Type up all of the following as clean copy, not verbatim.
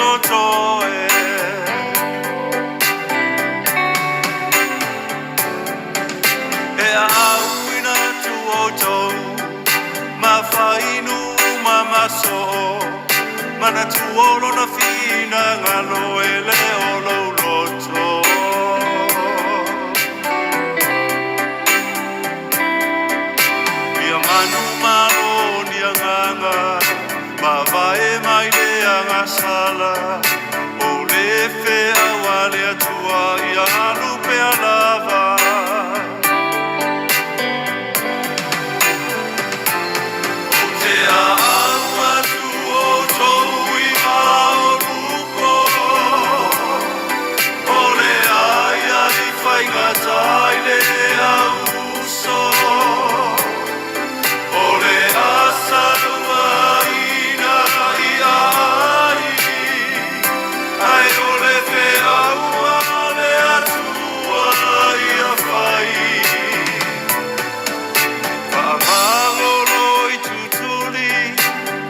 totoe. E auina atu outou ma fainu ma masoo, manatua o lona finagalo e le o lou loto. Ia manumalo ni agaga, mavae mai le agasala, o le feau a le Atua ia alu pea lava. Ou te au atu outou i Maoluko, o le aia i faigata i le auso, o le asa uaina i ai, ai o le feau a le Atua ia fai. Faamalolo i tutuli,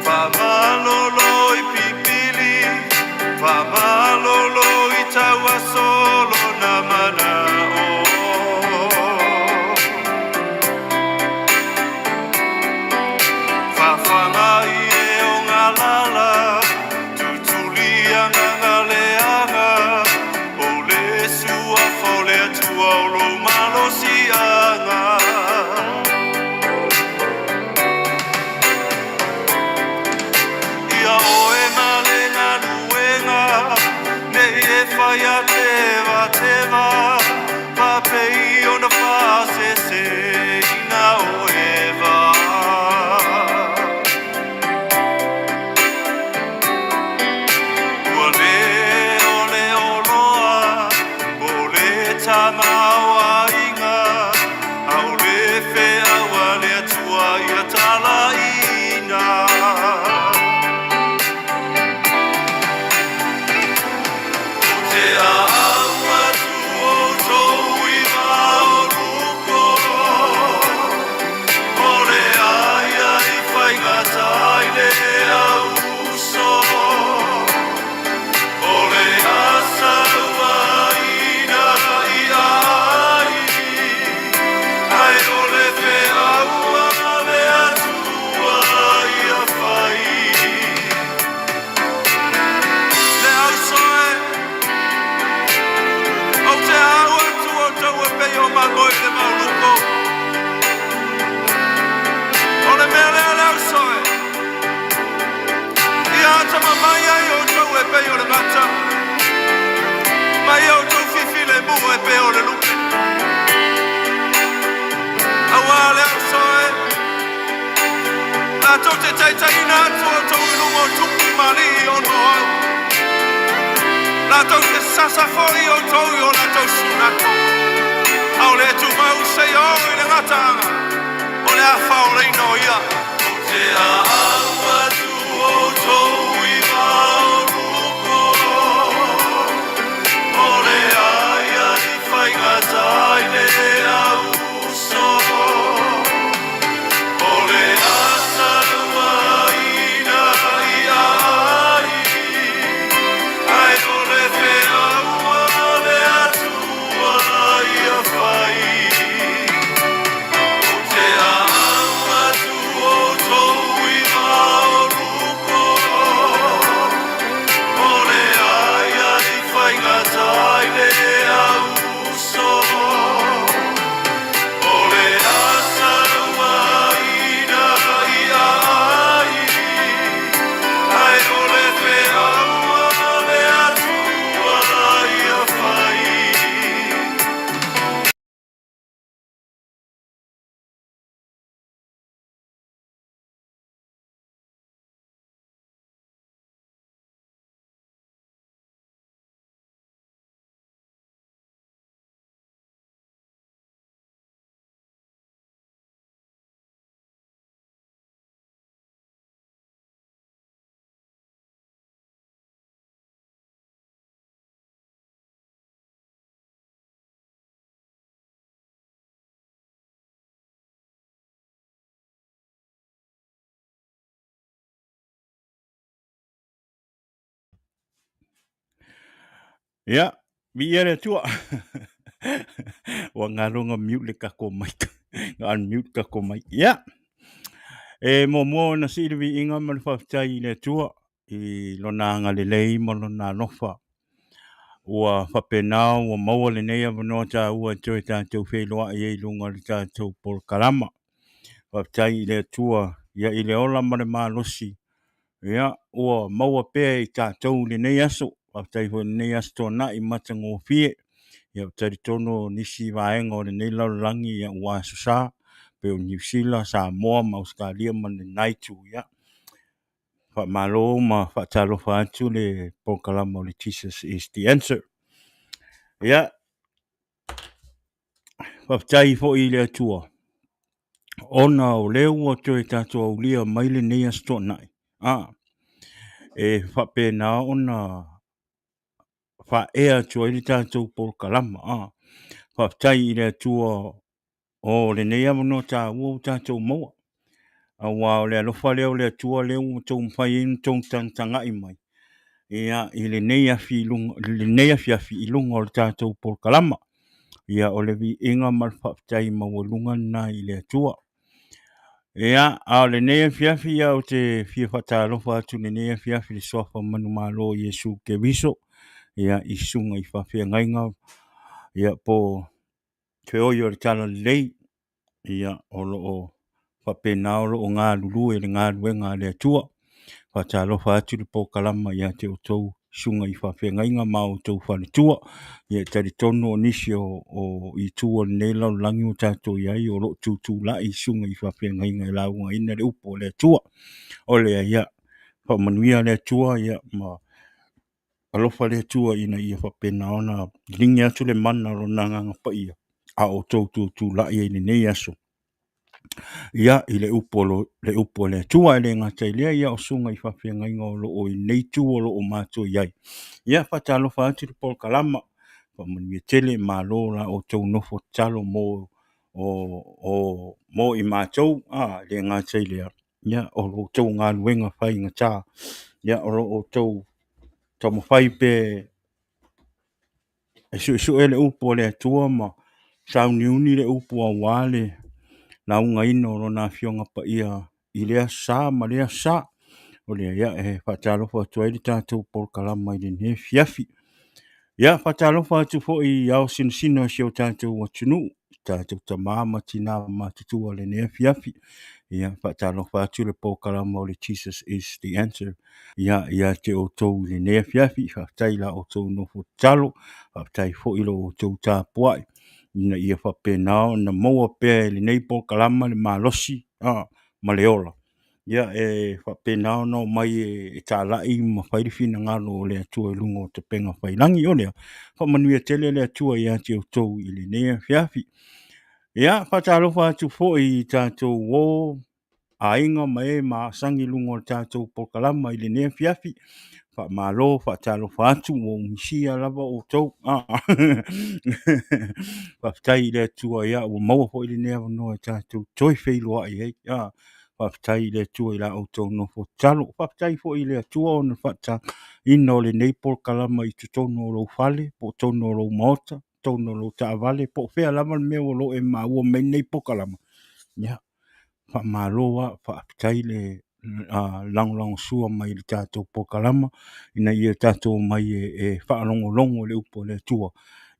faamalolo i pipili, faamalolo i tauaso lona manao. Fafaga i e o galala, tutuli agaga leaga, o le suafa o le Atua o lou malosiaga. Ia oe ma le galuega, nei e fai a tevateva, faapei ona faaseseina o Eva. Ua le o le oloa, po o le tamaoaiga, a o le feau a le Atua ia talaina. Ou te au atu outou i Maoluko, o le aia i faigata i le auso, o le asa uaina i ai, ai o le feau a le Atua ia fai. Le auso e, ou te au atu outou e pei o mago i le mauluko. O le mea lea le auso e, ia atamamai ai outou e pei o le gata, ma ia outou fifilemu e pei o le lupe. Auā le auso e, latou te taitaiina atu outou i luma o tupu ma alii ona o au. Latou te sasa foi outou i o latou sunako. A o le tumau seia oo i le gataaga, o le a faaolaina o ia. Ou te au atu outou i Maoluko, o le aia i faigata i le auso, o le asa uaina i ai, ai o le feau a le Atua ia fai. Ou te au atu outou i Ia, viia le Atua. Ua galo na mute le tatou mic. Na unmute tatou mic. Ia, e muamua ona sii le viiga ma le faafetai i le Atua i lona agalelei ma lona alofa. Ua faapena ua maua lenei avanoa taua e toe tatou feiloai ai i luga o le tatou polokalama. Faafetai i le Atua ia i le ola ma le malosi Ia, ua maua pea i tatou i lenei aso. Faafetai foi i lenei Aso Toonai matagofie. Ia, ou te talitonu o nisi vaega o lenei lalolagi ia ua aso sa, pei o Niu Sila, Samoa ma Ausetalia ma lena itu. Ia, faamalo ma faatalofa atu le polokalama o le Jesus is the Answer. Ia, faafetai foi i le Atua ona o lea ua toe tatou aulia mai lenei Aso Toonai, a, e faapena ona faaea atu ai le tatou polokalama. A, faafetai i le Atua o lenei avanoa taua ua tatou maua, aua o le alofa lea o le Atua lea ua outou mafai ai ona outou tagatagai mai ia i lenei afi i luga, lenei afiafi i luga o le tatou polokalama. Ia o le viiga ma le faafetai maualuga lena i le Atua. Ia, a o lenei afiafi ia ou te fia faatalofa atu i lenei afiafi i le suafa manumalo o Iesu Keriso, ia i susuga i faafeagaiga ia po feoi o le Talalelei, ia o lo o faapena o lo o galulue i le galuega a le Atua. Faatalofa atu le polokalama ia te outou susuga i faafeagaiga ma outou faletua. Ia e talitonu o nisi o itu o lenei lalolagi ua tatou i ai o lo o tutulai susuga i faafeagaiga e laugaina le upu a le Atua. O lea, ia faamanuia le Atua ia ma alofa le Atua ina ia faapena ona ligi atu le mana o lona Agaga Paia a outou tutulai ai i lenei aso. Ia, i le upu o lo, le upu a le Atua. E le gata i lea, ia o susuga i faafeagaiga o lo o i lenei itu o lo o matou i ai. Ia, faatalofa atu i le polokalama, faamanuia tele, malo la outou nofo tatalo mo o, mo i matou, a, e le gata i lea, ia, o lo outou galuega faigata, ia, o lo outou taumafai pea e suesue le upu a le Atua ma sauniuni le upu aua le laugaina o Lona Afioga Paia i lea aso sa ma lea aso sa. O lea, ia, e faatalofa atu ai le tatou polokalama i lenei afiafi. Ia, faatalofa atu foi i ao sinosino o si o tatou atunuu, tatou tama ma tina matutua i lenei afiafi. Ia, faatalofa atu le polokalama o le Jesus is the Answer ia, ia te outou i lenei afiafi. Faafetai i la outou nofo tatalo, faafetai foi i lo outou tapuai ina ia faapena ona maua pea e lenei polokalama le malosi ma le ola. Ia, e faapena ona omai e talai ma fai le finagalo o le Atua i luga o tapega faiilagi. O lea, faamanuia tele le Atua ia te outou i lenei afiafi. Ia, faatalofa atu foi i tatou uo aiga ma e masani i luga o le tatou polokalama i lenei afiafi. Faamalo, faatalofa atu, ua ou misia lava outou. Faafetai i le Atua, ia, ua maua foi lenei avanoa e tatou toe feiloai ai. Faafetai i le Atua i la outou nofo tatalo. Faafetai foi i le Atua ona faatagaina o lenei polokalama i totonu o lou fale, po o totonu o lou maota, totonu o lou taavale, po o fea lava le mea o lo o e maua mai lenei polokalama. Ia, faamalo lava, faafetai le lagolagosua mai i le tatou polokalama ina ia tatou omai e faalogologo i le upu a le Atua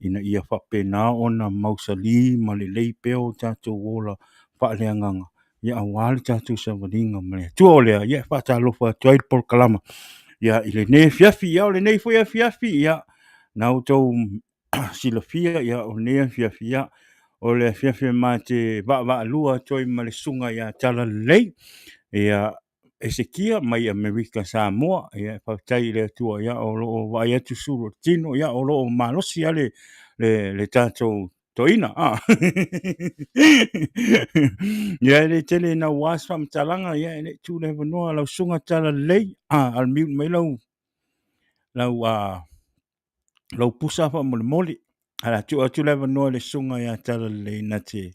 ina ia faapena ona mausali ma lelei pea o tatou ola faaleagaga ia aua le tatou savaliga ma le Atua. O lea, ia e faatalofa atu ai le polokalama ia i lenei afiafi. Ia o lenei foi afiafi, ia na outou silafia, ia o lenei afiafi, ia o le afiafi e ma te vaavaalua atu ai ma le susuga ia Talalelei, ia Esekia mai Amerika Samoa. Ia faafetai i le Atua, ia o lo o vaai atu sulu o le tino, ia o lo o malosi lava le tatou toeaina. Ia e le tele naua se faamatalaga, ia e le i tuu le avanoa lau susuga Talalelei, unmute mai lau pusa faamolemole. Ae o le a tuu atu le avanoa i le susuga ia Talalelei na te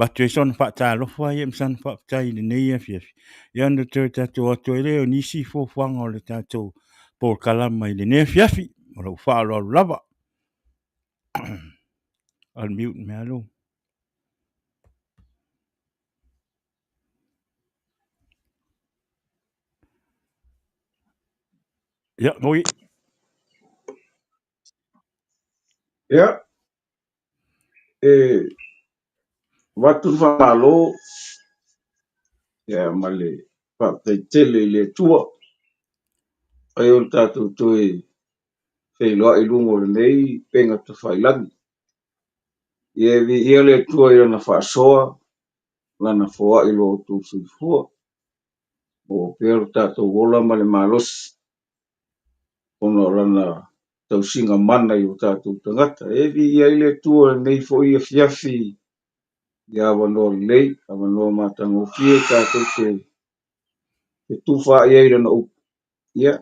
avatu ai sona faatalofa ia ma sana faafetai i lenei afiafi. Ia ona toe tatou o atu ai lea o nisi fuafuaga o le tatou polokalama i lenei afiafi. Ma lou faaaloalo lava. Unmute Mealo. Ia, moi. Ia, e avatu le faamalo ia ma le faafetai tele i le Atua ai o le tatou toe feiloai i luga o lenei upega tafailagi. Ia e viia le Atua i Lana faasoa, Lana foai i lo outou soifua, maua pea lo tatou ola ma le malosi ona o Lana tausiga mana i o tatou tagata. E viia ai le Atua i lenei foi afiafi i avanoa lelei, avanoa matagofie tatou te fetufaai ai i Lana upu. Ia,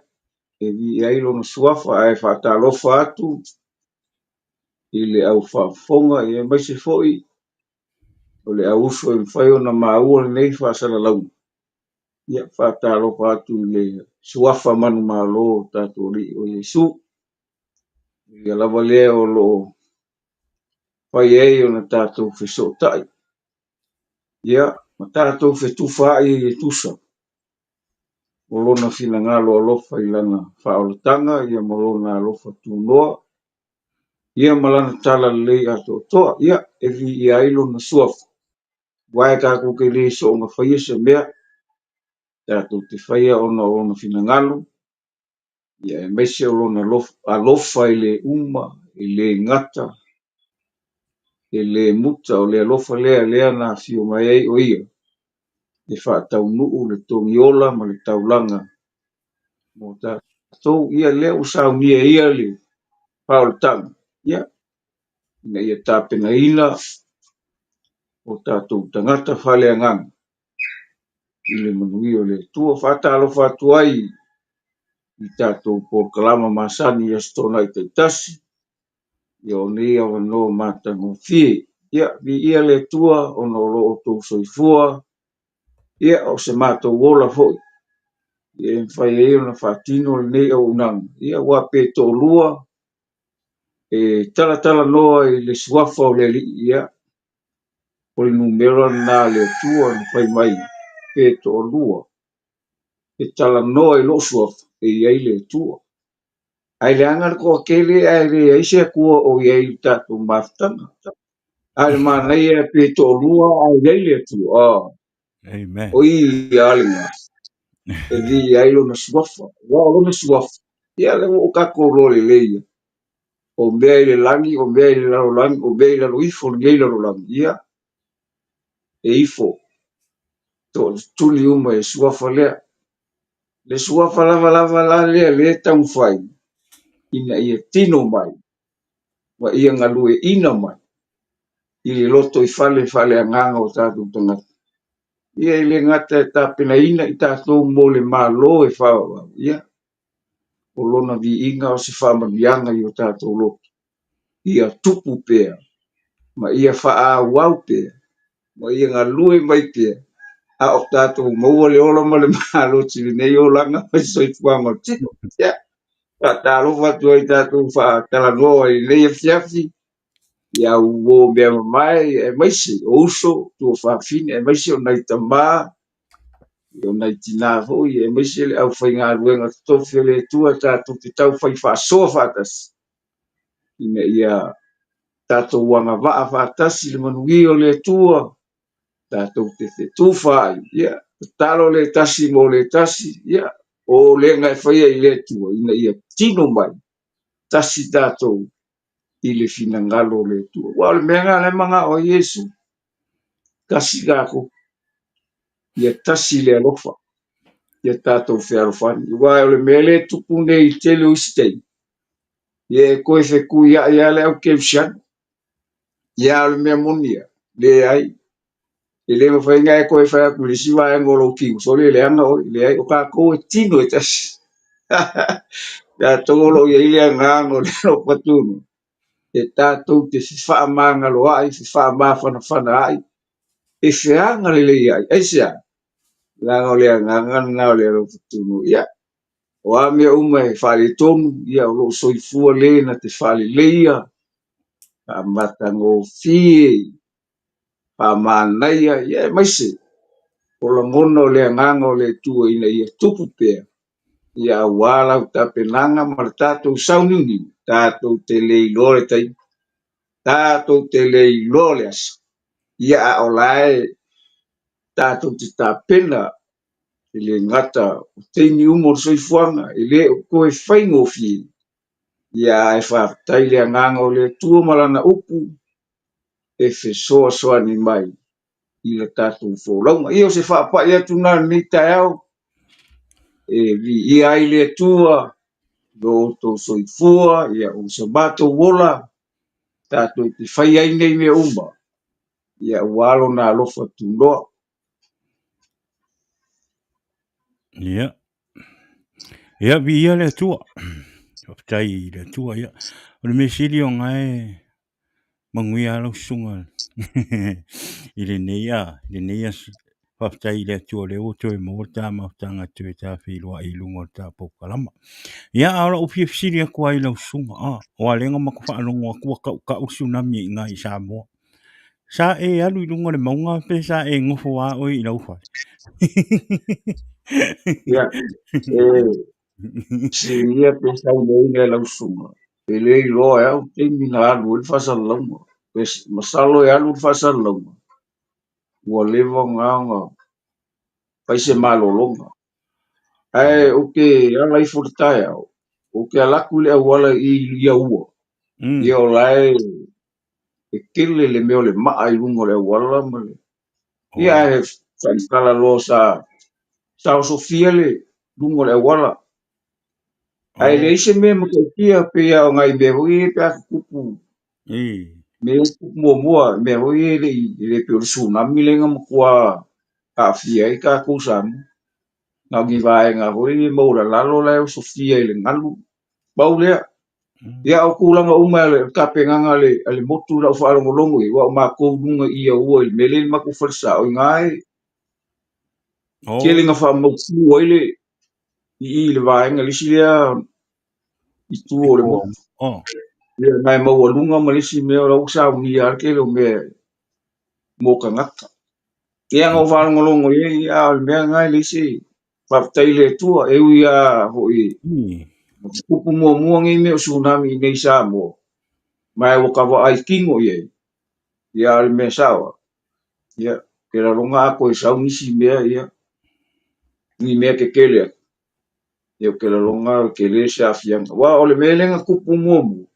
e viia ai Lona suafa ae faatalofa atu i le au faafofoga aemaise foi o le au uso e mafai ona maua lenei faasalalauga. Ia, faatalofa atu i le suafa manumalo o le tatou Alii o Iesu. Ia lava lea o lo o fai ai ona tatou fesootai, ia, ma tatou fetufaai ai e tusa o lona finagalo alofa i lana faaolataga, ia ma lona alofa tunoa, ia ma lana talalelei atoatoa, ia, e viia ai lona suafa. Aua e tatou te le soona faia se mea, tatou te faia ona o lona finagalo, ia aemaise o lona alofa e le uma, e le gata, e le muta, o le alofa lea lea na afio mai ai o ia e faataunuu le togiola ma le taulaga mo tatou. Ia lea ua saunia e ia le faaolataga, ia, ina ia tapenaina o tatou tagata faaleagaga i le manuia o le Atua. Faatalofa atu ai i tatou polokalama masani i Aso Toonai taitasi, ia o nei avanoa matagofie. Ia, viia le Atua ona o lo outou soifua, ia o se matou ola foi, ia e mafai ai ona faatino lenei auaunaga. Ia aua pe toalua e talatalanoa i le suafa o le Alii, ia, o le numera lena a le Atua na fai mai pe toalua e talanoa i lou suafa e i ai le Atua. Ae leaga le toatele ae leai se Atua o i ai i le tatou mafutaga. Ae le manaia pe toalua ae i ai le Atua. Oh. Amen. O i a lena e viia ai lona suafa. Aua o lona suafa, ia lea ua ou tatou iloa lelei ia. O mea i le lagi, o mea i le lalolagi, o mea i lalo ifo o lenei lalolagi, ia, e ifo toatuli uma e suafa lea. Le suafa lavalava la lea lea e taumafai ina ia tino mai ma ia galueaiina mai i le lotoifale faaleagaga o tatou tagata. Ia e le gata e tapenaina i tatou mo le Malo e faaauau, ia, o lona viiga o se faamanuiaga i o tatou loto, ia tupu pea ma ia faaauau pea ma ia galue mai pea a o tatou maua le ola ma le malosi i lenei olaga ma le soifuaga o le tino. Ia, faatalofa atu ai tatou faatalanoa i lenei afiafi, ia uo mea mamae, aemaise o uso, tuafafine, aemaise o nai tama, o nai tinā foi, aemaise le aufaigaluega totofi a le Atua tatou te taufai faasoa faatasi, ina ia tatou agavaa faatasi i le manuia o le Atua, tatou te fetufaai, ia, tatalo le tasi mo le tasi, ia, o lega e faia i le Atua, ina ia tino mai, tasi tatou i le finagalo o le Atua. Aua o le mea lena o lea e manao ai Iesu, tasi tatou, ia tasi le alofa, ia tatou fealofani. Aua o le mea lea e tupu nei i le tele o isi taimi, ia e toe fetuiai lava le au kerisiano. Ia a o le mea moni lava, leai. E le mafai ona e toe fai atu i le isi vaega o lou tino, sole e leaga oe. Leai, o tatou e tino e tasi. Tatou o lo o i ai le agaga o le alofa tunoa, e tatou te fefaamagaloai, fefaamafanafanaai, e feagalelei ai. Aisea? Leaga o le agaga lena o le alofa tunoa. Ia, O a mea uma e faaletonu, ia o loo soifua le na te faaleleia, faamatagofie, faamanaia, ia aemaise o lagona o le agaga o le Atua ina ia tupu pea, ia aua lau tapenaga ma le tatou sauniuniu, tatou te le iloa le taimi, tatou te le iloa le aso, ia a o la e tatou te tapena. E le gata o taimi uma o le soifuaga e le o toe faigofie, ia ae faafetai le agaga o le Atua ma lana upu e fesoasoani mai i le tatou folauga. Ia o se faapai atu na lenei taeao e viia ai le Atua lo outou soifua, ia o se matou ola tatou te fai ai nei mea uma, ia aua lona alofa tunoa. Ia. Ia, viia le Atua. Faafetai i le Atua, ia. O le mea sili o gae manuia lava lau susuga i lenei a, i lenei aso. Faafetai i le Atua o lea ua toe maua le ta mafutaga toe ta feiloai i luga o le ta polokalama. Ia, a o lau fia fesili atu lava i lau susuga, a, o a lea na matou faalogo atu ua tautau le tsunami i ina i Samoa. Sa e alu i luga o le mauga pe sa e nofo lava oe i lau fale? Ia, e silia pe saunoaina e lau susuga, e le iloa e au taimi na alu ai le faasalalauga. Pe masalo e alu le faasalalauga, ua leva ona ona fai se malologa. Ae ou te ala ifo i le taeao, ou te ala atu i le auala i i Aua, ia o la e e tele le mea o le maa i luga o le auala ma le ia ae faamatala loa sa sa osofia le luga o le auala. Ae leai se mea matautia pei lava o nai mea foi ia pe a tutupu mea tutupu muamua, mea foi ia e le i e le pei o le tsunami lea na matua aafia ai tatou Samoa. Na o ni vaega foi ia maualalalo la e osofia i le galu, pau lea. Ia o tulaga uma o le tapenaga a le motu i lau faalogologo i ai, aua o matou i luga i Aua i le mea lea i le matou falesa, o i ina e tele ina faamautu ai le i i le vaega le isi lea itu o le motu. Ia na e maualuga ma le isi mea o la ua saunia lava le tele o mea mo tagata. Ia na ou faalogologo i ai, a o le mea lena e leai se faafetai i le Atua, e ui lava foi tupu muamua nei mea o tsunami i inei i Samoa, ma ua ta vaai kino i ai, ia a o le mea sao lava, ia, ou te lagona a toe sau nisi mea, ia, ni mea tetele atu, ia ou te lagona e tele se aafiaga. Aua o le mea lea na tupu muamua,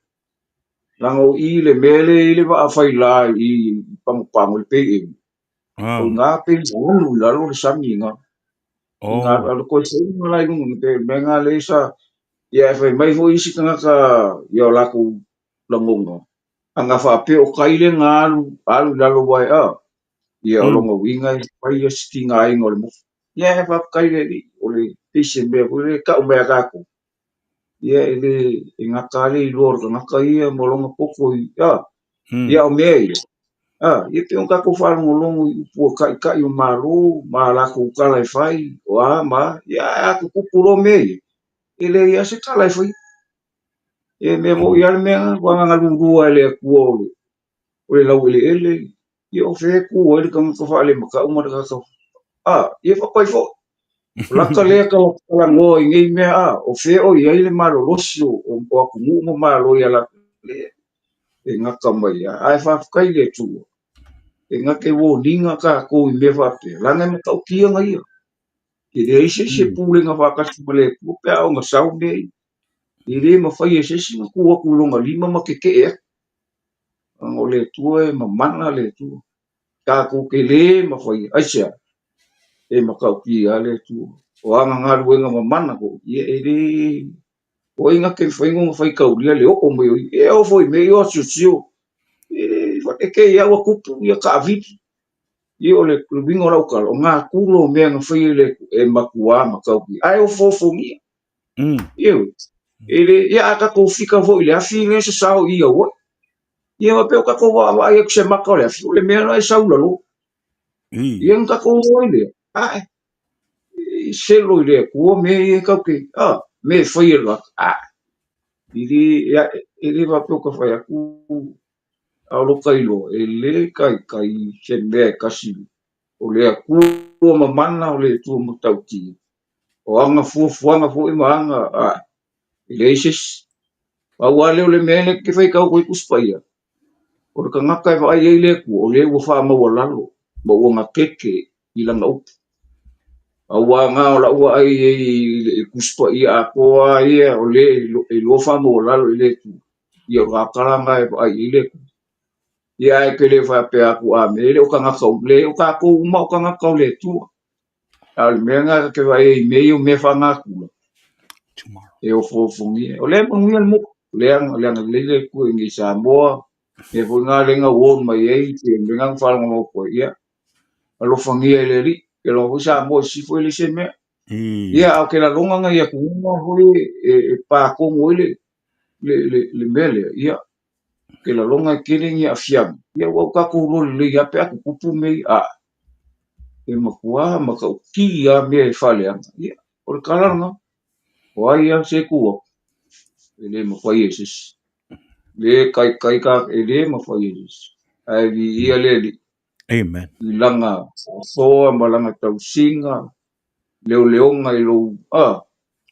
leaga o i le mea lea e i ai le vaa faila i i Pagopago, le PayM, o i ina pei e alu i lalo le sami i ina. I ina, o le toe faiga la i luga, pei o le mea lena lea sa, ia ae fai mai foi isi tagata i o latou lagona, ana faapea o tai lea na alu, alu i lalo aua e a, ia o lona uiga e fai lava si tigaina o le motu. Ia ae faafetai i le Alii, o le pei se mea foi lea e tau mai ia tatou, ia e le, e gata lava le iloa o le tagata ia ma lona poto i, a, ia o mea ia, a, ia pei ona tatou faalogologo i upu a taitai o Malo ma a latou tala e fai, o a ma a, ia ae a tutupu loa mea ia, e leai lava se tala e faia. E mea moni lava le mea lena, aua na ona lulua e le Atua o le, o le laueleele, ia o fea e tu ai le tagata faalematau ma le tagata, a, ia faapea foi. O lata lea talanoa i nei mea, a, o fea o i ai le malolosi o, o, o atunuu ma malo ia latou lea e gata mai ai. Ae faafetai i le Atua, e gata i warning tatou i mea faapea, leaga e matautia ia. E leai se isi e pulega faatasi ma le Atua pe a ona sau mea ia. E le mafai e se isi ona tu atu i lona lima ma tetee atu. Leaga o le Atua e mamana le Atua. Tatou te le mafai, aisea? E matautia lava le Atua. O ana galuega mamana foi, ia e le... O ai na te mafai ona faitaulia le oo mai o ia? E oo foi i mea ia o asiosio. E fatetei lava ua tupu ia taavili. Ia o le uiga o lau tala, o natura o mea na faia e le Atua, e matuā matautia. Ae ofoofogia. Ioe. E le, ia a tatou fika foi i le afi lea e sasao i Hawaii. Ia faapea o tatou vaavaai atu i se maka o le afi, o le mea la e sau i lalo. Ia ona tatou o ai lea, ae, e selo i le Atua mea ia tatou te, a, Mea e faia e le tagata, a, e le, e le faapea o ka fai atu, a o lo ka iloa, e le taitai se mea e tasi, o le Atua mamana, o le Atua matautia, o ana fuafuaga foi ma ana, a, e leai se isi. Pau lava lea o le mea lea e te faitau atu ai Tusi Paia, o le tagata e vaai ai le Atua, o lea ua faamaualalo ma ua gatete i lana upu. Aua na o lau vaai i ai i le Tusi Paia atoa lava ia, o lea e iloa faamaualalo i le Atua, ia o le tagata la lena e vaai i ai le Atua. Ia ae te le faapea atu a mea e le o tagata uma, leai o tatou uma o tagata o le Atua. A o le mea lena ta te vaai ai i mea ia o mea faanatura, e ofoofogia. O lea e manuia le motu, o lea e agalelei le Atua i inei i Samoa, mea foi na lea na warn mai ai, pe o le mea lena na faalogologo atu ai, ia alofagia e le Alii, ke loa foi Samoa i sisifo e leai se mea. Ia, a o ke lalona nai atunuu foi e pa tonu ai le mea lea, ia, ke lalona e tele ni aafiaga, ia ua o tatou iloa lelei lava pe a tutupu mea ia, a e matua matautia lava mea e faaleaga. Ia, o le tala lena, o ai lava se tu atu, e le mafai e se isi. Le taitai ka, e le mafai e se isi. Ae viia le Alii. Amen. I lana faasoa ma lana tausiga, leoleoga i lou, a,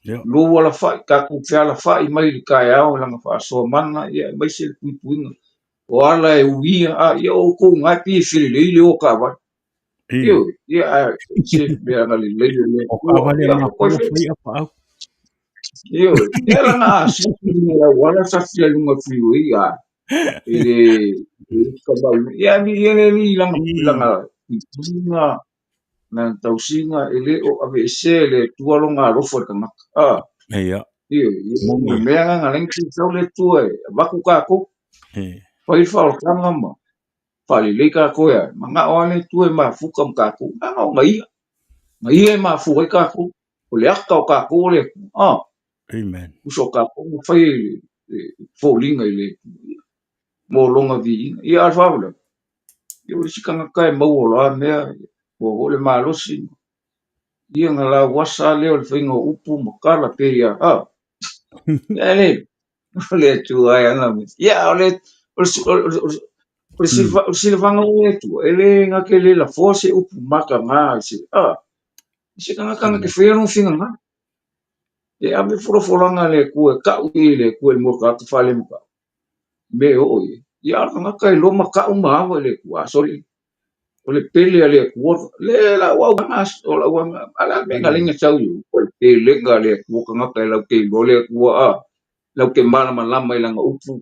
Yeah. lou alafai, tatou fealafai mai i le taeao i lana faasoa mana, ia, aemaise le puipuiga. O ala e uia, a, ia o outou na e pei e felelei le o a taavale. Ioe, ia, ae se mea agalelei o le O Atua. taavale a Ia, matou koe ua fe. fai apaau. Ioe, ia lana a siaki i luga o le auala, siaki i luga o le freeway, a, e le, e le kamau. Ia, viia le Alii i lana, i lana puipuiga, lana tausiga, e le o aveesea e le Atua lona alofa i le tagata. A, Ia. ioe, ia, o Moni le ia. mea lena na ala ai ona sau le Atua e avatu tatou, E. fai le faaolataga ma faalelei tatou e a, manao lava le Atua e mafuta ma tatou, leaga o na ia, na ia e mafua ai tatou, o le ata o tatou o le Atua, a, Amen. uso o tatou na fai le, le foliga i le Atua, mo lona viiga. Ia, a o le faalavelave, ia o le isi tagata e maua loa mea, ua foi le malosi, ia na lauasa lea o le faiga o upu ma tala pe ia, a, ia le, o le Atua e ana mea. Ia, o le, o le, o le, o le, o le o le silafaga o le Atua, e le na te le lafoa se upu mataga i se, a, i se tagata na te faia lona finagalo. E ave folafolaga a le Atua e tau i le Atua i le mua o le tagata faalematau, mea e oo i ai. Ia, a o le tagata e iloa matau ma ava i le Atua, a soli, o le pele a le Atua, le lau auga, o lau auga, a le a le mea na ala ai ona sau i ou, o le pelega a le Atua tagata e lau te iloa le Atua, a, lau te malamalama i lana upu.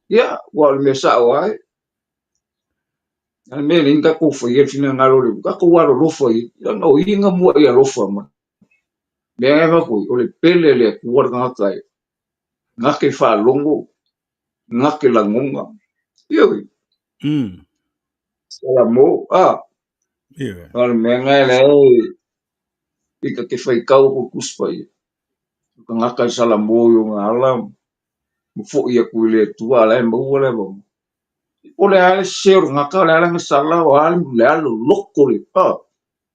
Ia, ua o le mea sao lava e. A le mea e leai ni tatou faia le finagalo o le Atua, tatou alolofa i ai, leaga o ia na muai alofa mai. Mea e avatu ai, o le pele a le Atua le tagata e na te faalogo, na te lagona. Ioe. Salamo, a. Ioe. O le mea na e leai i ka te faitau atu i Tusi Paia. O tagata e Salamo i ona ala ma foi atu i le Atua, a la e maua le avanoa. Po o le a le sese o le tagata, o le a lana sala, o a le a le loloto le, a,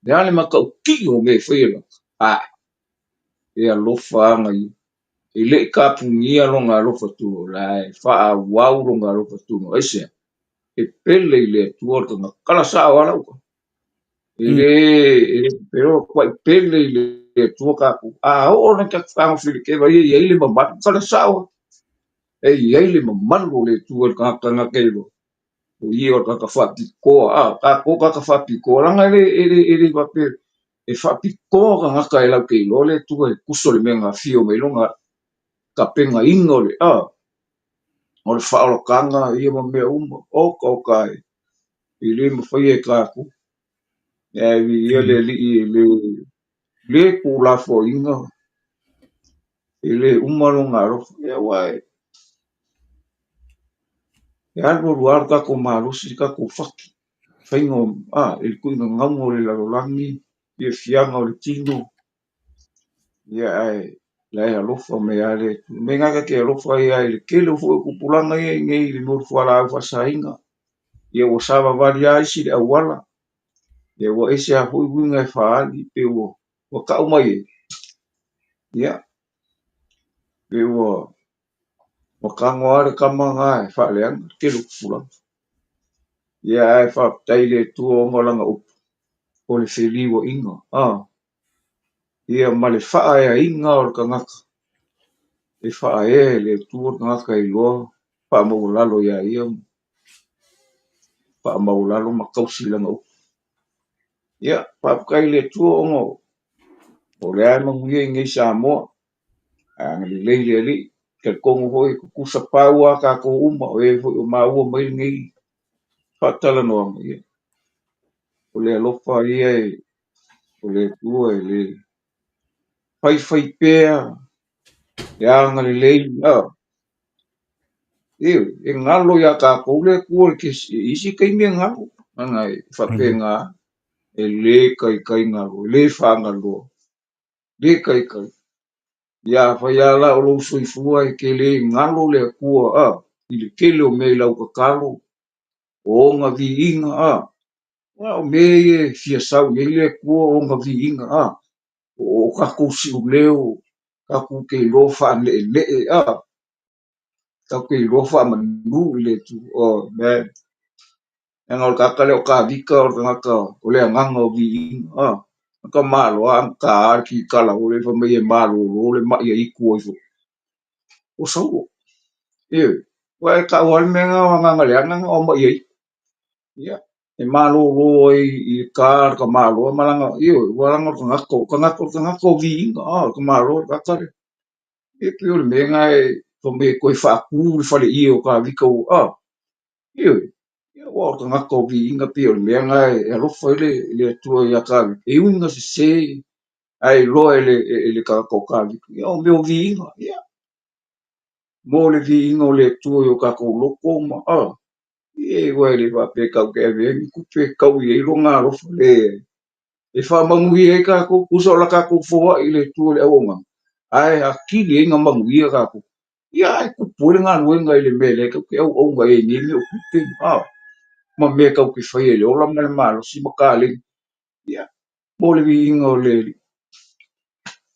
le a le matautia o mea e fai e le tagata. A, e alofa ana ia. E le i tapunia lona alofa tunoa, la e faaauau lona alofa tunoa. Aisea? E pele i le Atua le tagata. Kala sao lava lau tala. E le, e le pepelo, tuai pele i le Atua tatou. A oo na tatou fetagofi i le keva ia, e i ai le mamalu. Kala sao lava. E i ai le mamalu o le Atua i le tagata na te iloa. O ia o le tagata faapitoa. A, tatou tagata faapitoa. Leaga e le, e le, e le faapea e faapitoa tagata e lau te iloa le Atua e tusa o le mea na afio mai lona tapenaina o le, a, o le faaolataga ia ma mea uma. Oka oka e, e le mafai e tatou. Ae viia le Alii e le, le tuulafoaiina, e le uma lona alofa. Ia aua e, e alu alu lava lo tatou malosi, le tatou fati, faiga o, a, i le tuuina gauga o le lalolagi, fiafiaga o le tino, ia ae la e alofa mai lava le Atua. Me nga te alofa ai lava i le tele foi o tupulaga ia i nei i le mea o le fualaau faasaina, ia ua savavali lava isi le auala, ia ua ese lava foi uiga e faaali pe ua, ua tau mai ai. Ia, Pe ua ua tago lava le tama lena e faaleaga le tele o tupulaga. Ia ae faafetai i le Atua ona o lana upu, o le feliuaiga, ia ma le faaeaina o le tagata e faaea e le Atua le tagata e iloa faamaualalo ia ia, faamaualalo ma tausi i lana upu. Ia, faafetai i le Atua ona o lea e manuia i nei Samoa, ae agalelei le Alii. Talitonu foi e tutusa pau lava tatou uma, o e foi o maua mai lenei faatalanoaga, ia, o le alofa ia o le Atua e le faifai pea le agalelei, Ioe, e galo ia tatou le Atua i isi taimi e galo, leaga e faapena, e le taitai galo, e le faagaloa, le taitai. Ia afai lava la o lou soifua e te le galo le Atua i le tele o mea i lau tatalo, o ona viiga, o mea ia e fia sau i ai le Atua o ona viiga, o tatou siuleo, tatou te iloa faaneenee, tatou te iloa faamanu i le Atua. Oh, man. Leaga o le tagata lea o Tavita o le tagata o le agaga o viiga. Ka maloa ta le kikala o le fai mai e malolo le mai a itu ai foi. O Saulo. Ioe. Ua e tau lava le mea lena o agaga leaga na o mai ai. Ia, e malolo ai i le ta le tamaloa ma lana, ioe, ua lana o le tagata, o tagata, o le tagata o viiga, o le tamaloa le tagata lea. E pei o le mea lena e fai mai e toe faatu le faleie o Tavita ua, ioe, aua o le tagata o viiga pei o le mea lena e alofa ai le Atua ia Tavita, e ui ina sese ae iloa e le tagata o Tavita, ia o mea o viiga, ia, mo le viiga o le Atua i o tatou loto ma, e aua e le faapea tatou te ave ai ni tupe e tau i ai lona alofa, leai. E faamanuia ai tatou, tusa o la tatou foai i le Atua i le auaunaga, ae atili ai ona manuia tatou. Ia ae tupu ai le galuega i le mea lea tatou te auauna ai i nei mea o tupe, ma mea tatou te faia i le ola ma le malosi ma kaleni. Ia, mo le viiga o le Alii.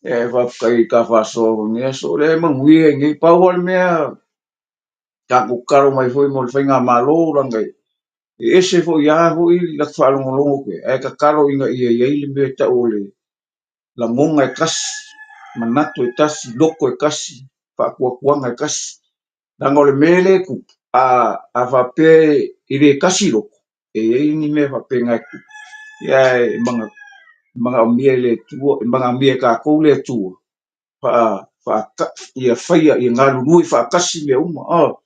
E faafetai i ta faasoa o lenei aso, o lea e manuia i nei. Pau lava le mea, tatou tatalo mai foi mo le faigamalo, leaga e ese foi lava foi la ta faalogologo atu i ai, ae tatalo ina ia i ai le mea e tau o le lagona e tasi, manatu e tasi, loto e tasi, faatuatuaga e tasi. Leaga o le mea lea e tupu, a faapea e le tasi loto, e i ai ni mea faapena e tupu. Ia e manaomia e le Atua, e manaomia e tatou le Atua ia faia, ia galulue faatasi mea uma,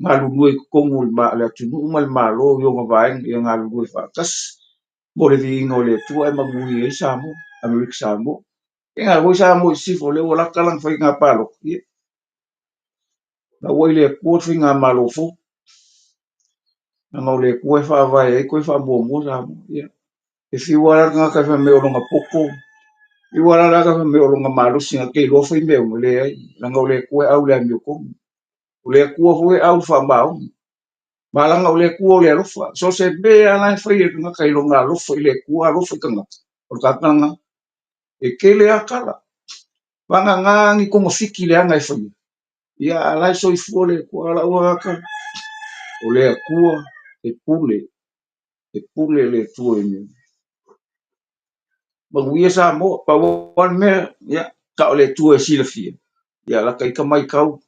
galulue i totonu o le atunuu ma le Malo i ona vaega, ia galulue faatasi mo le viiga o le Atua ae manuia ai Samoa, Amerika Samoa. E gata foi Samoa i sisifo, o lea ua lata lana faiga palota, ia, lau ai le Atua le faigamalo fou. Leaga o le Atua e faavae ai toe faamuamua Samoa. Ia, e fiu lava la le tagata e fai mai o lona poto, fiu lava la le tagata e fai mai o lona malosi na te iloa fai mea uma, leai, leaga o le Atua e au i le amiotonu. O le Atua foi e au i le faamaoni. Ma leaga o le Atua o le alofa. So o se mea lava la e fai e le tagata i lona alofa i le Atua, alofa i tagata, o le tagata lena. E tele lava tala. Vagana ni togafiti leaga e faia. Ia, a la e soifua le Atua, lau lava tala. O le Atua e pule, e pule le Atua i mea. Manuia Samoa, pau lava le mea, ia, ta o le Atua e silafia. Ia, lata ita matau,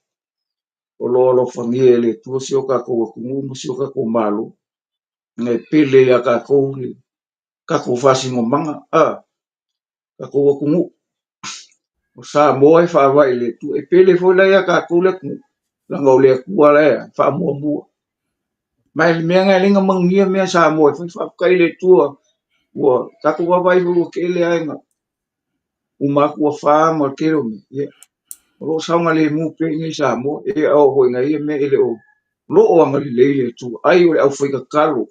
o lo o alofagia e le Atua si o tatou atunuu ma si o tatou Malo. E pele ia tatou le tatou faasinomaga, tatou atunuu. O Samoa e faavae i le Atua. E pele foi la ia tatou le atunuu, leaga o le Atua la e faamuamua. Ma le mea lena e ala ai ona manuia mea a Samoa e fai. Faafetai i le Atua ua tatou vaavaai foi ua tele lava ina uma atu afa ma le tele o mea. Ia, o lo o saogalemu pea i inei i Samoa. E oo foi ina ia mea e le o lo o agalelei le Atua. Ai o le aufaitatalo,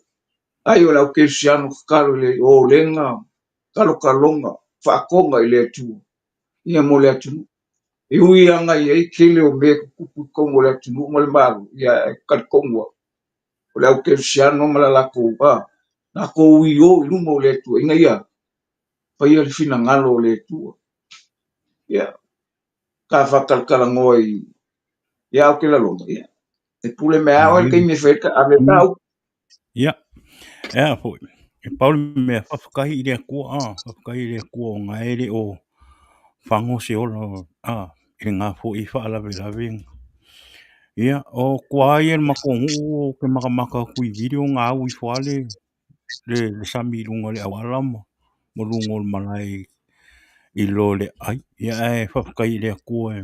ai o le aukerisiano tatalo i le olega kalokaloga faatoga i le Atua ia mo le atunuu. E ui lava ina i ai tele o mea e tutupu i totonu o le atunuu ma le Malo, ia ae talitonu lava, o le aukerisiano ma le latou, latou io i luma o le Atua ina ia faia le finagalo o le Atua. Ia, ta faatalatalanoa i ia ou te lalona, ia, e pule mai lava oe i le taimi e fai ai le ave ai ta upu. Ia, e a foi, e pau le mea, faafetai i le Atua, a, faafetai i le Atua ona e le o fago se ola, a, i lena foi faalavelave. Ia, o tua ia i le matou nuu ou te matamata atu i video na au ifo lava le sami i luga o le auala ma luga o le malae i lo le aai. Ia ae faafetai i le Atua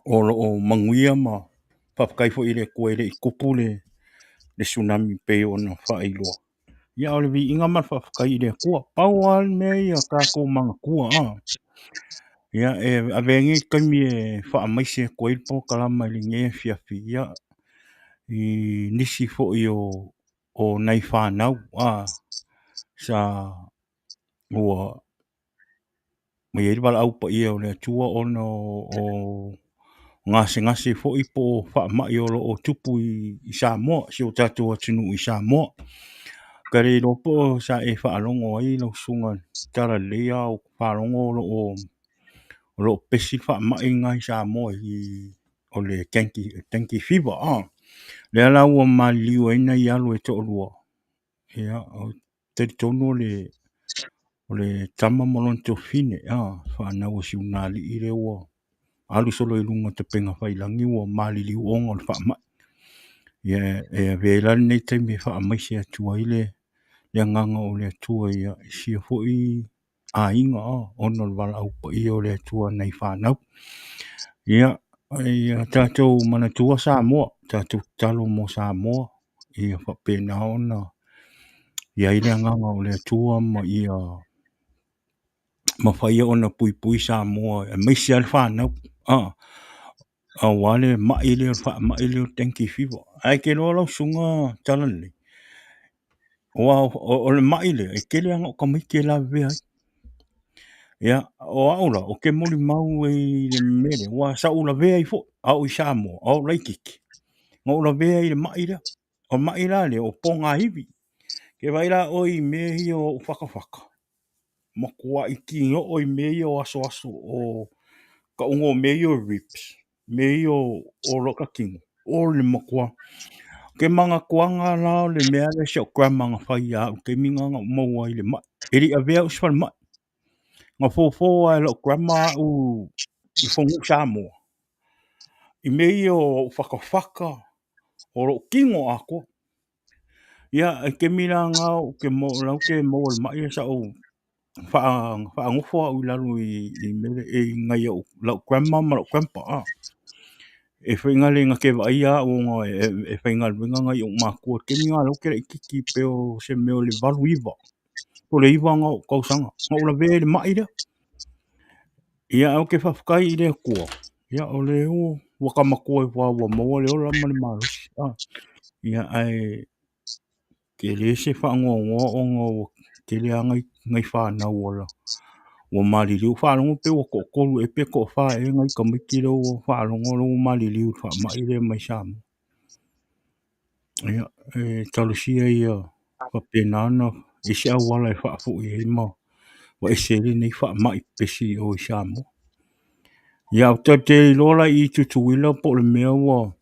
o lo o manuia ma faafetai foi i le Atua e le i tupu le tsunami pei ona faailoa. Ia o le viiga ma le faafetai i le Atua. Pau lava le mea ia tatou manatua, ia e avea nei taimi e faamaise atu ai le polokalama i lenei afiafi, ia i nisi foi o nai fanau sa ua i ai le valaau paia o le Atua ona o gasegase foi po o faamai o lo o tupu i Samoa, si o tatou atunuu i Samoa. Ou te le iloa po o sa e faalogo ai lau susuga i le Talalelei, a o faalogo o lo o pepesi le faamai lena i Samoa o le dengue fever. Lea la ua maliliu ai nai alo e toalua. Ia, ou te talitonu o le tama ma lona tuafafine, fanau a Siunaalii lea ua alu solo i luga o tapena faiilagi ua maliliu ona o le faamai. Ia, e avea ai la lenei taimi e faamaise atu ai le agaga o le Atua i sia foi aiga ona o le valaau paia o le Atua i nai fanau. Ia, ia tatou manatua Samoa, tatou tatalo mo Samoa, ia faapena ona i ai le agaga o le Atua ma ia mafai ona puipui Samoa aemaise lava le fanau, aua le mai lea, le faamai lea o le dengue fever. Ae te iloa lau susuga Talalelei, aua o le mai lea, e tele lava ina o tamaiti e lavevea ai. Ia, o au la, ou te molimau ai i le mea lea, aua sa ou lavea ai foi, a o i Samoa, a o laitiiti, na ou lavea ai i le mai lea. O le mai la lea, o pogaivi. E vaai la oe i mea ia o ou fatafata, matuai tino'o i mea ia o asoaso o tauga o mea ia o ribs, mea ia o lota tino, o le matua. Ou te manatuaga la o le mea lea si au grandma na fai ia au i le taimi lena na ou maua ai i le mai. E le i avea au i se falemai. Na fofo lava e lau grandma au i Fonu'u Samoa i mea ia o ou fatafata, o lou tino atoa. Ia, i le taimi la lena ou te la ou te maua i le mai sa ou faanofo au i lalo i mea i nai ou lau grandma ma lau grandpa e faigaluega na te vaaia au ona e faigaluega nai ou matua. I le taimi lena o lea ou te laitiiti pei o se mea o le 8, 9 po o le 9 na ou tausaga na ou lavea ai i le mai lea. Ia, ae ou te faafetai i le Atua, ia o lea ua ta matua aua ua maua le ola ma le malosi. Ia, ae tele se faanoanoa ona ua tele lava nai fanau ua maliliu. Faalogo pe ua toatolu ea pe toafa ea nai tamaiti lea ua faalogo ua maliliu i le faamai lea mai Samoa. Ia, e talosia ia faapena ona i ai se auala e faafoi ai ma ese ai lenei faamai pepesi i o i Samoa. Ia, ou te iloa la i Tutuila po o le mea ua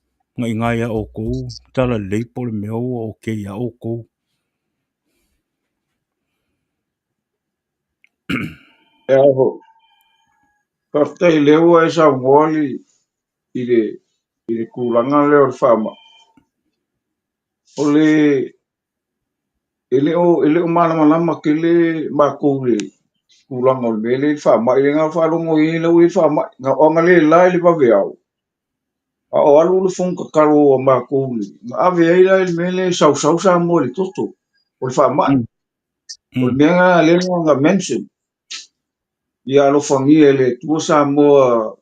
iina ia outou Talalelei po o le mea ua okay ia outou. E ao foi. Faafetai o lea ua e saunoa i le tulaga lea o le faamai. O le e le o malamalama tele matou i le tulaga o le mea lea i le faamai lea na faalogo i ai lau i ai le faamai. Na o analeila i le vaveao, a o alu le fono tatalo a matou na ave ai la i le mea lea e sausau Samoa i le toto o le faamai. O le mea lena lea na mention. Ia alofagia e le Atua Samoa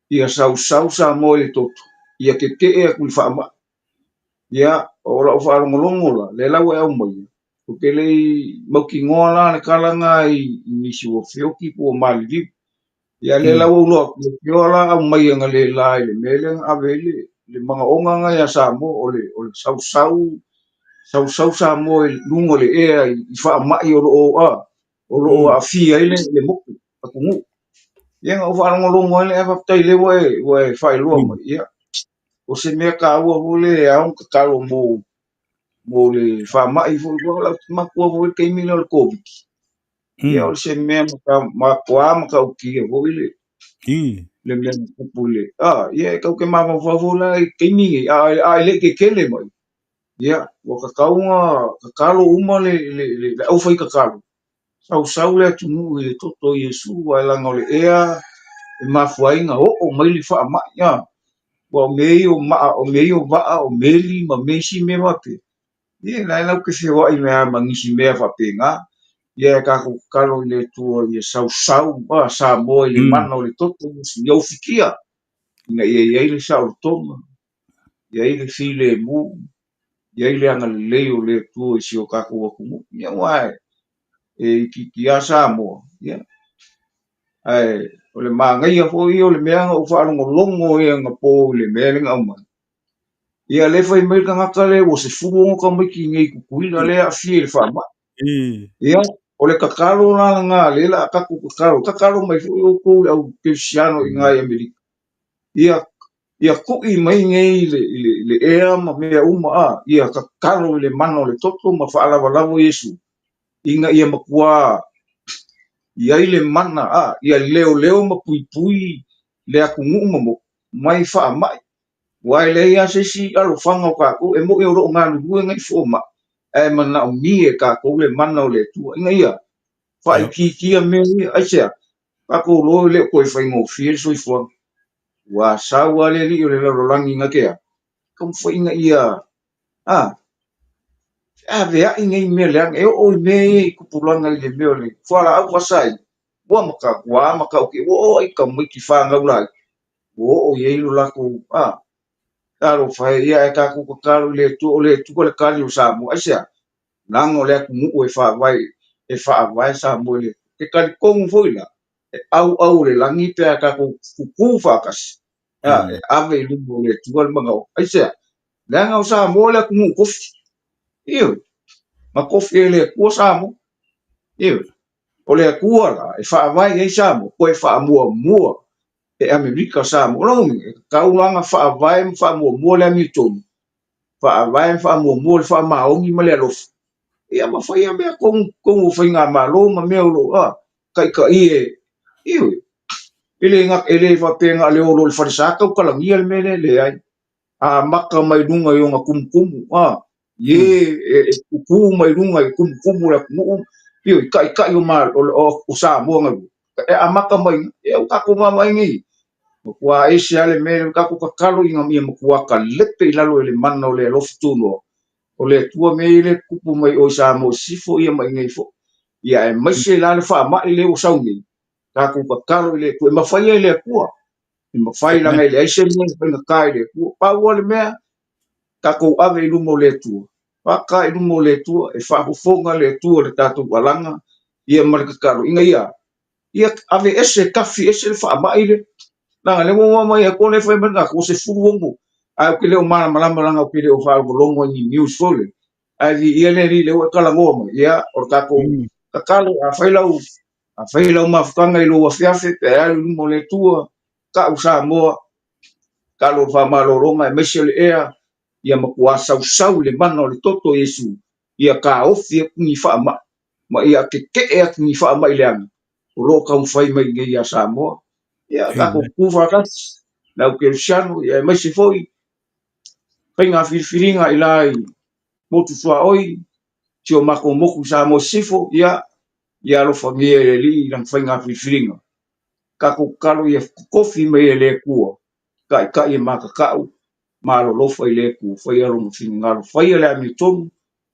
ia sausau Samoa i le toto, ia tetee atu i le faamai. Ia, o lau faalogologo la, lea la ua e aumaia, ou te le i mautinoa la le tala lena i nisi ua feoti po ua maliliu. Ia lea la ua ou iloa atu, le afioa la aumai analeila i le mea lea na ave ai le manaoga lena ia Samoa, o le sausau, sausau Samoa i luga o le ea i faamai o lo o aafia ai le motu, atunuu. Ia na ou faalogologo ai lea, faafetai lea ua e faailoa mai. Ia, o se mea taua foi lea e ao ona tatalo mo le faamai foi, ua lau matua foi le taimi lea o le Covid. Ia, o se mea matua matautia foi le mea na tupu i le ia e tau te mafaufau foi la i taimi nei, a e le i tetele mai. Ia, ua tatau ona tatalo uma le aufai tatalo. Sausau le atunuu i le toto o Iesu, ae leaga o le ea e mafua ai ona oo mai le faamai. Aua o mea ia o maa, o mea ia o vaa, o meli ma mea isi mea faapea. Ia la e latou te feoai mai lava ma nisi mea faapena. Ia e tatou tatalo i le Atua ia sausau Samoa i le mana o le toto o Iesu, ia ufitia ina ia i ai le saolotoga, i ai le filemu, i ai le agalelei o le Atua i si o tatou atunuu. Ia aua e itiiti lava Samoa, ia, ae o le manaia foi ia o le mea na ou faalogologo ai anapo i le mea lea na aumai. Ia lea fai mai le tagata lea ua 16 tamaiti nei i Tutuila lea e aafia i le faamai. Ia, o le tatalo la lena lea o le a tatou tatalo, tatalo mai foi outou le au kerisiano i ina i Amerika. Ia tui mai nei le ea ma mea uma, ia tatalo i le mana o le toto ma faalavalava Iesu, ina ia matua i ai le mana, ia leoleo ma puipui le atunuu ma motu mai faamai. Aua e leai lava se isi alofaga o tatou, e moni o lo o galulue nai fomai, ae manaomia e tatou le mana o le Atua ina ia faaitiitia mea ia. Aisea? Tatou iloa e le o toe faigofie le soifuaga. Ua sau lava le alii o le lalolagi na te a, taumafai ina ia feaveai nei mea leaga. E oo i mea ia i tupulaga i le mea o le fualaau faasaina, ua matautia, ua oo i tamaiti fanau laiti, ua oo i ai lo latou talofa e, ia ae tatou tatalo i le Atua, o le Atua le tali o Samoa. Aisea? Leaga o le atunuu e faavae, e faavae Samoa i le Atua. E talitonu foi la, e auau o le lagi pe a tatou tutu faatasi, e ave i luma o le Atua le manaoga. Aisea? Leaga o Samoa le atunuu tofi. Ioe, na tofi e le Atua Samoa. Ioe, o le Atua la e faavae i ai Samoa, toe faamuamua e Amerika Samoa. O lona uiga, e tatau la ona faavae ma faamuamua le amiotonu, faavae ma faamuamua le faamaoni ma le alofa. Ia ma faia mea tonu tonu o faigamalo ma mea o lo o taitai e, ioe, e le e le faapea na o le o loa i le falesa tautalagia le mea lea, leai. Amata mai luga i ona tumutumu, i e e tutu mai luga i tumutumu o le atunuu, ioe, i taitai o o Samoa nei. E amata mai, ia ua tatou vaavaai nei, matua ese lava le mea lea, tatou tatalo ina ia matua kalepe i lalo i le mana o le alofa tunoa o le Atua mea ia lea e tutupu mai o i Samoa i sisifo ia ma inei foi. Ia aemaise la le faamai lea ua sau nei, tatou tatalo i le Atua, e mafai e le Atua, e mafai leaga e leai se mea e faigata i le Atua. Pau lava le mea, tatou ave i luma o le Atua, faka i luma o le Atua, e faafofoga le Atua i le tatou alaga ia ma le tatalo ina ia ia aveese, tafi ese le faamai lea. Leaga lea ua vaavaai atu o lea e fai mai le tagata ua 16, ae ou te le o malamalama leaga ou te le o faalogologo i ni news foi lea. Ae viia le Alii lea ua e talanoa mai. Ia, o le tatou tatalo, a fai lau mafutaga i lou afeafe pe alu i luma o le Atua, tau Samoa, talo le faamalologa aemaise o le ea, ia matua sausau i le mana o le toto o Iesu, ia taofi atu ni faamai ma ia tetee atu ni faamai leaga o lo o taumafai mai nei ia Samoa. Ia tatou tutu faatasi, le au kerisiano, ia aemaise foi faiga filifiliga i la i motu tuaoi, si o matou motu i Samoa i Sisifo, ia, ia alofagia e le Alii i lana faiga filifiliga. Tatou tatalo ia totofi mai e le Atua, taitai e matatau, ma alolofa i le Atua, faia lona finagalo, faia le amiotonu,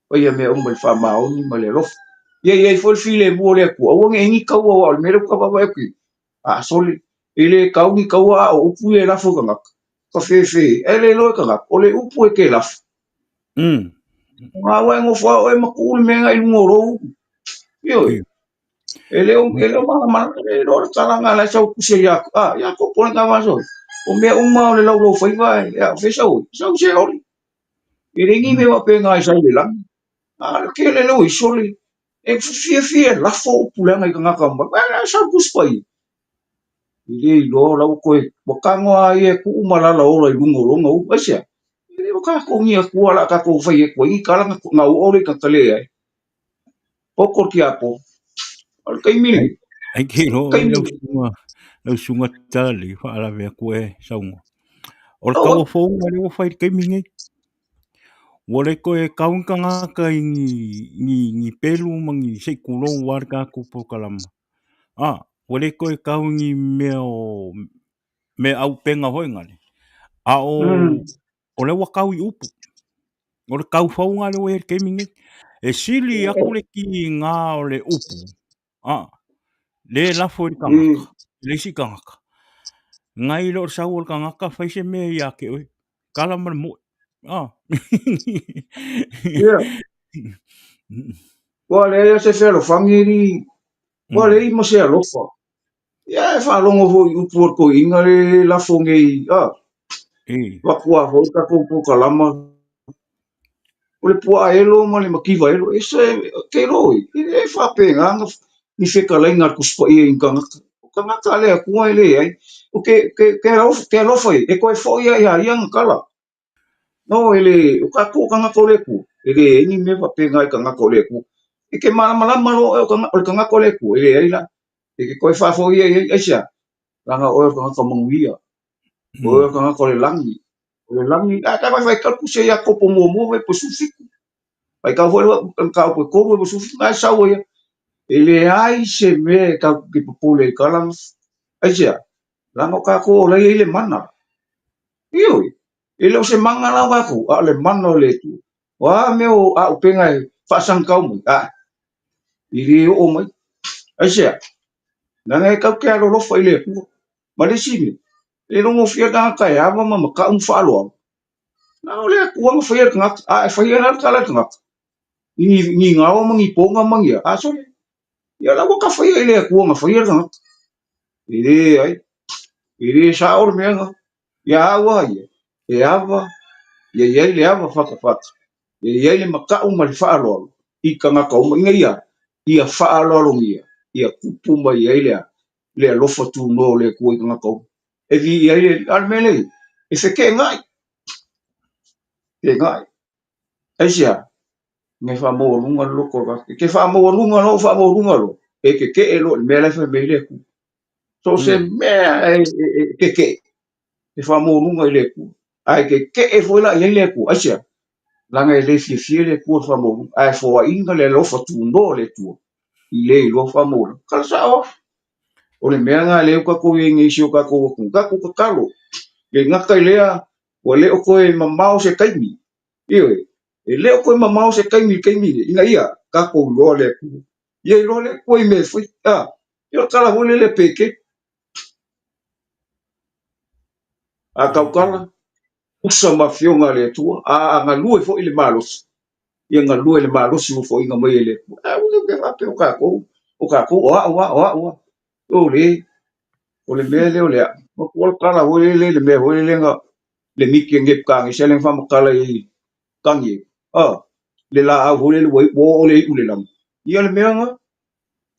faia mea uma i le faamaoni ma le alofa. Ia i ai foi le filemu o le Atua, aua ne i ni taua aua o le mea lea ua ta vaavaai atu i ai, a sole, e le tau ni taua a o upu ia e lafo i tagata, ka fefe, ae le iloa e tagata, o le upu e te lafo. Aua e nofo lava oe ma tuu le mea lena i luga o lou upu. Ioe. E le o malamalama, e le iloa le talaga la e sau tusi ai Iakopo le gava sole. O mea uma o le laulaufaiva e a o fea sau ai? Sau i Seoli. E leai ni mea faapena e sau i le lagi. A o le tele lea ua i sole. E fiafia e lafo upu leaga i tagata ma, e sau le Tusi Paia. E le iloa o la ua toe, ua tago lava ia e tuu ma lala ola i luga o lona ulu. Aisea? E le o tatou ni Atua o le a tatou fai atu ai ni tala na oo le tagata leai. Poto le tiakono. O le taimi lenei. Ai ke iloa oe lau susuga, lau susuga Talalelei, faalave atu e saunoa. O le taua fouga lea ua fai i le taimi nei. Ua le toe kau ni tagata i ni, ni, ni pelu ma ni se i tulou lava le tatou polokalama. Ua le toe kau i ni mea o mea aupega foi nale, a o o lea ua kau i upu. O le kau fouga lea ua i ai i le taimi nei. E sili atu le tiga o le upu, le lafo i le tagata, i le isi tagata, nai lo le sau o le tagata fai se mea ia te oe, kala ma le moe. Ia. Ua leai se fealofani e alii, ua leai ma se alofa. Ia e faalogo foi i upu a le toeaina le lafo nei, avatu lava foi le tatou polokalama, o le puaa elo ma le mativa elo, e se, te iloa oi, e le faapena ni fetalaiga a le Tusi Paia i ni tagata. O tagata a le Atua e leai, o ke, ke, ke alofa, ke alofa ia, e toe foi lava ia ia ana tala. No, e le, o tatou o tagata o le Atua, e leai ni mea faapena i tagata o le Atua. E te malamalama loa oe o le tagata o le Atua, e leai la. E te toe faafoi ia i ai, aisea? Leaga oe o le tagata manuia, oe o le tagata o le lagi, o le lagi, a ta faitau le tusi a Iakopo muamua vae po 17. Faitau foi le mataupu e 3 po 17, na e sau ai. E leai se mea e tatou te popole ai i tala na. Aisea? Leaga o tatou o la e i ai le mana. Ioe, e le o se mana la o tatou, a o le mana o le Atua. O a mea o auupega e faasagitau mai, a, e le oo mai. Aisea? Leaga e tatou te alolofa i le Atua. Ma le isi mea, e logofia le tagata e ava ma mataʻu ma faaaloalo. Na o le Atua na faia le tagata, a e faia la le tala i le tagata, i ni gao ma ni poga ma ni a, a sole. Ia la ua ta faia i le Atua na faia le tagata. E leai, e le sao le mea na. Ia au a ia, e ava, ia i ai le ava fatafata, ia i ai le mataʻu ma le faaaloalo i tagata uma, ina ia, ia faaaloalogia, ia tupu mai ai le a, le alofa tunoa o le Atua i tagata uma. E viia ai le Alii. A o le mea lea, e feteenai, feteenai. Aisea? Ina ia faamaualuga le loto o le tagata. E te faamaualuga loa, faamaualuga loa, e tetee loa i le mea la e fai mai ai le Atua. So o se mea e tetee, e faamaualuga i le Atua. Ae tetee foi la i ai le Atua. Aisea? Leaga e le fiafia le Atua i le faamaualuga, ae foaiina le alofa tunoa o le Atua i le iloa faamaualuga. Tala sao lava. O le mea lena lea ua tatou i ai nei i si o tatou atunuu, tatou tatalo. Le gata i lea, ua le o toe mamao se taimi. Ioe, e le o toe mamao se taimi i le taimi lenei, ina ia tatou iloa le Atua. Ia iloa le Atua i mea e fai. A, ia o le tala foi lele a Petelu. A tautala, usa ma afioga a le Atua, a galue foi i le malosi, ia galue i le malosi ua foaiina mai e le Atua. A ua te faapea o tatou, o tatou, o au a, o au a. O le, o le mea lea o le a. Matua le tala foi lele, le mea foi lele na le miti a Nebukanesa lea na faamatala i Tanielu, le laau foi lele ua oo le iu i le lagi. Ia le mea lena,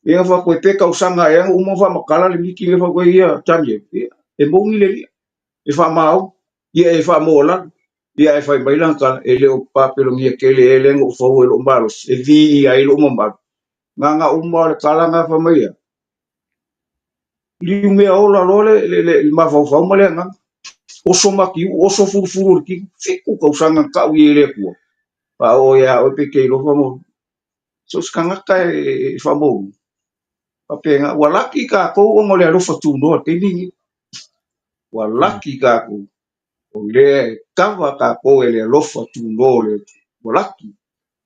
ia faapea pe tausaga ea na uma ona faamatala le miti lea faapea ia Tanielu, ia e moni le Alii, e faamaoni, ia e faamaualalo. Ia ae fai mai lana tala, e le o Papelonia tele ea lea na ou fau ai lou malosi, e viia ai lou mamalu. Na na uma le tala na fai mai ia, liumea ola loa le mafaufau ma le agaga. Oso matiu, oso fulufulu o le tino, 7 tausaga na tau i ai e le Atua. Faaoo ia oe pe te iloa faamaualuga. So o se tagata e faamaualuga. Faapena, ua laki tatou ona o le alofa tunoa i le taimi lenei. Ua laki tatou, o lea e kava tatou e le alofa tunoa o le Atua. Ua laki.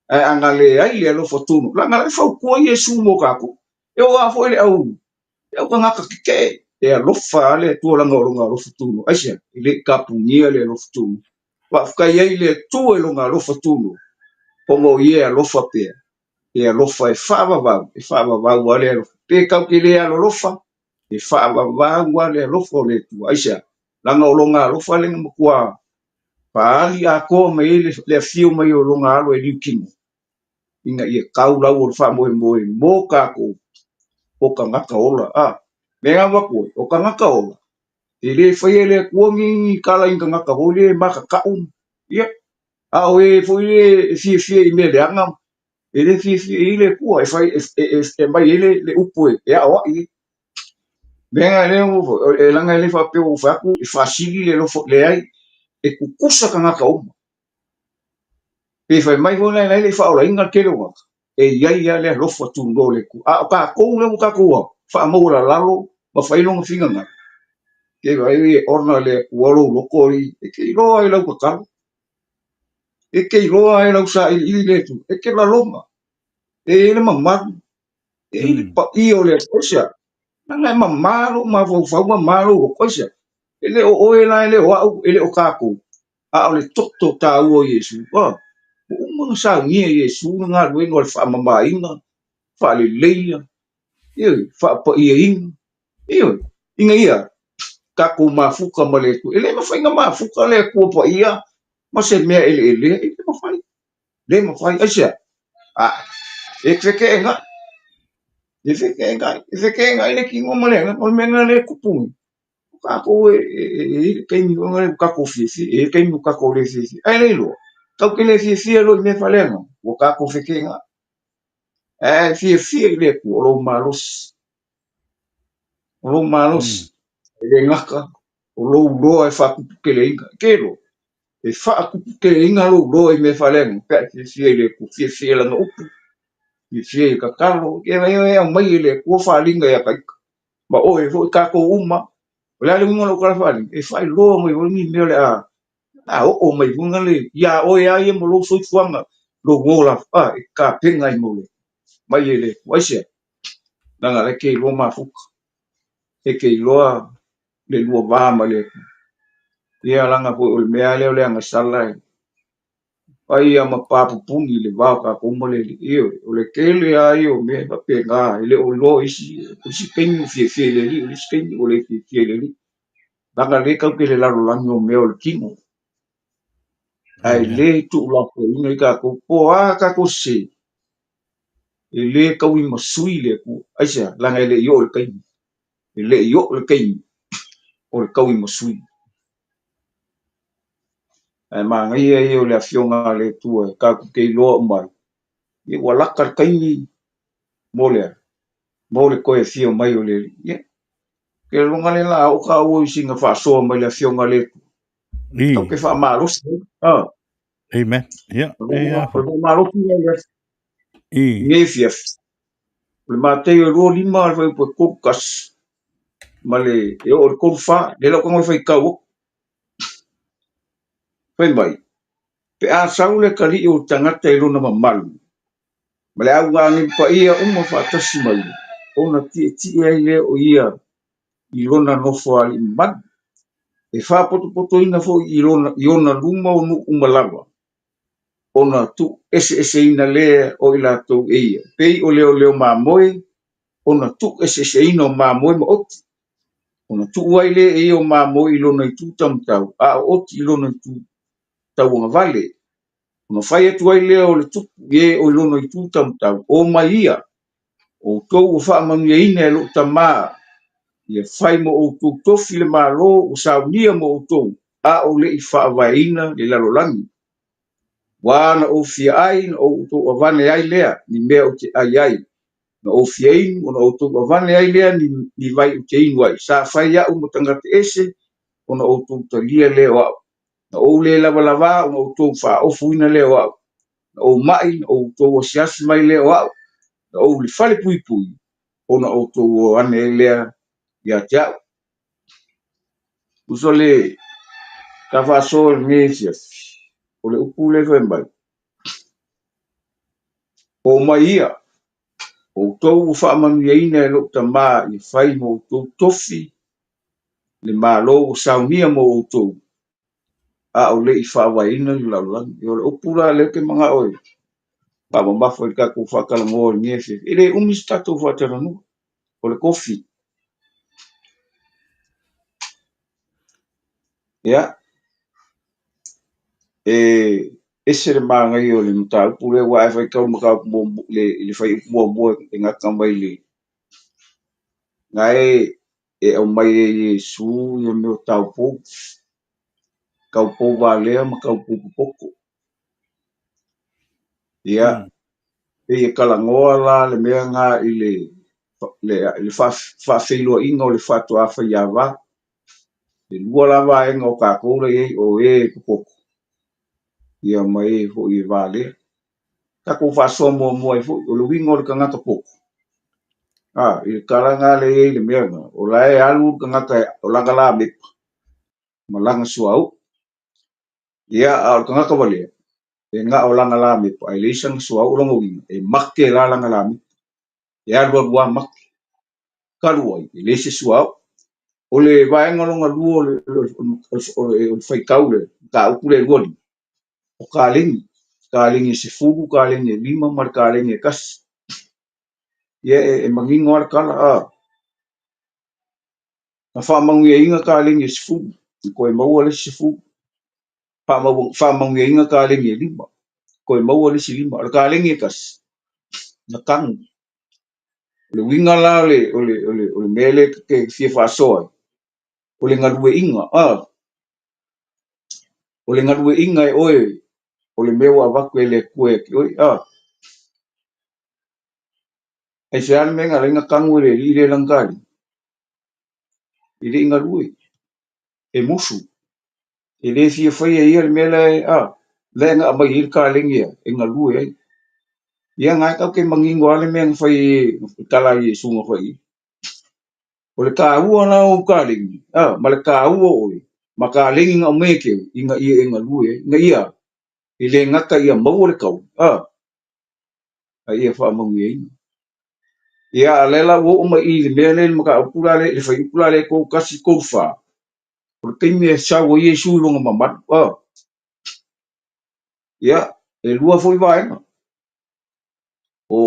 Ae a na leai le alofa tunoa, leaga la e fautua Iesu mo tatou. E oo lava foi le au, le au tagata tetee, e alofa lava le Atua leaga o lona alofa tunoa. Aisea? E le i tapunia le alofa tunoa. Faafetai ai i le Atua i lona alofa tunoa, ona o ia e alofa pea, e alofa e faavavau, e faavavau lava le alofa. Pe tatou te le alolofa, e faavavau lava le alofa o le Atua. Aisea? Leaga o lona alofa lea na matua faaali atoa mai ai le afio mai o lona alo e liutino, ina ia tau lau o le faamoemoe mo tatou o tagata ola. Mea na avatu ai, o tagata ola, e le faia e le Atua ni tala i ni tagata foi lea e matatau, ia, a o e foi lea e fiafia i mea leaga, e le fiafia i ai le Atua, e fai, e aumai ai le upu e aoai ai. Mea na lea e leaga e le faapea ua ou fai atu e faasili le alofa, leai, e tutusa tagata uma. Pe fai mai foi la e le i faaolaina le tele o tagata, e i ai lava le alofa tunoa o le Atua. A o tatou lea ua tatou faamaualalalo ma fai lona finagalo, ke vaai e ona le Atua lou loto alii, e te iloa i lau tatalo, e te iloa i lau sailiili le Atua, e te lalona, e i ai le mamalu, e i ai le paia o le Atua. Aisea? Leaga e mama lou mafaufau, mama lou loto. Aisea? E le o oe la, e le o au, e le o tatou, a o le toto taua o Iesu. Ua uma ona saunia e Iesu le galuega o le faamamaina, faaleleia, ioe, faapaiaina, ioe, ina ia tatou mafuta ma le Atua. E le mafai ona mafuta le Atua Paia ma se mea eleelea, e le mafai, le mafai. Aisea? A, e feteenai, e feteenai, e feteenai le tino ma le agaga, o le mea lena lea e tupu nei. O tatou e i ai le taimi foi lea ua tatou fiafia, e i ai le taimi ua tatou le fiafia. Ae le iloa, tatou te le fiafia loa i mea faaleaga, ua tatou feteenai. Ae fiafia i le Atua, o lou malosi. O lou malosi, e le gata, o lou loa e faatuputeleina. E te iloa, e faatuputeleina lou loa i mea faaleaga, pe a e fiafia i le Atua, fiafia i lana upu, fiafia i tatalo, e aumai e le Atua faaaliga ia ita. Ma oe foi tatou uma. O le a le uiga o lau tala faaaliga? E faailoa mai foi ni mea o le a oo mai foi le ia oe lava ia ma lou soifuaga, lou ola, e tapena ai mo le mai e le Atua. Aisea? Leaga o la e te iloa mafuta, e te iloa le lua va ma le Atua. Ia leaga foi o le mea lea o le agasala e Fai lava ma papupuni le va o tatou ma le Alii. Ioe, o le tele lava ia o mea e faapena, e le o iloa isi, o isi taimi ua fiafia i le Alii, o le isi taimi ua le fiafia i le Alii. Leaga o lea tatou te i le lalolagi o mea o le tino, ae le tuulafoaiina ai tatou. Po o a tatou sese, e le tauimasui le Atua. Aisea? Leaga e le i oo le taimi. E le i oo le taimi o le tauimasui. Ae manaia ia o le Afioga a le Atua e tatou te iloa uma ai, ia ua lata le taimi mo le a? Mo le toe afio mai o le Alii. Ia, ke lona lea la oo tāua i sina faasoa mai le Afioga a le Atua. Tau ke faamalosi ai. Ah. Amen. Ia, e a. O le faamalosi lea i lenei afiafi. O le Mataio e 25 le fuaiupu e 31 ma le e oo i le 34, lea la ua tago e faitau atu. Fai mai, pe a sau le atalii o le tagata i lona mamalu, ma le auga agelu paia uma faatasi ma ia, ona tietie ai lea o ia i lona nofoalii mamalu, e faapotopotoina foi i lona, i ona luma o nuu uma lava, ona tuueseeseina lea o i latou e ia, pei o leoleo mamoe, ona tuueseeseina o mamoe ma oti. Ona tuu ai lea e ia o mamoe i lona itu taumatau, a o oti i lona itu tauagavale. Ona fai atu ai lea o le tupu i e o i lona itu taumatau, O mai ia, outou ua faamanuiaina e lou Tama, ia fai mo outou tofi le Malo ua saunia mo outou, a o le i faavaeina le lalolagi. Ua na ou fia ai, na outou avane ai lea ni mea ou te ai ai, na ou fia inu, ona outou avane ai lea ni vai ou te inu ai. Sa fai au ma tagata ese, ona outou talia lea o au. Na ou le lavalava, ona outou faaofuina lea o au. Na ou ma'i, na outou asiasi mai lea o au. Na ou i le falepuipui, ona outou o ane ai lea ia te au. Uso le ta faasoa i lenei afiafi, o le upu lea fai mai, O mai ia, outou ua faamanuiaina e lou Tama ia fai mo outou tofi le Malo ua saunia mo outou, a o le i faavaeina le lalolagi. O le upu la lea ou te manao e faamamafa i le tatou faatalanoa i lenei afiafi, e le umi se tatou faatalanoa, o le tofi. Ia, e ese le manaia o le mataupu lea, aua a faitau i le mataupu muamua, i le fuaiupu muamua e gata mai le, na e e aumai e Iesu ia mea o taupou, taupou valea ma taupou popoto. Ia, pei e talanoa la le mea lena i le faafeiloaiga o le faatoa faiava. E lua la vaega o tatou la i ai, o e popoto ia ma e foi e valea. Tatou faasoa muamua ai foi, o le uiga o le tagata poto, i le tala lena lea e i ai le mea lena, o la e alu le tagata o lana lamepa ma lana suauu. Ia, a o le tagata valea, e na o lana lamepa ae leai sana suauu. O lona uiga, e mate la lana lamepa, e alualu lava mate, talu ai, e leai se suauu. O le vaega lona lua o le faitau le mataupu lea e 25, o kaleni, kaleni e 10, kaleni e 5 ma le kaleni e 1. Ia e manino lava le tala, a. Na faamanuiaina kaleni e 10, na toe maua le isi 10. Faamanuiaina kaleni e 5, toe maua le isi 5. O le kaleni e 1, na tanu. O le uiga la o le mea lea e te fia faasoa ai, o le galueaiina, a. O le galueaiina e oe o le mea ua avatu e le Atua ia te oe, a. Aisea le mea na ala ai ona tanu e le alii lea lana kaleni? E le i galue, e musu, e le fia faia e ia le mea la e, a, la e na aumai ai le kaleni e galue ai. Ia na e tatou te manino lava le mea na fai e le tala a Iesu na fai ai. O le taua la o ou kaleni, a, ma le taua o oe, ma kaleni na aumai e te oe, ina ia e galue ai, ina ia e le gata ia maua le taui, a, a ia faamanuiaina. Ia, a o lea la ua oo mai i le mea lea i le mataupu la lea, i le fuaiupu la lea e 3, 1, 3, 4, o le taimi e sau ai Iesu i lona mamalu, a. Ia, e lua foi vaega, o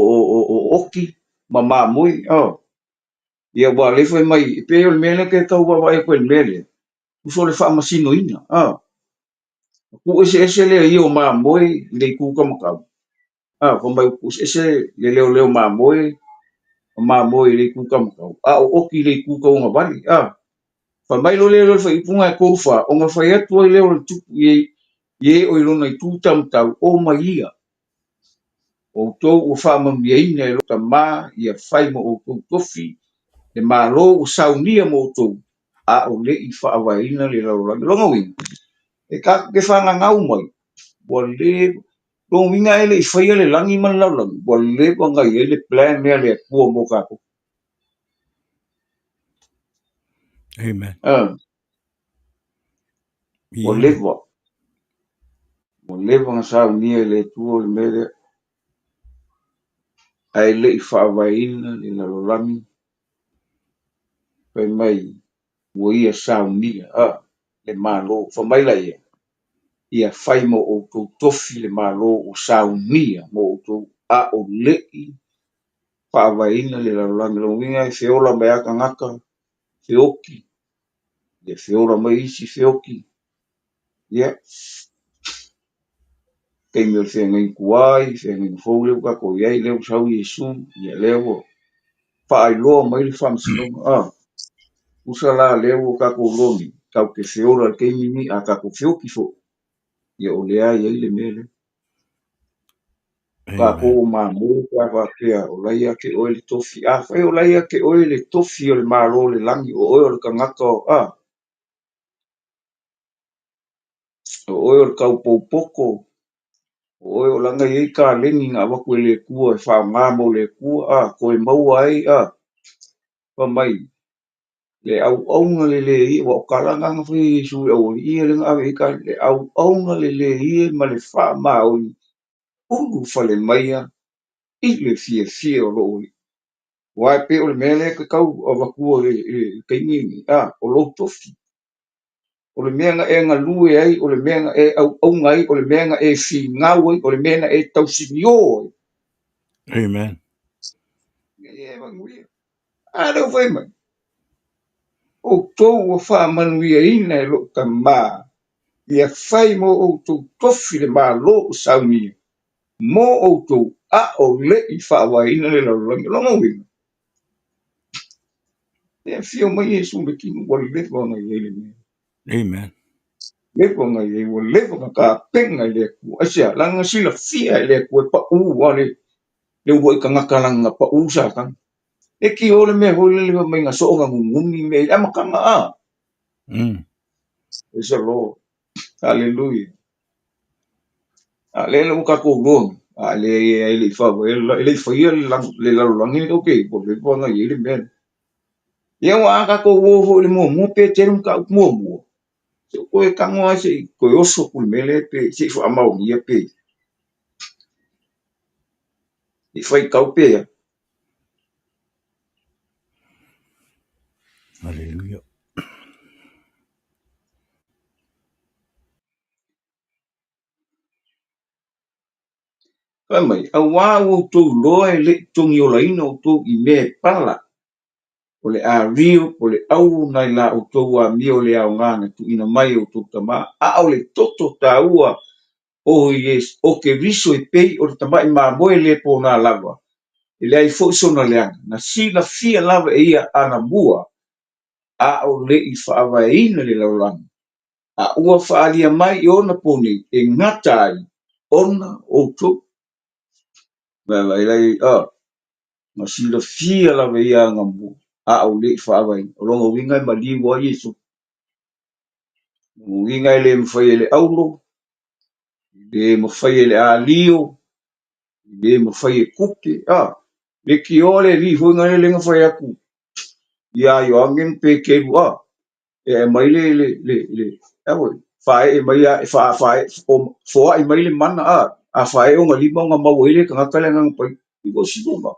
oti ma mamoe, a. Ia, ua lea fai mai, e pei o le mea lea ke tau vaavaai atu ai i le mea lea, tusa o le faamasinoina, a. Tuueseese lea ia o mamoe i le itu taumatau, a, fai mai ua tuueseese le leoleo mamoe ma mamoe i le itu taumatau, a o oti i le itu tauagavale, a. Fai mai loa lea o le fuaiupu lena e 3 4, ona fai atu ai lea o le tupu i e o i lona itu taumatau, o mai ia, outou ua faamanuiaina e lou Tama ia fai mo outou tofi le Malo ua saunia mo outou, a o le i faavaeina le lalolagi. O lona uiga, e tatou te fananau mai, ua le, lona uiga e le i faia le lagi ma le lalolagi, ua leva ona i ai le plan lea a le Atua mo tatou. Amen. Ua leva. Ua leva ona saunia e le Atua le mea lea, ae le i faavaeina le lalolagi, fai mai ua ia saunia le Malo. Fai mai laia, ia fai mo outou tofi le Malo ua saunia mo outou, a o le i faavaeina le lalolagi. Lona uiga e feola mai lava tagata, feoti, ia feola mai isi feoti, ia, taimi o le feagaiga tuai, feagaiga fou lea ua tatou i ai, lea ua sau Iesu, ia lea ua faailoa mai le faamasinoga. A, tusa la lea ua tatou iloa nei, tatou te feola i le taimi lenei, a tatou feoti foi, ia o lea e i ai le mea lea. Tatou o mamoe pe a faapea o la e ia te oe le tofi. Afai o la e ia te oe le tofi o le Malo o le lagi, o oe o le tagata o, a, o oe o le taupoupoko, o oe o lana e i ai kaleni na avatu e le Atua e faaaoga mo le Atua, a, toe maua ai, a, fai mai, le auauna lelei ia, aua o tala na na fai e Iesu i le aualii ia lea na ave i ai kaleni, le auauna lelei ia ma le faamaoni ulufale maia i le fiafia o lou Alii. Aua e pei o le mea lea e te tau avatua i le taimi lenei, a, o lou tofi. O le mea na e galue ai, o le mea na e auauna ai, o le mea na e finau ai, o le mea na e tausinio ai. Amen. E manuia. A lea ua fai mai, outou ua faamanuiaina e lou Tama, ia fai mo outou tofi le Malo o saunia mo outou, a o le i faavaeina le lalolagi. O lona uiga, E afio mai Iesu i le tino ua leva ona i ai le mea. Amen. Leva ona i ai, ua leva ona tapena i le Atua. Aisea? Leaga na silafia e le Atua e pau lava le uluai tagata leaga na pau Satani. E tio le mea foi lele fai mai na soo na nunumi mea i le amataga a. Praise the Lord. Hallelujah. A lea la ua tatou iloa nei, a leai e le i faavae, e le i faia le lalolagi lenei, ok, ua leva ona i ai le mea lea. Ia aua a tatou o foi i le muamua pe tele mataupu muamua, se i toe tago lava se i toe oso atu i le mea lea pe se i faamaonia pe i faitau pe a. Hallelujah. Fai mai, auā ua outou iloa e le i togiolaina outou i mea e pala, o le ario po o le auro nai la outou amio le aoga na tuuina mai e outou tama, a o le toto taua o o Keriso e pei o le tamai mamoe le pona lava, e leai foi sona leaga, na silafia lava e ia anamua, a o le i faavaeina le lalolagi. A ua faaalia mai i ona po nei e gata ai ona outou. Vaavaai la i ai, a, na silafia lava e ia anamua, a o le i faavaeina. O lona uiga e maliu lava Iesu. O lona uiga e le mafai e le auro, e le mafai e le alio, e le mafai e tupe, a, leitioa le alii foi lea na fai atu ia Ioane ma Peteru, a, e aumai le, le, le, le, a foi, faaee mai a, fa, faaee, foai mai le mana, a, a faaee ona lima ona maua ai le tagata le Agaga Paia. I ua siloga.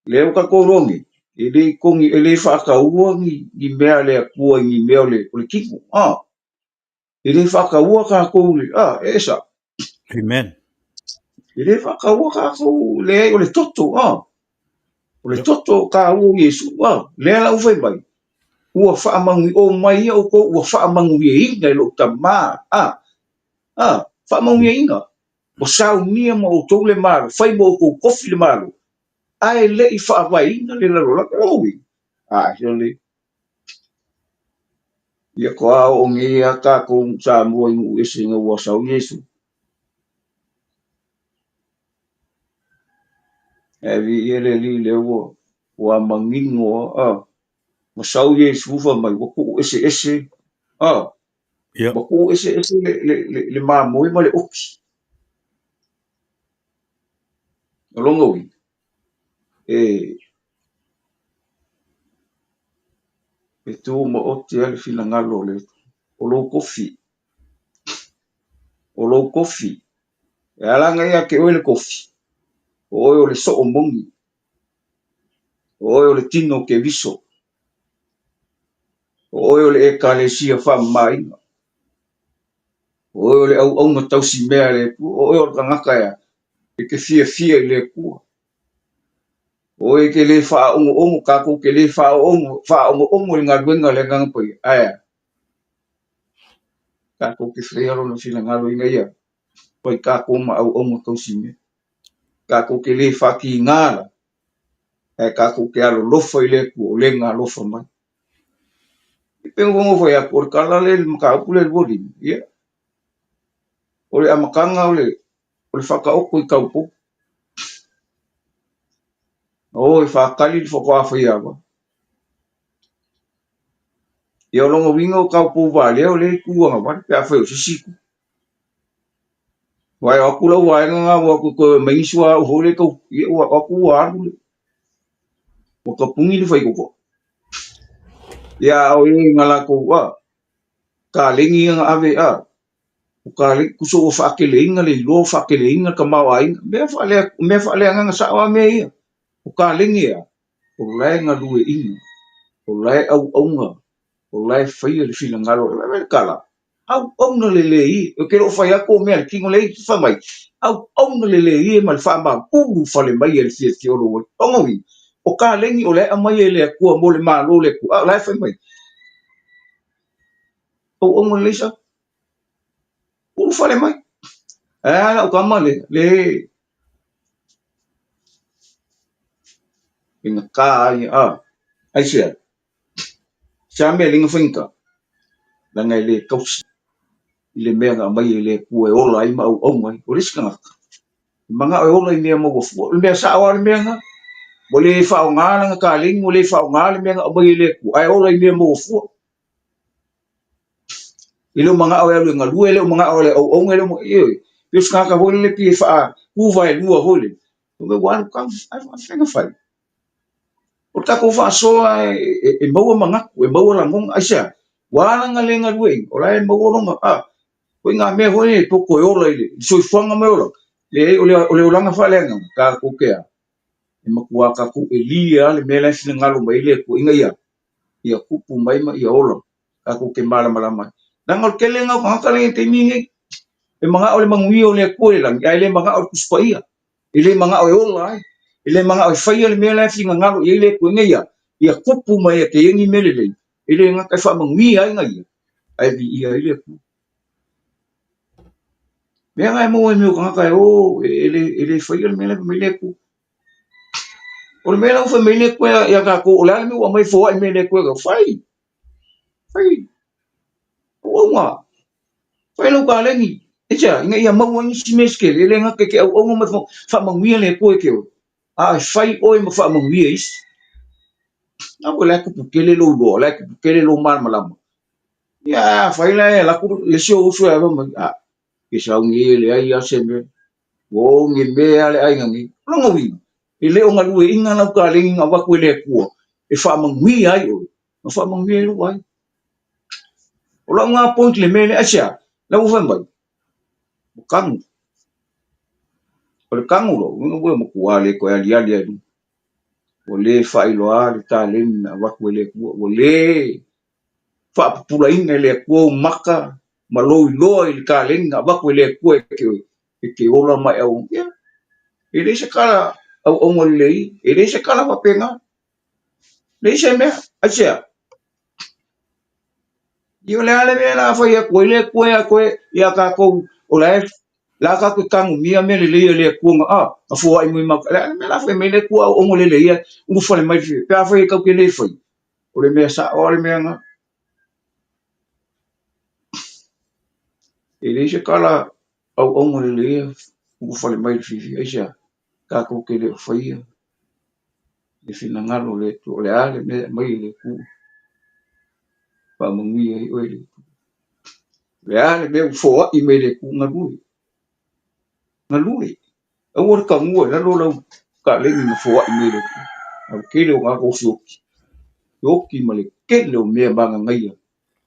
Lea ua tatou iloa nei, e le i togi, e le faataua ni, ni mea a le Atua i ni mea o le, o le tino, a. E le faataua tatou le, a, e esa. Amen. E le faataua tatou, leai, o le toto, a. O le toto taua o Iesu, a. Lea la ua fai mai, ua faamanuia, o mai ia outou, ua faamanuiaina e lou Tama, a. A, faamanuiaina. Ua saunia ma outou le Malo, fai ma outou tofi le Malo, ae le i faavaeina le lalolagi. O lona uiga, a, sole, Ia toa oo nei a tatou Samoa i nuu ese ina ua sau Iesu. Ae viia le Alii lea ua ua manino a, ua sau Iesu fai mai ua tuu eseese a, ua tuu eseese le, le, le, le mamoe ma le oti. O lona uiga, e E tumaoti ai le finagalo o le Atua. O lou tofi. O lou tofi. E ala ona ia te oe le tofi, o oe o le soo moni. O oe o le tino o Keriso. O oe o le Ekalesia faamamaina. O oe o le auauna tausimea a le Atua. O oe o le tagata ea e te fiafia i le Atua. O oe e te le faaogoogo, tatou te le faaogoogo i le galuega a le Agaga Paia, ae a? Tatou te faia Lona finagalo ina ia fai tatou ma auauna tausimea. Tatou te le faatiga la, ae tatou te alolofa i le Atua o le na alofa mai. E pei ona fai atu, o le tala lea i le mataupu lea 25, ia, o le amataga o le o le faataoto i taupou. O e faatali le faatoa faiava. Ia o lona uiga o taupou valea o lea e tu agavale pe afai o se isi itu. Aua e o atu lau vaega na ua atu e toe aumai ni suauu foi lea tau, ia ua o atu ua alu le, ua tapuni le faitotoa. Ia a o e na latou, a, kaleni ia na ave, a, O ka tusa ua faateleina le iloa, ua faateleina le tamaoaiga. Mea faale, mea faaleagaga sao lava mea ia. O kaleni ea, o la e galueaiina, o la e auauna, o la e faia le finagalo. E vaai le tala, auauna lelei, ou te le o fai atu o mea a le tino lea e fai mai, auauna lelei e ma le faamaulu fale mai e le fiafia o lou alii. O lona uiga, o kaleni o la e aumai e le Atua mo le Malo o le Atua, a o la e fai mai, auauna lelei sa. Ulufale mai. Ae a lau tama le, le. Faigata lava ia, a. Aisea? Se a mea e le faigata? Leaga e le tausi i le mea na aumai e le Atua e ola ai ma auauna ai. O le isi tagata, e manao e ola i mea maua fua. O le mea sao lava le mea lena. Ua le faaaoga lana taleni, ua le faaaoga le mea na aumai e le Atua, ae ola i mea maua fua. E le o manao e alu e galue, e le o manao e auauna, e le o manao, ioe. Pei o se tagata foi lele pei e faa-tu vaelua foi lele. Ua alu tau, ae faafefea ona fai? O le tatou faasoa e maua manatu, e maua lagona. Aisea? Ua ala ona le galueaiina, o la e maua lona, a, o ituaiga mea foi nei e poto e ola i le soifuaga ma le olaga. Leai, o le olaga faaleagaga, tatou te a? E matua tatou elia lava le mea la e finagalo mai ai le Atua ina ia tupu mai ma ia ola, tatou te malamalama ai. Leaga o le tele lena o tagata la e i ai i le taimi lenei, e manao i le manuia o le Atua i le lagi, ae le manao i le Tusi Paia. E le manao e ola ai, e le manao e faia le mea la e finagalo i ai le Atua ina ia tupu mai e te i ai ni mea lelei, e le gata e faamanuia ai na ia, ae viia ai le Atua. Mea na e maua ai mea o tagata e o e le faia le mea la e fai mai le Atua. O le mea la ua fai mai le Atua ia tatou, o le a le mea ua aumai foai mai e le Atua, fai, fai, auauna. Fai lau kaleni, aisea? Ina ia maua ai nisi mea se tele, e le gata i te auauna ma faamanuia le Atua i te oe, a e fai oe ma faamanuia i isi. Na o la e tupu tele lou iloa, o la e tupu tele lou malamalama. Ia ae afai la e alu atu le isi ou uso e ave mai, a, ke sauni e leai lava se mea, ua oge mea lava le aiga nei. O lona uiga, e le o galueaiina lau kaleni na avatu e le Atua e faamanuia ai oe, ma faamanuia ai lou aiga. O lau lena point i le mea lea, aisea? La ua fai mai, ua kanu. O le kanu loa, uiga ua matua le toe aliali lava i luga. Ua le faailoa le taleni na avatu e le Atua, ua le faapupulaina e le Atua ou maka ma lou iloa i le taleni na avatu e le Atua e te ola ma e auauna. Ia, e leai se tala auauna lelei, e leai se tala faapena. Leai se mea, aisea? Ia o le a le mea o le a fai atu ai le Atua ia koe, ia tatou, o la e, la tatou te tanumia mea lelei a le Atua na, a, na foai mai ma, o le a le mea o le a fai mai le Atua aoaoga lelei ia, ulufale mai le, pe afai e tatou te le faia, o le mea sao lava le mea lena. E leai se tala auauna lelei ia ulufale mai le fiafia, aisea? Tatou te le o faia le finagalo o le Atua, o le a le mea e aumai e le Atua, faamanuia ai oe le Atua. O le a le mea ua foai mai e le Atua, galue, galue. Aua le tagua i lalo lau kaleni na foai mai e le Atua. A o le tele o tagata ua feoti, feoti ma le tele o mea magagaia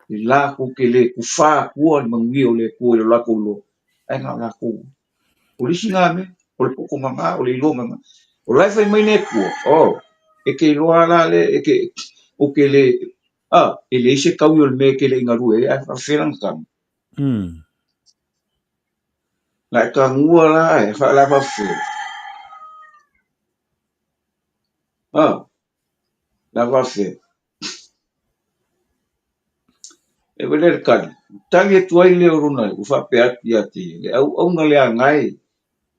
e latou te le tufa atua le manuia o le Atua i lo latou iloa, ae na o latou. O le isi lena mea, o le poto gaga, o le iloa gaga. O la e fai mai le Atua, oh, e te iloa la le, e te, ou te le, ah, e leai se taui o le mea e te le i galue ai, ae faapefea lana tanu. La e tanua la e, fa, la faapefea. Ah, la faapefea. E wele le tali. Tali atu ai lea o lona ua faapea atu ia te ia, le auauna leaga e,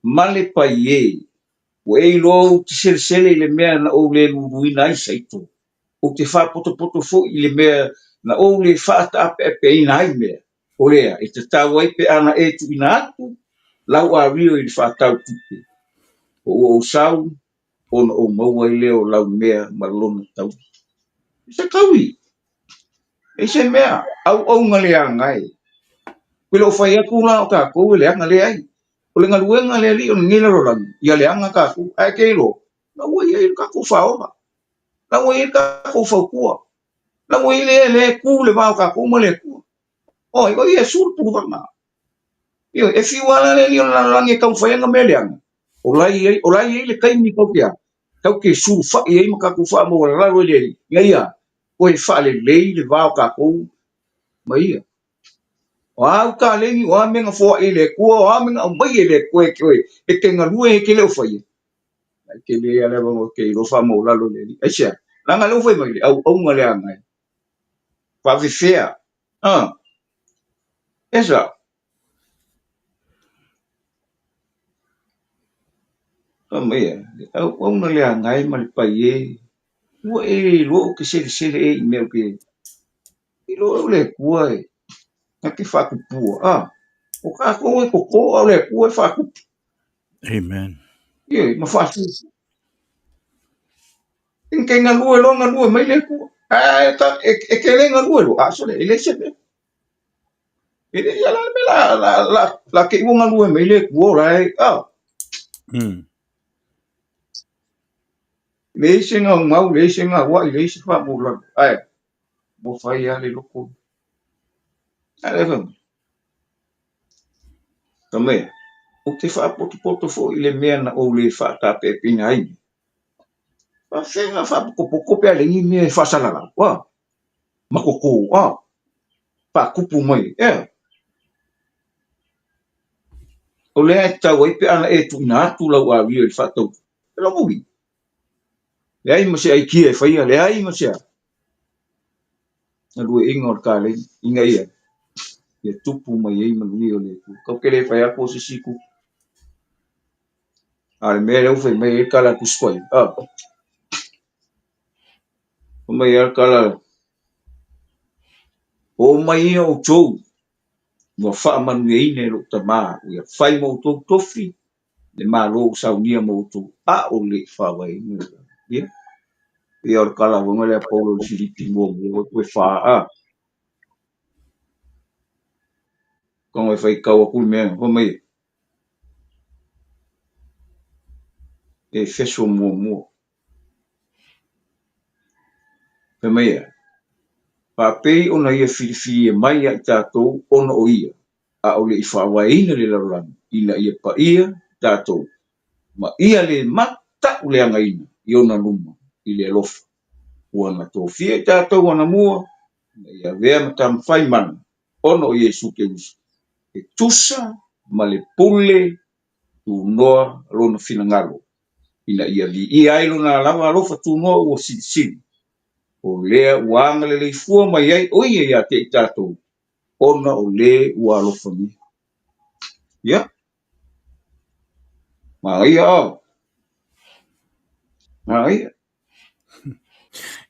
ma le pai e, ua e iloa ou te selesele i le mea na ou le luluina ai saito, ou te faapotopoto foi i le mea na ou le faataapeapeaina ai mea, o lea e tatau ai pe ana e tuuina atu lau ario i le faatau tupe, o ua ou sau ona ou maua ai lea o lau mea ma lona taui. E se taui, e se mea, auauna leaga e. Pe le o fai atu la o tatou e leaga, leai. O le galuega a le Alii o lenei lalolagi, ia leaga tatou, ae te iloa, la ua i ai le tatou faaola, la ua i ai le tatou fautua, la ua i ai le lea e tu le va o tatou ma le Atua. Oi, o Iesu le puluvaga. Ioe, e fiu lava la le alii o le lalolagi e taumafai ai na mea leaga, o la e i ai, o la e i ai le taimi tatou te a, tatou te sulufai ai ma tatou faamaualalalo i le Alii, ina ia toe faalelei le va o tatou ma Ia. O a au taleni, o a mea na foai e le Atua, o a mea na aumai e le Atua e te oe, e te galue e te le o faia, e tele lava le avanoa e te iloa faamaualalo i le Alii. Aisea? Leaga o lea ua fai mai le auauna leaga e faafefea. Ah, esa. Fai mai ia, le auauna leaga e ma le pai e, ua e iloa ou te selesele ea i mea ou te iloa ea o le Atua e na te faatupua, a, o tatou e toto a o le Atua e faatupu. Amen. Ioe, ma faasusu. E te galue loa galue mai le Atua. Ae e te le galue loa, a sole, e leai se mea. E leai la le mea la, la, la, la te i ua galue mai le Atua o la e, a. Leai se gaugau, leai se gauai, leai se faamaualalo. Ae, ua fai lava le loko. Ae le fai mai. Fai mai, ou te faapotopoto foi i le mea na ou le faatapeapeina ai. Faafefea faapotopoto pe a leai ni mea e faasalalau, a? Ma toto, a? Faatupu mai, ea? O lea e tatau ai pe ana e tuuina atu lau amio i le faatautu. E lona uiga, leai ma se aikia e faia, leai ma se galueaiina o le kalei ina ia ia tupu mai ai manuia o le Atua. Tatou te le fai atu o se isi itu. A o le mea lea ua fai mai ai le tala a Tusi Paia, a, fai mai lava le tala, O mai ia outou ua faamanuiaina e lou Tama, ua fai ma outou tofi le Malo ua saunia mo outou, a o le i faavaeina le lalolagi. Ia, pei o le tala foi lea a Paulo i le Filipi muamua toe fa, a. Tago e faitau atu le mea, fai mai, Efeso muamua. Fai mai e, Faapei ona ia filifilia mai ia i tatou ona o ia, a o le i faavaeina le lalolagi, ina ia paia tatou, ma ia le matauleagaina i ona luma i le alofa, ua na tofia i tatou anamua, ina ia avea ma taumafai mana ona o Iesu Keriso, e tusa ma le pule tunoa lona finagalo, ina ia viia ai lona lava alofa tunoa ua silisili, o lea ua agalelei fua mai ai o ia ia te i tatou, ona o le ua alofagia. Ia, manaia a? Manaia.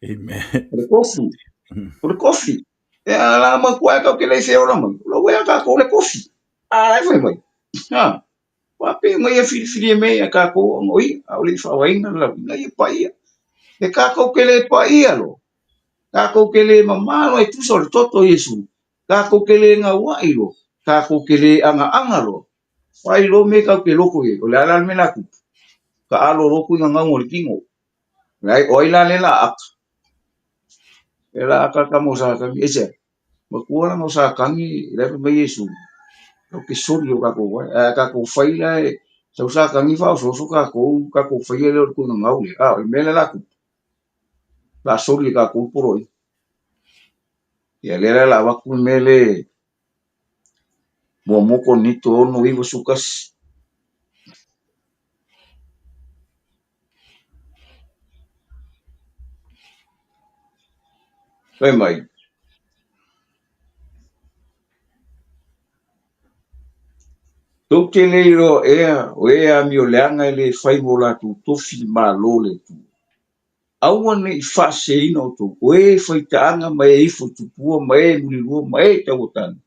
Amen. O le kofi. O le kofi. E a la ma kua ka ke le se ola mai. O la wea ka ko le kofi. A e fai mai. Ha. Wa pe ngai e filifili e mea ia kākou ona o ia, ʻaʻole i faavaeina le lau, ina ia paia. E kākou ke le paia loa, kākou ke le mamā loa e tusa o le toto o Iesu, kākou ke le gauaʻi loa, kākou ke le ʻagaʻaga loa, fai loa mea kākou ke loko i ai, o le a la le mea la tupu? Ka alo loa kuiga gau o le kino. Leai, o ai la le la aka? E la aka ka mo sa kami, e sea, matua la mo sa kami, le fa mai Iesu, o ke soli o kākou wai, a kākou fai la e, sau sa kami fa o soso kākou, kākou fai le o le kuiga gau le, a o le mea le la tupu, la soli e kākou polo i. Ia le la la avatu le mea le, muamua Korinito 6, 91. Fai mai. Tou te le iloa ea o e amioleaga e le fai mo latou tofi le Malo o le Atua. Aua ne i faaseseina outou, o e faitaaga ma e ifo i tupua ma e mulilua ma e tauatagi,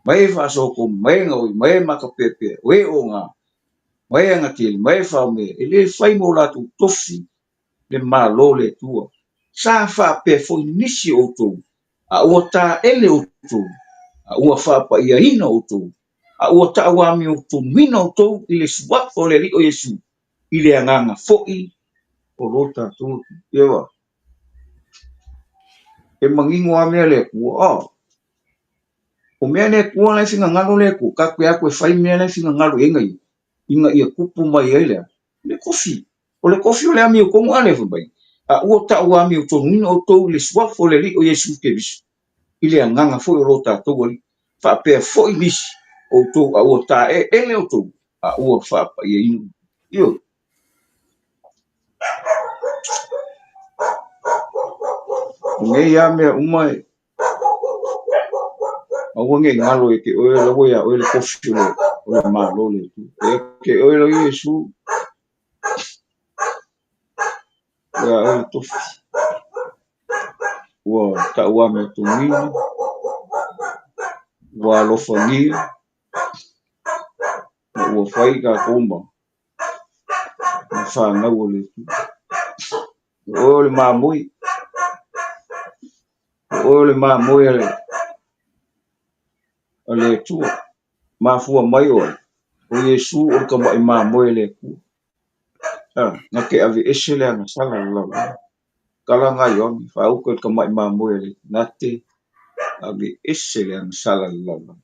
ma e faasootonu ma e gaoi ma e makapeapea, o e oga, ma e agatele ma e faomea, e le fai mo latou tofi le Malo o le Atua. Sa faapea foi nisi o outou, a ua taele outou, a ua faapaiaina outou, a ua tauamiotonuina outou i le suafa o le Alii o Iesu, i le agaga foi o lo tatou Atua. Ioe. E manino lava mea a le Atua. Oh. O mea le Atua la e finagalo le Atua, tatou te o atu e fai mea la e finagalo i ai na ia, ina ia tupu mai ai le a? Le tofi. O le tofi o le amiotonu a le fai mai, a ua tauamiotonuina outou i le suafa o le Alii o Iesu Keriso, i le agaga foi o lo tatou Alii, faapea foi nisi o outou a ua taeele outou, a ua faapaiaina outou. Ioe. O nei lava mea uma e aua ne i galo ia te oe, o la ua ia oe le tofi o le Malo o le Atua. Ia te oe loa Iesu. Ia oe le tofi ua tauamiotogina, ua alofagia, ma ua fai tatou ma fanau a le Atua. O oe o le mamoe, o oe o le mamoe a le Atua. Mafua mai oe, o Iesu o le tamai mamoe a le Atua. Na te aveese le agasala o le lalolagi. Tala na Ioane, faauta i le tamai mamoe a le Atua, na te aveese le agasala o le lalolagi.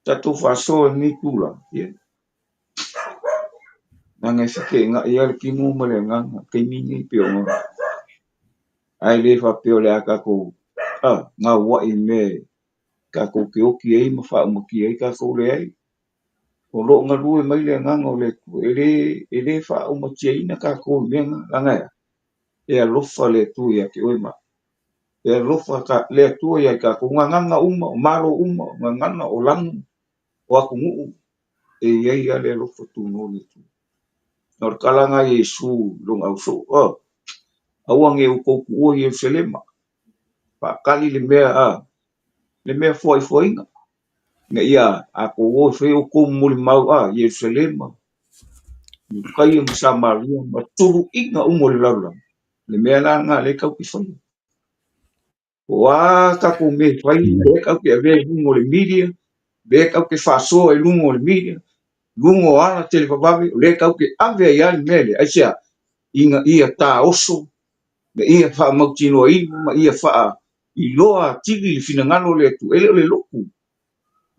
Tatou faasoa i lenei tulaga, ia. Leaga e feteenai lava le tino ma le agaga i le taimi lenei pei ona ae le faapea o le a tatou gauai i mea tatou te oti ai ma faaumatia ai tatou, leai. O lo o galue mai le agaga o le Atua, e le faaumatiaina tatou i mea na, leaga e a? E alofa le Atua ia te oe ma au. E alofa le Atua ia i tatou, gagana uma, o malo uma, o gagana, o lanu, o atunuu, e i ai lava le alofa tunoa o le Atua. O le tala lena a Iesu i lona ausoo, oh, aua ne i outou tuua Ierusalema, faatali le mea, le mea foaifoaina, ina ia a outou o e fai outou molimau, Ierusalema, Iutaia ma Samaria ma tuluiga uma o le lalolagi. Le mea la lena lea tatou te faia. Po o a tatou mea e fai, lea tatou te avea i luga o le media, lea tatou te faasoa i luga o le media, luga o ala televavave, o lea tatou te ave ai lava le mea lea. Aisea? Ina ia taoso, ina ia faamautinoaina ma ia faailoa atili le finagalo o le Atua. E le o le lotu.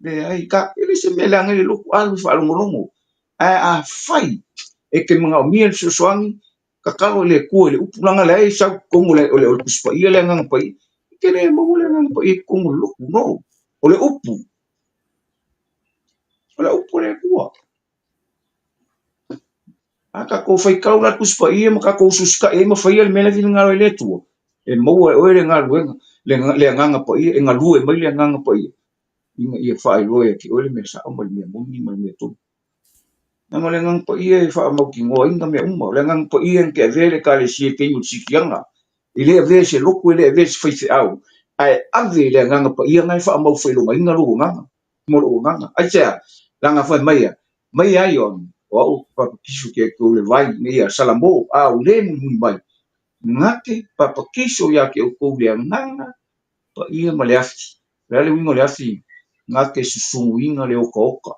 Leai, e le se mea leaga i le lotu, alu e faalogologo. Ae afai e te manaomia le fesoasoani, tatalo i le Atua i le upu, leaga leai e sau i totonu o le, o le, o le Tusi Paia le Agaga Paia. E te le maua le Agaga Paia i totonu o le lotu, no. O le upu, o le upu a le Atua. A tatou faitau la le Tusi Paia ma tatou usiusitai ai ma faia le mea la e finagalo ai le Atua, e maua e oe le galuega, le, le Agaga Paia, e galue mai le Agaga Paia, ina ia faailoa ia te oe le mea sao ma le mea moni ma le mea tonu. Leaga o le Agaga Paia e faamautinoaina mea uma. O le Agaga Paia na te avea i le Ekalesia i le taimi o le siitiaga. E le avea i se lotu, e le avea i se faifeau, ae ave i le Agaga Paia na e faamaufailogaiina lou agaga ma lou agaga. Aisea? Leaga fai mai a, mai ai Ioane, o au ou te papatiso ia te outou i le vai, ina ia salamo, a o le mulimuli mai, na te papatiso ia te outou i le Agaga Paia ma le afi. O le a le uiga o le afi? Na te susunuina le otaota.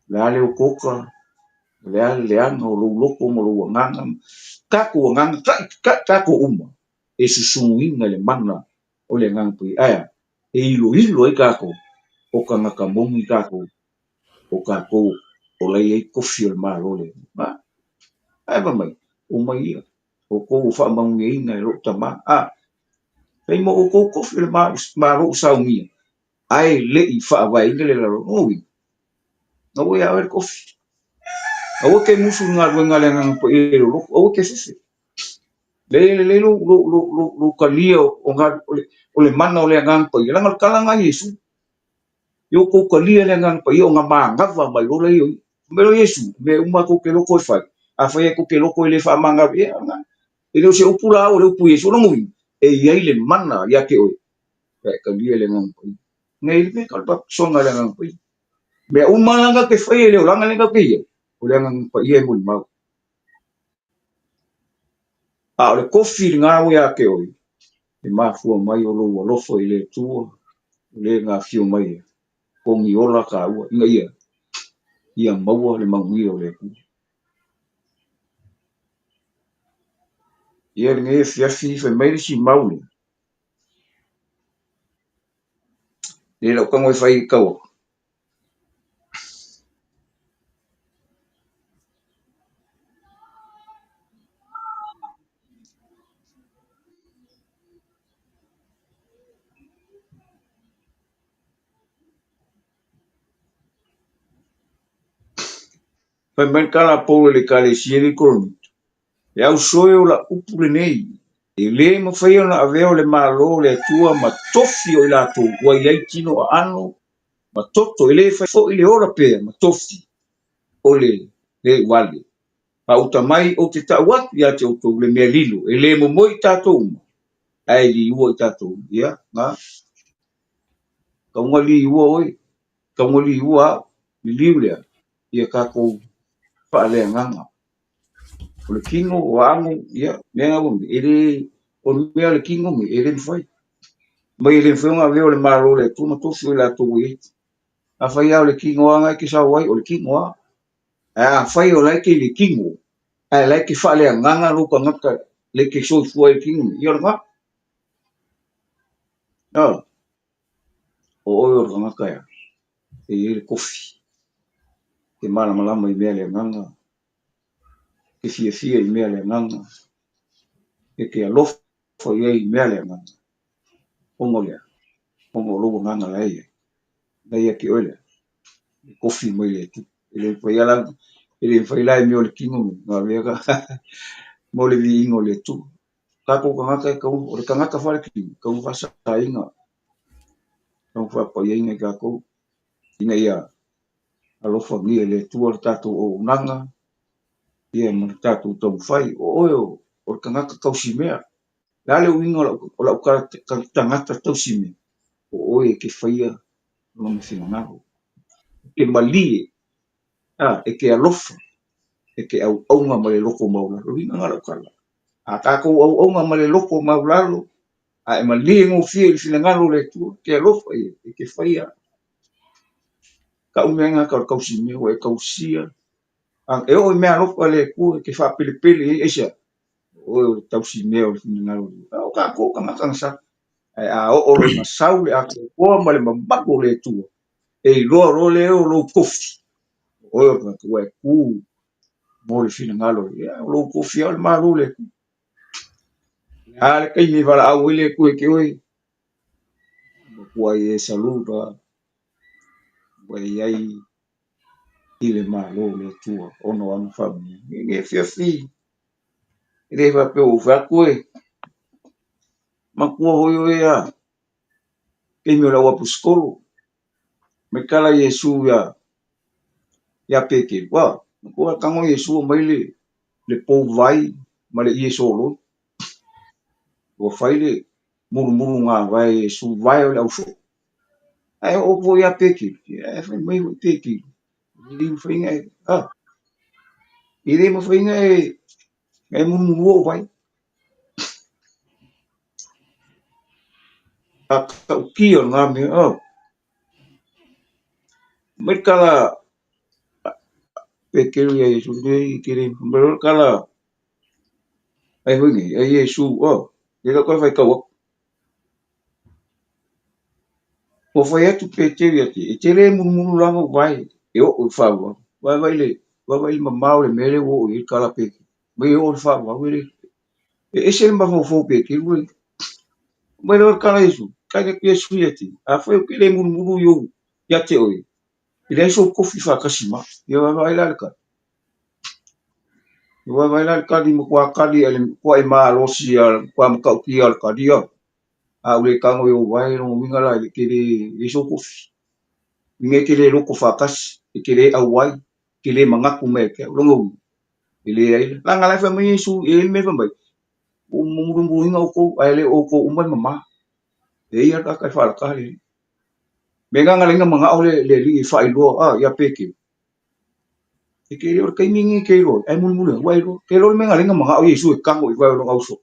O le a le otaota, o le a le leaga o lou loto ma lou agaga, tatou agaga, tatou uma, e susunuina i le mana o le Agaga Paia. Ae a? E iloilo ai tatou, o tagata moni tatou, o tatou o la e i ai tofi o le Malo lea. Ae fai mai, omai ia, outou ua faamanuiaina e lou Tama. A, fai mo outou tofi o le Malo ua saunia, ae le i faavaeina le lalolagi. Oi, aua ia oe le kofi. Aua te musu i le galuega a le Agaga Paia i lou loto, aua te fefe. Lelei lelei lou, lou, lou, lou, lou talia o, o, le, o le mana o le Agaga Paia, leaga o le tala lena a Iesu. Ia outou talia le Agaga Paia ona manava mai loa lea i o. Fai mai loa Iesu, mea uma tou te loto e fai, afai e tou te loto e le faamagalo, ia, e le o se upu la au, o le upu a Iesu. O lona uiga, e i ai le mana ia te oe pe a e talia le Agaga Paia. Nei le mea o le baptisoga i le Agaga Paia. Mea uma la tatou te faia i le olaga lea tatou te i ai, o le Agaga Paia e molimau. A o le kofi lena ua ia te oe, e mafua mai o lou alofa i le Atua, o le na afio mai e kogi ola tāua, ina ia ia maua le manuia o le Atua. Ia lenei afiafi fai mai le isi mau lea, Le lau tago e fai i tau atu. Fai mai le tala a Paulo i le Ekalesia i Korinito, E ausoe o lau upu lenei, e le mafai ona avea o le Malo o le Atua ma tofi o i latou ua i ai tino aano ma toto, e le fai foi le ola pea ma tofi o le le vale. Gauta mai ou te tau atu ia te outou le mea lilo, e le momoe i tatou uma, ae liua i tatou uma. Ia, na. Tauga liua oe, tauga liua au, liliu lea, ia tatou faaleagaga. O le kino, o ago, ia, mea na ua e le, o le mea o le kino me, e le mafai. Mai e le mafai ona avea o le Malo o le Atua ma tofi o i latou ua i ai. Afai lava o le kino lava na e te sao ai, o le kino lava. Ae afai o la e te i le kino, ae la e te faaleagaga lou tagata le te soifua ai i le kino nei, ia o lena. O oe o le tagata ea, e i ai le kofi, e malamalama i mea le agaga, e fiafia i mea le agaga, e te alofa i ai i mea le agaga. Ona o le a? Ona o lou agaga la e i ai. Na ia te oe lea, e kofi mai le Atua. E le mafai la, e le mafai la e mea o le kino nei, na avea ka mo le viiga o le Atua. Tatou tagata e tau, o le tagata faalekino, e tau faasaina, tau faapaiaina i tatou, ina ia alofagia e le Atua le tatou auaunaga, ia ma le tatou taumafai. O oe o le tagata tausimea. O le a le uiga o lau tagata tausimea? O oe e te faia lona finagalo. E te malie, e te alofa, e te auauna ma le loto maualalo. O le uiga lena o lau tala. A tatou auauna ma le loto maualalo, a e malie gofie i le finagalo o le Atua, e te alofa i ai, e te faia kau mea gata o le tausimea, ua e tausia. E oo i mea alofa a le Atua, e te faapelepele i ai, aisea? O oe o le tausimea o le finagalo o le Atua. O tatou tagata na sau. Ae a oo loa ina sau le atoatoa ma le mamalu o le Atua, e iloa loa lea o lou tofi, o oe o le tagata ua e tu mo le finagalo. Ia, o lou tofi lava o le Malo o le Atua. A le taimi e valaau ai le Atua ia te oe, matua e saluta, ua i ai i le Malo o le Atua ona o ana faamanuiaga. E le fiafi, e le faapea ua ou fai atu e, matua foi oe a, taimi o le au aposetolo, mai tala Iesu ia, ia Peteru, a, matua tago Iesu aumai le, le pou vai ma le ie soloi. Ua fai le mulumulu gavae e Iesu vae o le ausoo. Ae oo foi ia Peteru, ae fai mai foi Peteru, e le mafai ona e, a, e le mafai ona e, e mulumulua ou vae. A ta'utia lena mea, a. Mai le tala Peteru ia Iesu, nei ke le, mai le tala ai foi nei, ai Iesu, a, le lau toe faitau atu. Ua fai atu Peteru ia te, e te le mulumulu la ou vae, e oo i le faavavau. Vaavaai le, vaavaai le mamao o le mea lea ua oo i ai le tala Peteru. Mai e oo i le faavavau e le, e ese le mafaufau o Peteru e. Mai loa le tala a Iesu, tali atu Iesu ia te, afai ou te le mulumulu i ou, ia te oe, e leai sou tofi faatasi ma au. Ia vaavaai la le tali. Ia vaavaai la le tali, matua tali le matuai malosi lava, le matua matautia o le tali a. A ou le tago i ou vae, lona uiga la e te le leai sou tofi. Uiga e te le loto faatasi, e te le auai, e te le manatu mai ia te au. Lona uiga, e leai la. Leaga la e fai mai Iesu, e i ai le mea e fai mai, ua ou mulumuluina outou, ae le o outou uma e mama. E i ai lava le tagata e faalata le Alii. Me na na laina manao le le Alii e faailoa, a, ia Peteru, e te le o le taimi lenei e te iloa ai, ae mulimuli ane, ua e iloa. Te iloa le mea na laina manao Iesu e tago i vae o lona uso,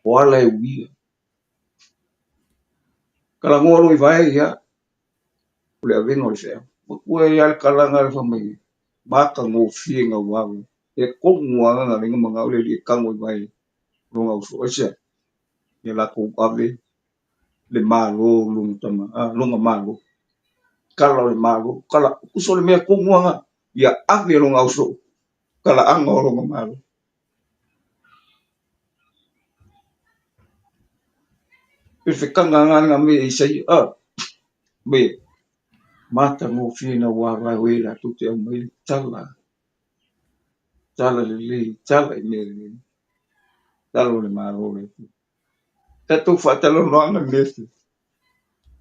o ala e uia. Talanoa loa i vae, ia, o le avega o le feau. Matua e ia le kalaga le fai mai, matagofie gauave. E tonu lava na laina manao le Alii e tago i vae o lona uso. Aisea? Ia latou ave le Malo lona tama, a, lona Malo. Tala o le Malo, tala, tusa o le mea tonu lava lena, ia ave lona ausoo, talaaga o lona Malo. Pefekanga lena na mea e Isaia, a, me matagofie na ua vae o e latou te aumai le tala, tala lelei, tala i mea lelei, tala o le Malo o le Atua. Tatou faatalanoaga i mea se.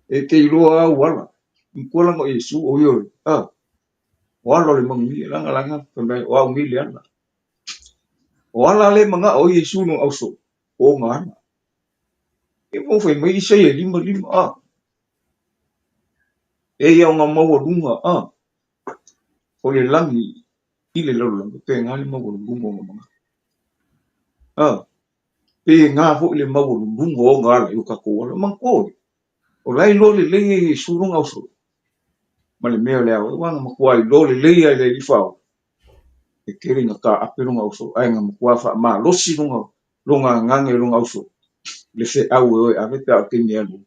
E te iloa au ala. Matua lana o Iesu o ia o, a, o ala o le manuia, lagalaga, fai mai, o au nei le ala. O ala le mana'o o Iesu i lona ausoo, o ona ala. E mo fai mai Isaia 55 a. E ia ona maualuga a o le lagi i le lalolagi, faapena le maualuluga o ona manatu. A, pena foi le maualuluga o ona ala i o tatou ala. Manatua oe, o la e iloa lelei e Iesu lona ausoo ma le mea o le ao ai, aua na matua iloa lelei lava e le Alii Faaola e tele ina taape lona ausoo, ae na matua faamalosi lona lona agaga i lona ausoo le feau e o e ave pe a o le taimi e alu ai.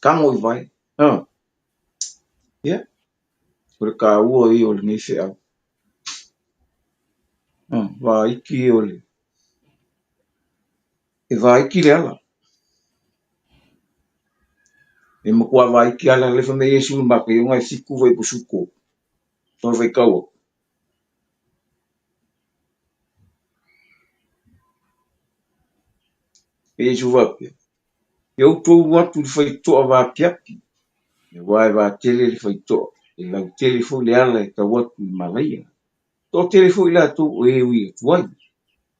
Tago i vae. Ia, o le taua ia o lenei feau. Vaiki o le E vaiki le ala. E matua vaiki ala le fai mai Iesu i Mataio na e 7 fuaiupu 13. Toe faitau atu. E Iesu faapea, E outou atu i le faitoa vaapiapi, aua e vatele le faitoa, e lautele foi le ala e tau atu i malaia. Toatele foi i latou o e ui atu ai,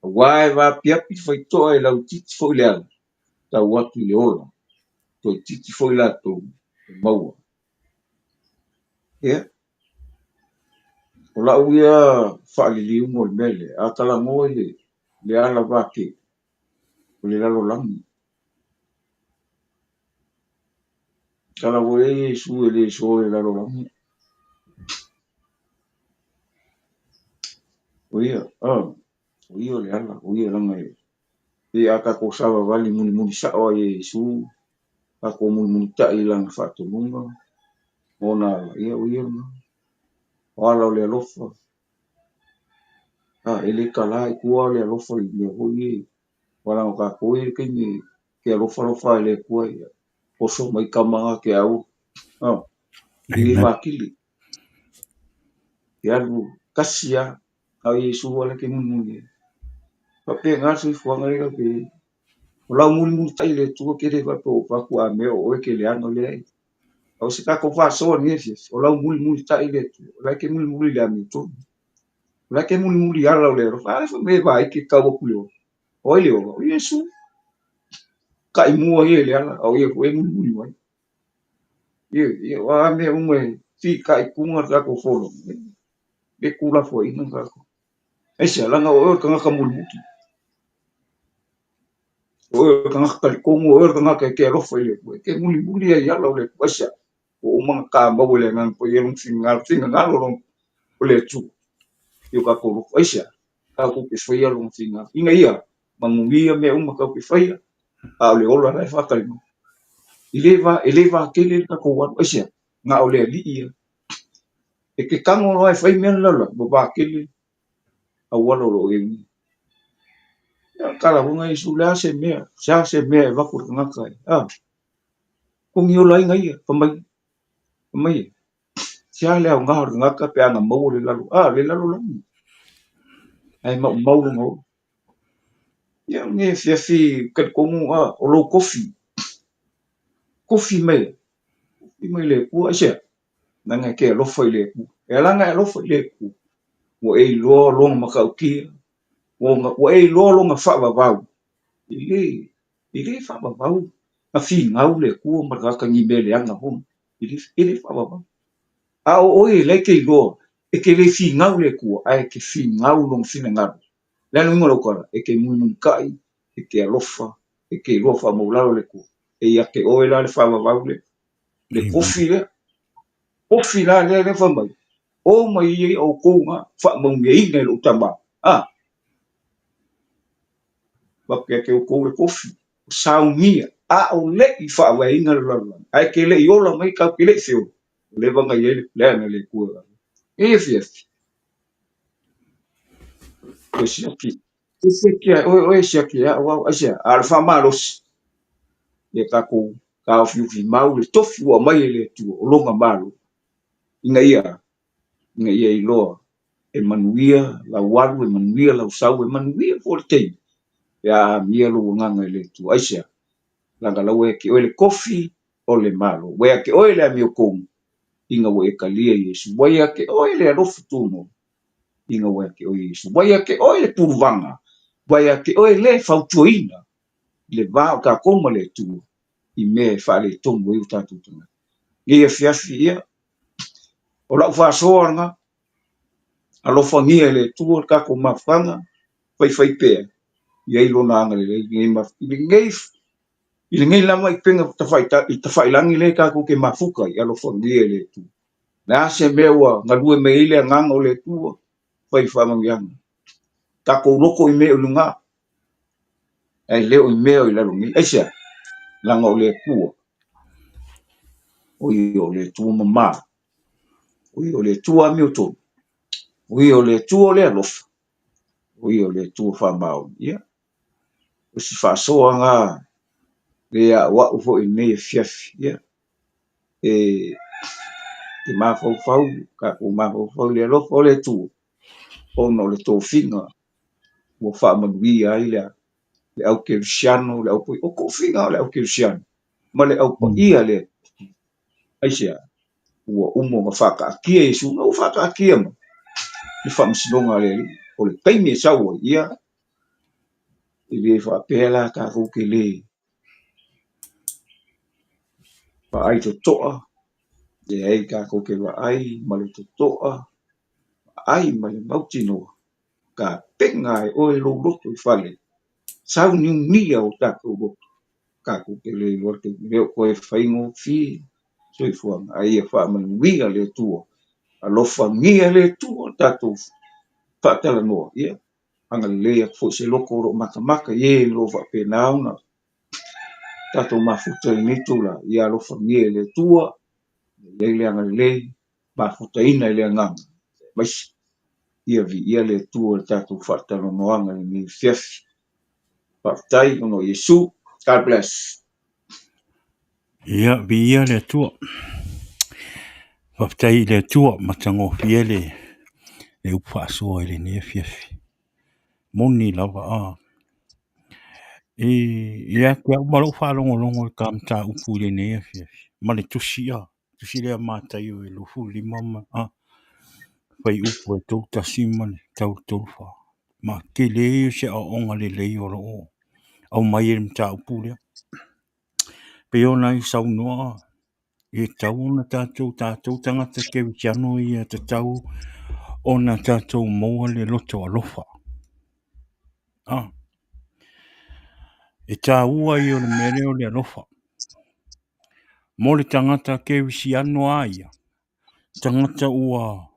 aua e vaapiapi le faitoa e lautiiti foi le ala, tau atu i le ola, toaitiiti foi latou e maua. Ia, o lau ia faaliliuga o le mea lea, a talanoa i le ala vatele, o le lalolagi. Tala foi e Iesu e le so le lalolagi. O ia, o ia o le ala, o ia leaga e pei a tatou savavali mulimuli sa'o ai e Iesu, tatou mulimulitai i lana faatonuga ma ona ala, ia o ia lena. O ala o le alofa, e le tala i tua le alofa i mea foi ia, aua leaga o tatou e i ai le taimi e te alofalofa lava i le Atua, ia oso mai tama na te au, e le vatili. E alu tasi lava, na o Iesu lava lea e te mulimuli ai. Faapena le soifuaga lea tatou te i ai. O lau mulimulitai i le Atua e te le faapea ua ou fai atu a mea o oe e te leaga, leai. A o se tatou faasoa i lenei afiafi, o lau mulimulitai i le Atua, o la e te mulimuli i le amiotonu. O la e te mulimuli i ala o le alofa. A lea fai mai e vaai te tau atu i le ola. O ai le ola? O Iesu. Ta'i mua ia i le ala, a o ia foi e mulimuli mai. Ioe, ia o a mea uma e fitaituga le tatou folauga, e tuulafoaiina tatou. Aisea? Leaga o oe o le tagata mulimuli. O oe o le tagata talitonu, o oe o le tagata e te alofa i le Atua, e te mulimuli ai i ala o le Atua. Aisea? Ua uma ona tamau e le Agaga Paia lona finagalo, finagalo o le Atua i o tatou loto. Aisea? Tatou te faia lona finagalo, ina ia manuia mea uma tatou te faia, a o le ola la e faatali mai. E le va, e le vatele le tatou alu. Aisea? Na o le Alii ia. E te tago loa e fai mea le lalolagi, ua vatele auala o lo o e uia. Ia, tala foi na Iesu, le a se mea, se a se mea e avatu i le tagata e, a, kogiola ai ia, fai mai, fai mai e, se a le aoga o le tagata pe a na maua le lalo, a, le lalolagi, ae maumau lona ola. Ia, lenei afiafi talitonu, a, o lou tofi, tofi mai, tofi mai le Atua, aisea? Leaga e te alofa i le Atua. E ala ona e alofa i le Atua, ua e iloa lona matautia, ua e iloa lona faavavau. E le, e le faavavau na finau le Atua ma le tagata i ni mea leaga foi. E le, e le faavavau. A o oe la e te iloa, e te le finau le Atua, ae e te finau lona finagalo. O le a le uiga o lau tala? E te mulimulitai, e te alofa, e te iloa faamaulalo le Atua. E ia te oe la le faavavau lea. Le kofi lea. Kofi la lea lea fai mai, o mai ia outou na faamanuiaina e lou Tama. A! Faapea te outou le kofi, o saunia, a o le'i faavaeina le lalolagi, ae te le'i ola mai tau te le'i feola, ua leva ona i ai le plan a le Atua e ave. E afiafi, toe siaki, toe siaki ae oe, oe siaki e au au, aisea, a o le faamalosi, ia tatou taofiofimau le tofi ua aumai e le Atua o lona Malo, ina ia, ina ia iloa e manuia lau alu, e manuia lau sau, e manuia foi le taimi pe a amia lou agaga i le Atua. Aisea? Leaga la ua ia te oe le tofi o le Malo, ua ia te oe le amiotonu ina ua e talia Iesu, ua ia te oe le alofa tunoa. Ina ua ia te oe Iesu. Ua ia te oe le puluvaga, ua ia te oe le fautuaina i le va o tatou ma le Atua i mea e faaletonu ai o tatou tagata. Nei afiafi ia, o lau faasoa lena, alofagia e le Atua le tatou mafutaga, faifaipea, i ai lona agalelei lenei i lenei lava i pega tafailagi lea tatou te mafuta ai, alofagia e le Atua. Le a se mea ua galue mai ai le agaga o le Atua, fai faamanuiaga. Tatou loto i mea o i luga, ae le o i mea o i lalo nei. Aisea? Leaga o le Atua, o ia o le Atua mamā, o ia o le Atua amiotonu, o ia o le Atua o le alofa, o ia o le Atua faamaoni. Ia, o si faasoa lena le a'ua'u foi i lenei afiafi. Ia, e te mafaufau, tatou mafaufau i le alofa o le Atua, ona o le tofiga ua faamanuia ai le le au kerisiano, le au o tofiga o le au kerisiano ma le au paia le aisea ua uma ona faataatia Iesu, na ua faataatia mai le faamasinoga a le Alii. O le taimi e sau ai, ia, e le faapea la tatou te le vaai totoa, leai tatou te vaai ma le totoa, vaai ma le mautinoa, tapena e oe lou loto i fale, sauniunia o tatou loto, tatou te le iloa le taimi, e le o toe faigofie soifuaga, a ia faamanuia le Atua, alofagia e le Atua le tatou faatalanoa, ia agalelei atu foi se loto o lo o matamata i e o lo o faapena ona tatou mafuta i lenei itula, ia alofagia e le Atua, ia i ai le agalelei, mafutaina i le agaga, aemaise ia viia le Atua i le tatou faatalanoaga i lenei afiafi. Faafetai ona o Iesu. God bless. Ia, viia le Atua. Faafetai i le Atua, matagofie le le upu faasoa i lenei afiafi. Moni lava a. E ia te au ma lou faalogologo i ta mataupu i lenei afiafi, ma le tusi a, tusi lea Mataio e 25 ma a, fuaiupu e 31 ma le tau 34. Ma tele ia o se aoaoga lelei o lo o aumai e le mataupu lea. Pei ona e saunoa e tatau ona tatou, tatou tagata kerisiano ia tatau ona tatou maua le loto alofa. E taua ia o le mea lea o le alofa. Mo le tagata kerisiano lava ia, tagata ua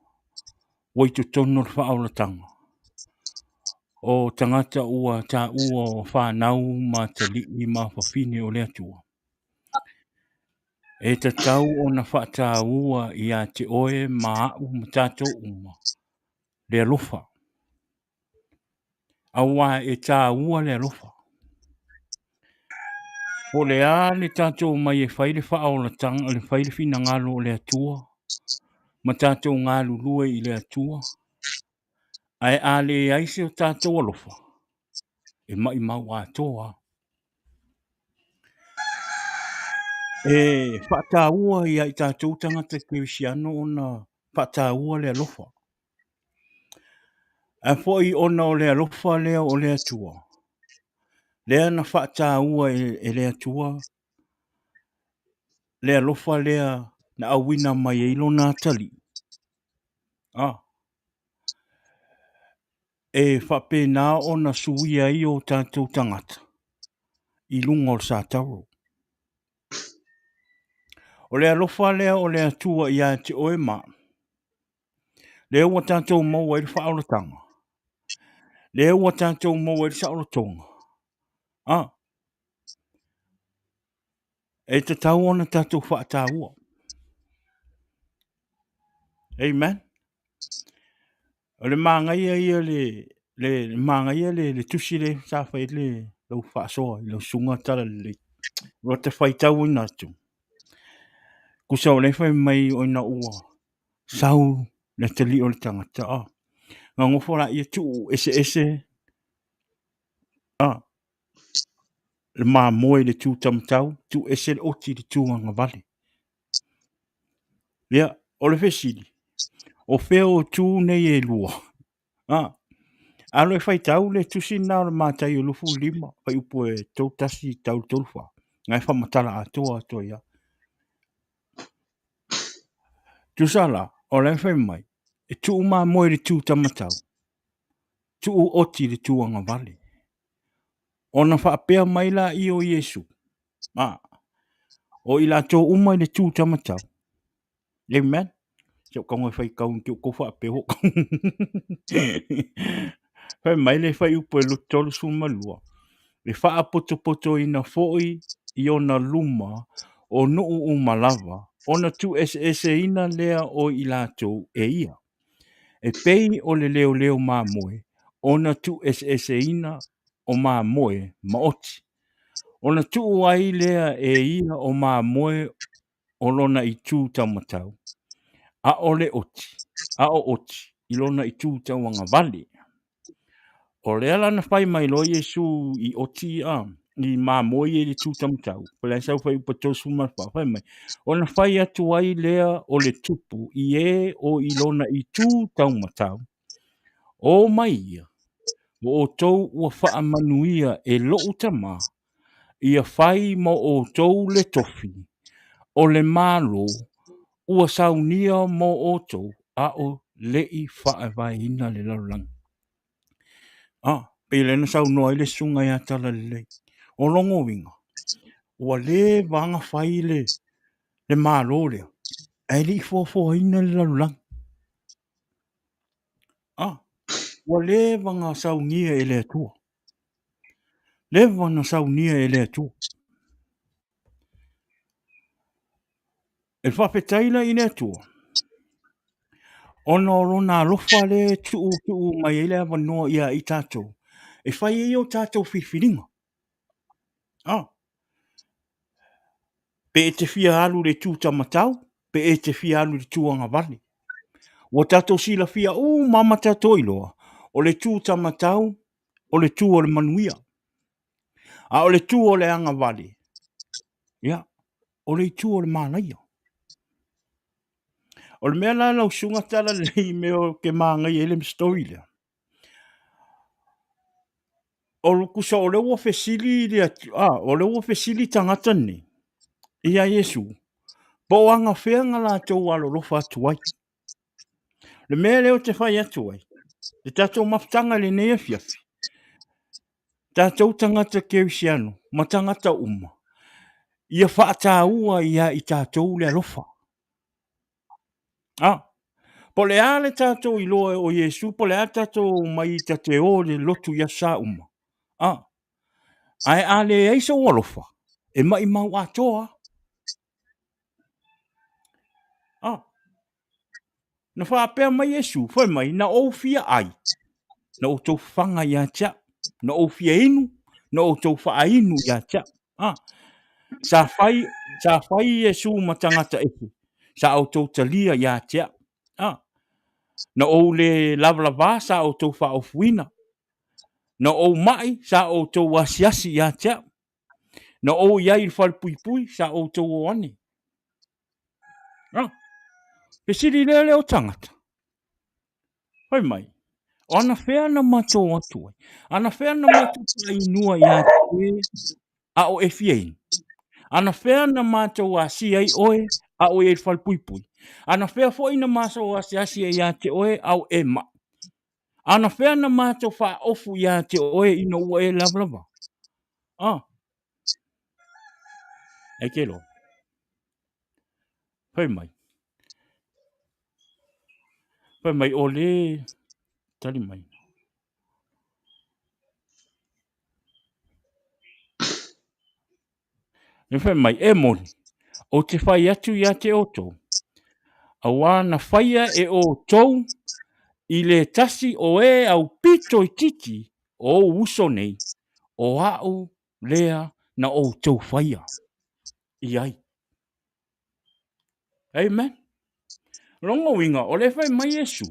i totonu o le faaolataga, o tagata ua taua o fanau ma atalii ma afafine o le Atua. E tatau ona faataua ia te oe ma au ma tatou uma le alofa. Aua e taua le alofa. Po o le a le tatou omai e fai le faaolataga, le fai le finagalo o le Atua ma tatou galulue i le Atua, ae a leai se o tatou alofa, e maimau atoa lava. E faataua ia i tatou tagata kerisiano ona faataua le alofa. Ae foi ona o le alofa lea o le Atua, lea na faataua e le Atua le alofa lea na auina mai ai lona atalii. Ah. E faapena ona suia ai o tatou tagata i luga o le satauro. O le alofa lea o le Atua ia te oe ma au, lea ua tatou maua ai le faaolataga, lea ua tatou maua ai le saolotoga, a, e tatau ona tatou faataua. Amen. O le manaia ia le le manaia le le tusi le sa fai ai le lau faasoa i lau susuga Talalelei. Ua ta faitauina atu. Tusa o lea e fai mai ina ua sau le atalii o le tagata a. Na nofo laia tuu eseese a le mamoe i le tu taumatau, tuu ese le oti i le tu agavale. Ia, o le fesili, o fea o tu nei e lua? A, alu e faitau le tusi lena o le Mataio 25, fuaiupu e 31 tau i le 34. Na e faamatala atoa atu ai lava. Tusa la, o la e fai mai, e tuu mamoe i le tu tamatau, tuu oti i le tu agavale. Ona faapea mai laia o Iesu, a, o i latou uma i le tu tamatau. Amen. Se o tago e faitau te outou faapea ua Fai mai le fuaiupu e 32, e faapotopotoina foi i ona luma o nuu uma lava, ona tuueseeseina lea o i latou e ia. E pei o le leoleo mamoe ona tuueseeseina o mamoe ma oti. Ona tuu ai lea e ia o mamoe o lona itu taumatau, a o le oti, a o oti i lona itu tauagavale. O lea la na fai mai loa Iesu i oti a i mamoe ia i le itu taumatau, po o le a sau fuaiupu 34, fai mai, ona fai atu ai lea o le tupu i e o i lona itu taumatau, o mai ia, ua outou ua faamanuia e lou Tama, ia fai mo outou le tofi o le Malo ua saunia mo outou a o le i faavaeina le lalolagi. A, pei lea na saunoa ai le susuga ia Talalelei. O lona uiga, ua leva lava ona fai le, le Malo lea, ae le i foafoaina le lalolagi. A, ua leva ona saunia e le Atua. Leva na saunia e le Atua. E faafetai la i le Atua, ona o lona alofa lea e tuutuu mai ai le avanoa ia i tatou, e fai ai o tatou filifiliga. Ah. Pe e te fia alu i le itu tamatau, pe e te fia alu i le itu agavale. Ua tatou silafia uma ma tatou iloa, o le itu tamatau, o le tu o le manuia. A o le tu o le agavale, ia, o le itu o le mānaia. O le mea la lau susuga Talalelei i mea o ke mānaia ai le story lea. O le tusa o lea ua fesili le atu, ah, o lea ua fesili tagata nei ia Iesu, po o anafea na latou alolofa atu ai. Le mea lea ou te fai atu ai, le tatou mafutaga i lenei afiafi, tatou tagata kerisiano ma tagata uma, ia faataua ia i tatou le alofa. Ah, po o le a le tatou iloa o Iesu, po o le a le tatou mai ta te o i le lotu i aso sa uma. Ah, ae a leai sou alofa, e maʻimau atoa. Ah, na faapea mai Iesu, fai mai, na ou fia ai, na outou faga ia te au, na ou fia inu, na outou faainu ia te au. Ah, sa fai, sa fai Iesu ma tagata ese, sa outou talia ia te au. Ah, na ou le lavalava sa outou faaofuina, na ou mai sa outou asiasi ia te au. Na ou i ai i le falepuipui, sa outou o ane. Ah, fesili lea lea o tagata. Fai mai, o ana fea na matou atu ai? Ana fea na matou faainua ia te oe a o e fia inu? Ana fea na matou asia ai oe a o i ai i le falepuipui? Ana fea foi na matou asiasi ai ia te oe a o e maʻi? Ana fea na matou faaofu ia te oe ina ua e lavalava? Ah. Ai ke loa. Fai mai. Fai mai, o le tali mai. Me fai mai, e moni, ou te fai atu ia te outou, auā na faia e outou i le tasi o e aupito itiiti o ou uso nei, o a'u lea na outou faia i ai. Amen. Lona uiga, o lea e fai mai Iesu,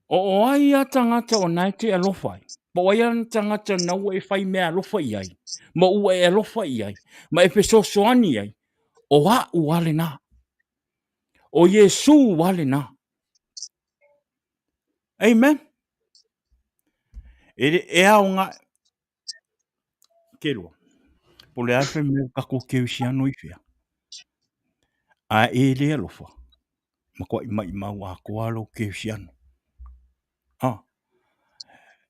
o o ai a tagata o na e te alofa ai, po o ai a tagata na ua e fai mea alofa i ai, ma ua e alofa i ai, ma e fesoasoani i ai, o a'u a lena. O Iesu a lena. Amen. E, e aoga ke loa. Po le a fai mai o tatou kerisiano i fea. A e le alofa, matuai maimau atoa lou kerisiano. Ah.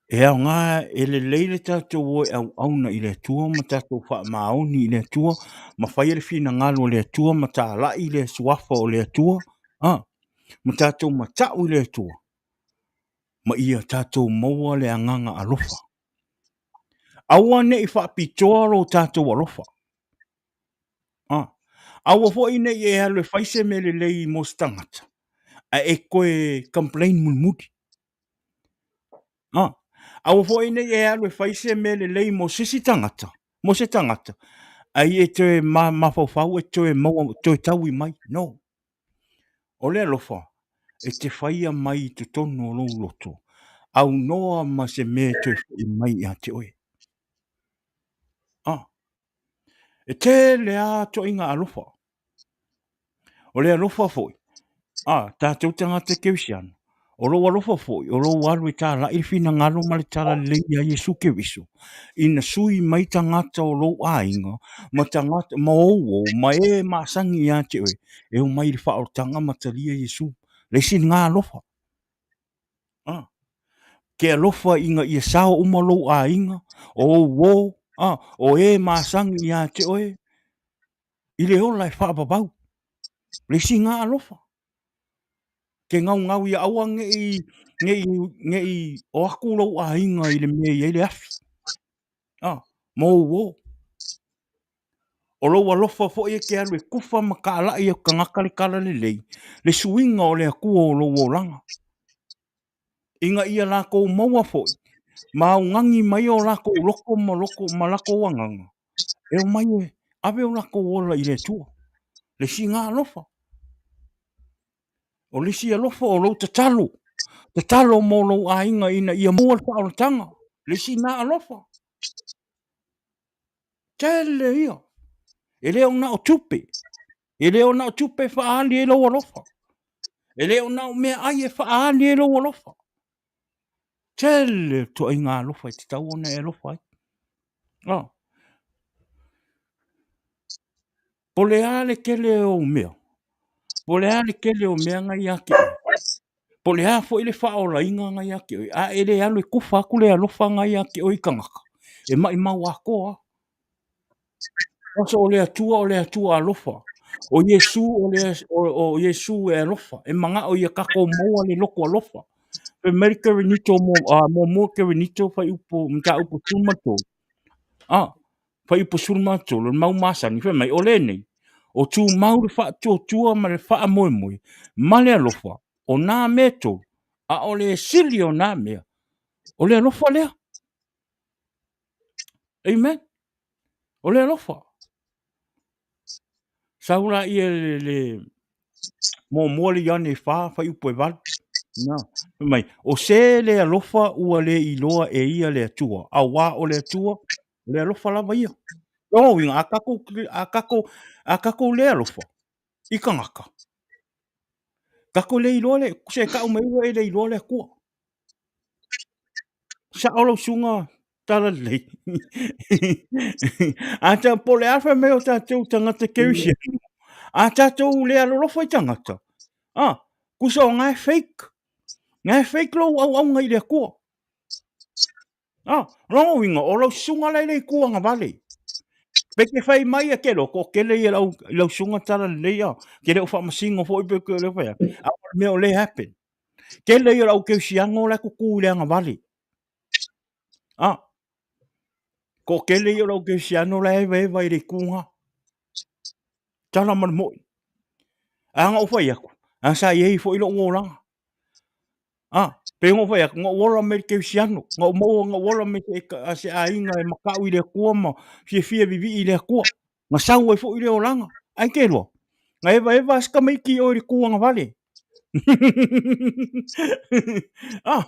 E aoga e lelei le tatou o e auauna i le Atua ma tatou faamaoni i le Atua ma faia le finagalo o le Atua ma talai le suafa o le Atua, ah, ma tatou matau i le Atua ma ia tatou maua le agaga alofa. Aua ne i faapitoa lo tatou alofa. Ah, aua foi ne i e alu e fai se mea lelei mo se tagata, ae e toe complain mulimuli. Ah, aua foi ne i e alu e fai se mea lelei mo se isi tagata, mo se tagata, ae e toe mafaufau e toe maua, toe taui mai. No. O le alofa, e te faia mai i totonu o lou loto, aunoa ma se mea e toe foi mai ia te oe. Ah, e tele lava toaiga alofa. O le alofa foi, a, tatou tagata kerisiano, o lou alofa foi, o lou alu e talai le finagalo ma le talalelei ia Iesu Keriso, ina sui mai tagata o lou aiga, ma tagata, ma ou uo, ma e masani ia te oe, e omai i le faaolataga ma talia Iesu. Le isi lena alofa. A, ke alofa ina ia sao uma lou aiga, o ou uo, a, o e masani ia te oe, i le ola e faavavau. Le isi lena alofa. Ke gaugau ia aua ne i, ne i, ne i o aku lou aiga i le mea e i ai le afi. A, ma ou uo. O lou alofa foi e te alu e kufa ma taalai e tagata le talalelei, le suiga o le Atua o lou olaga. Ina ia lakou maua foi, ma augani mai o lakou loto ma loko ma lakou agaga, e omai e ave o lakou ola i le Atua. Le isi lena alofa. O le isi alofa o lou tatalo, tatalo mo lou aiga ina ia maua le faaolataga. Le isi lena alofa. Tele ia. E le o na o tupe. E le o na o tupe e faaali ai lou alofa. E le o na o meaai e faaali ai lou alofa. Tele toaiga alofa e tatau ona e alofa ai. Oh. Po le a le tele o mea, po le a le tele o mea na ia te oe, po le a foi le faaolaina na ia te oe, a e le alu e kufa atu le alofa na ia te oe i tagata, e maimau atoa lava. Aso o le Atua o le Atua alofa. O Iesu o le o Iesu e alofa, e manao ia tatou maua le loto alofa. Fai mai le Kerenito mo a muamua Kerenito fuaiupu mataupu 13. A fuaiupu 13 o le mau masani fai mai o lenei o tumau le faatuatua ma le faamoemoe ma le alofa o nā mea e tolu, a o le sili o nā mea o le alofa lea. Amen. O le alofa. Sau la ia le, le muamua le Ioane e 4, fuaiupu e 8. Na, fai mai, o se le alofa ua le iloa e ia le Atua, auā o le Atua, o le alofa lava ia. Lona uiga, a tatou, a tatou, a tatou le alofa i tagata, tatou le iloa le, se tau mai ua e le iloa le Atua. Sao lau susuga Talalelei. A ta po o le a fai mai o tatou tagata kerisiano, a tatou le alolofa i tagata, a, tusa o na e fake. Na e fake lou auauna i le Atua. A, lona uiga, o lau susuga la e le itu agavale. Pe te fai mai e te loto, tele ia lau, lau susuga Talalelei, a, te le o faamasino foi pe te le o fai atu. A o le mea o lea e happen. Tele ia o le au kerisiano la e tutu i le agavale. A, toatele ia o le au kerisiano la e evaeva i le itu lena. Tala ma le moi. A na ou fai atu, a sa i ai foi lou olaga. A, pei ona ou fai atu, na ou ola mai le kerisiano, na ou maua, na ou ola mai se, se aiga e matau i le Atua ma fiafia vivii i le Atua. Na sau ai foi le olaga. Ae te iloa, na evaeva lava si tamaiti i o i le tu agavale. Ah,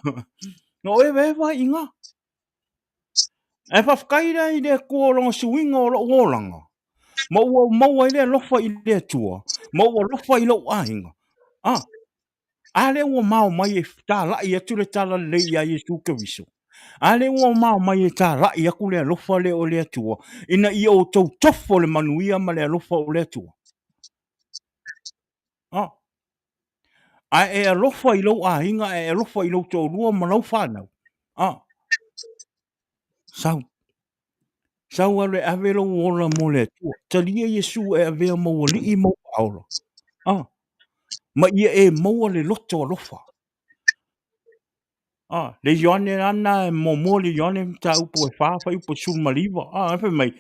na ou evaeva ai i ina. Ae faafetai la i le Atua o lona suiga o lou olaga, ma ua maua ai le alofa i le Atua, ma ua alofa i lou aiga. Ah, A lea ua mao mai e talai atu le talalelei ia Iesu Keriso. A lea ua mao mai e talai aku le alofa lea o le Atua, ina ia outou tofo le manuia ma le alofa o le Atua. Ah. Ae e alofa i lou aiga, ae e alofa i lou toalua ma lau fanau. Ah. Sau. Sau alu e ave lou ola mo le Atua. Talia Iesu e avea ma ou alii ma ou faaola. Ah. Ma ia e maua le loto alofa. Ah, le Ioane ana e muamua le Ioane mataupu e 4 fuaiupu 19. Ah, e fai mai,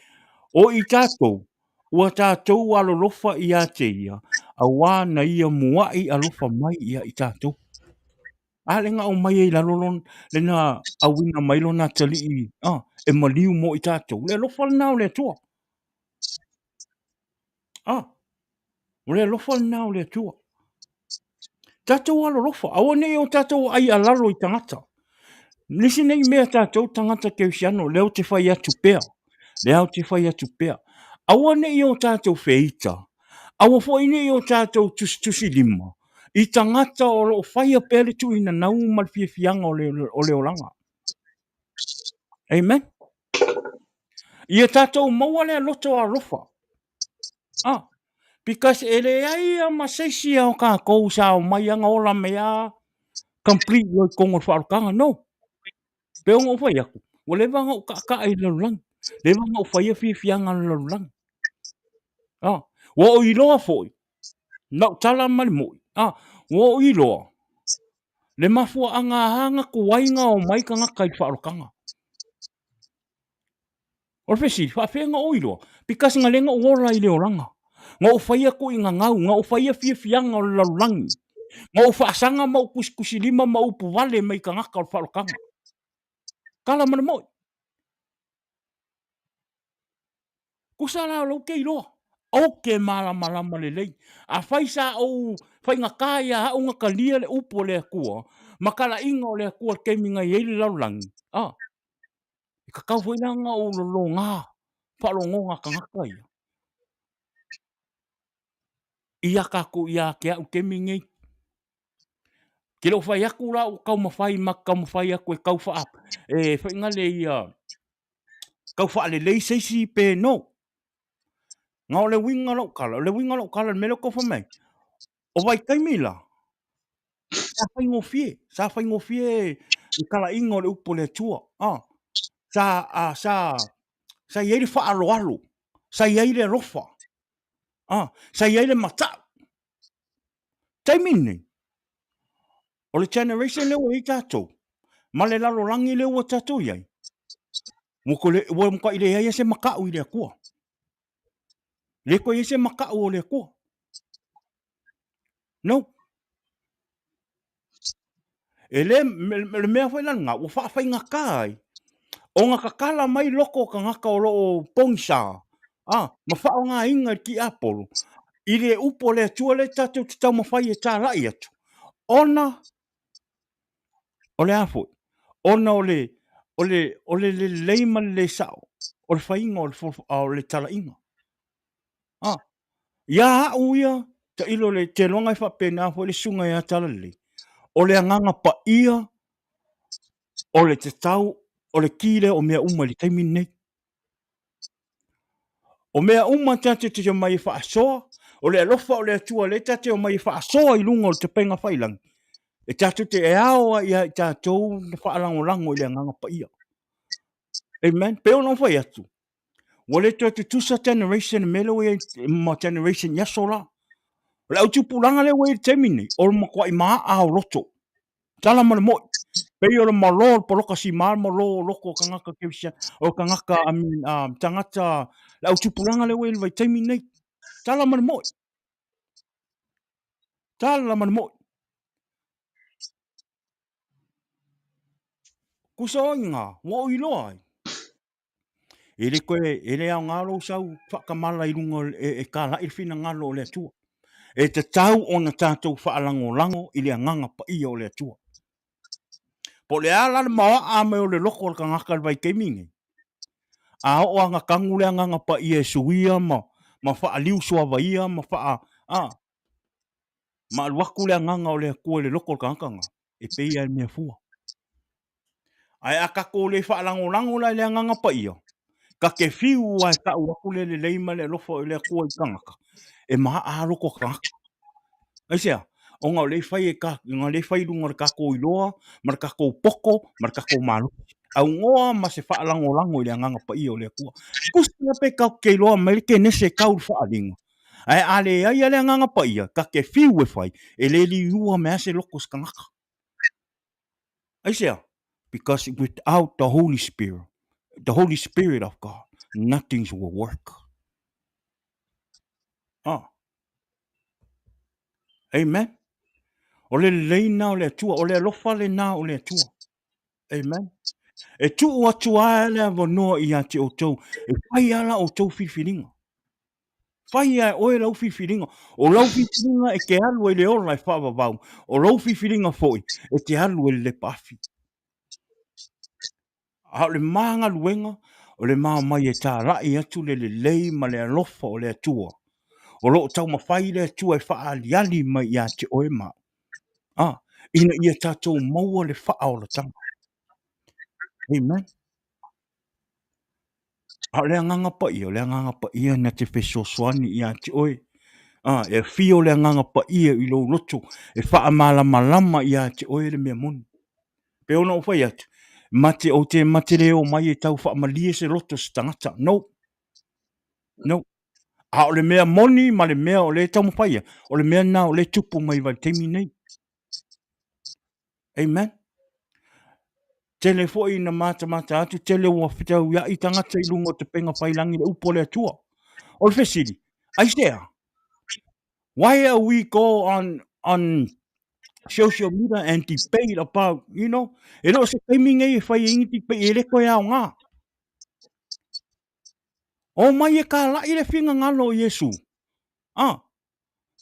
o i tatou, ua tatou alolofa ia te ia, auā na ia muaʻi alofa mai ia i tatou. A le na aumai ai i lalo lona, le na auina mai lona atalii, ah, e maliu mo i tatou. Le alofa lena o le Atua. Ah, o le alofa lena o le Atua. Tatou alolofa, aua ne i o tatou ai alalo i tagata. Nisi nei mea tatou tagata kerisiano, lea ou te fai atu pea, lea ou te fai atu pea. Aua ne i o tatou feita, aua foi ne i o tatou tusitusi lima i tagata o lo o faia pea le tuuina nau ma le fiafiaga o le, o le olaga. Amen. Ia tatou maua lea loto alofa. Ah, because e leai a ma se isi o kākou sa o mai anga ola mai a complete loi kongo le whaalokaga. No. Pe ona ou fai atu, ua leva ona ou kaakaa i le lalolagi. Leva ona ou faia fiafiaga o le lalolagi. Ah, ua ou iloa foi, lau tala ma le moi, ah, ua ou iloa, le mafuaaga a na tuai na omai tagata i le faaolataga. O le fesili, faafefea na ou iloa? Because na le na ou ola i le olaga. Na ou faia tuuina gau, na ou faia fiafiaga o le lalolagi. Na ou faasaga ma ou tusitusilima ma upu vale mai tagata o le faaolataga. Tala ma le moi. Tusa la o lou te iloa, ou te malamalama lelei. Afai sa ou faigata ia au na talia le upu a le Atua ma talaiga o le Atua i le taimi na i ai le lalolagi, a, e tatau foi la ona ou lologa faalogoga a tagata ia. Ia tatou ia te au i le taimi lenei. Ke le o fai atu la ua taumafai ma taumafai atu e tau faa, e faigale ia, tau faalelei se isi pe no. Na o le uiga o lau tala, o le uiga o lau tala i le mea lea ou te tau fai mai ai, o vaitaimi la, sa faigofie, sa faigofie le talaiga o le upu a le Atua, a, sa, a, sa, sa i ai le faaaloalo, sa i ai le alofa, a, sa i ai le matau. Taimi lenei, o le generation lea ua i ai tatou, ma le lalolagi lea ua tatou i ai, ua toe le, ua matuai leai lava se matau i le Atua. Le toe i ai se matau o le Atua. No. E le, o le mea foi la lena, ua faafaigata ai ona tatala mai loko o tagata o lo o pogisa, a, ma faaaogaina e le tiapolo i le upu a le Atua lea tatou te taumafai e talai atu, ona o le a foi? Ona o le, o le, o le lelei ma le le sao o le faiga o le, o le talaiga. A, ia au ia, tailo le teloga e faapena foi le susuga ia Talalelei, o le agaga paia o le tatau, o le ki lea o mea uma i le taimi lenei. O mea uma tatou te omai e faasoa, o le alofa o le Atua lea tatou te omai e faasoa i luga o le tapaina faiilagi, e tatou te e ao ai ia i tatou na faalagolago i le agaga paia. Amen. Pei ona ou fai atu, ua le toe tutusa generation i le mea lea ua i ai ma generation i aso la. O le au tupulaga lea ua i ai i le taimi lenei, o le matuai maaa o loto. Tala ma le moi. Pei o le malo o le poloka sima le malo o loto o tagata kerisiano, o tagata, I mean, tagata, le au tupulaga lea ua i ai i le vaitaimi lenei. Tala ma le moi. Tala ma le moi. Kusa o inga, ua ou iloa ai. E le toe, e le aoga lou sau faatamala i luga e, e talai le finagalo o le Atua. E tatau ona tatou faalagolago i le agaga paia o le Atua. Po o le a la le maoaa mai o le loto o le tagata i le vaitaimi nei, a oo lava ina tanu le agaga paia e suia ma, ma faaliu suavaia ma faa, a. Ma alu atu le agaga o le Atua i le loto o le tagata na, e pei lava i le mea fua. Ae a tatou le faalagolago la i le Agaga Paia, ta te fiu lava e tau atu le lelei ma le alofa o le Atua i tagata, e maaa lava loto o tagata. Aisea? Ona o lea e fai e ta, ona o lea e fai i luga o le tatou iloa ma le tatou poto ma le tatou malosi. Aunoa ma se faalagolago i le Agaga Paia o le Atua. Tusa la pe tatou te iloa mai le Kenese e tau i le faaaliga, ae a leai lava le Agaga Paia, ta te fiu e fai, e le liua mai lava se loto o se tagata. Aisea? Because without the Holy Spirit, the Holy Spirit of God, nothing will work. Ah. Amen. O le lelei na o le Atua, o le alofa lena o le Atua. Amen. E tuu atu lava le avanoa ia te outou, e fai lava la outou filifiliga. Fai lava e oe lau filifiliga. O lau filifiliga e te alu ai i le ola e faavavau, o lou filifiliga foi e te alu ai i le lepa afi. A o le ma galuega, o le ma omai e talai atu le lelei ma le alofa o le Atua. O lo o taumafai le Atua e faaaliali mai ia te oe ma au. A, ina ia tatou maua le faaolataga. Amen. A o le Agaga Paia, o le Agaga Paia na te fesoasoani ia te oe. A, e afio le Agaga Paia i lou loto e faamalamalama ia te oe le mea moni. Pei ona ou fai atu, mate, ou te mate le omai e tau faamalie se loto o se tagata. No. No. A o le mea moni ma le mea o lea e taumafai ia, o le mea lena o lea e tupu mai vaitaimi nei. Amen. Tele foi ina matamata atu, tele ua fetauiai tagata i luga o tapenga failangi le upu a le Atua. O le fesili, aisea? Why are we go on social media and debate about, you know, e le o se taimi nei e fai ai ni debate, e le toe aoga. O mai e kālaʻi le finagalo o Iesu. Ah,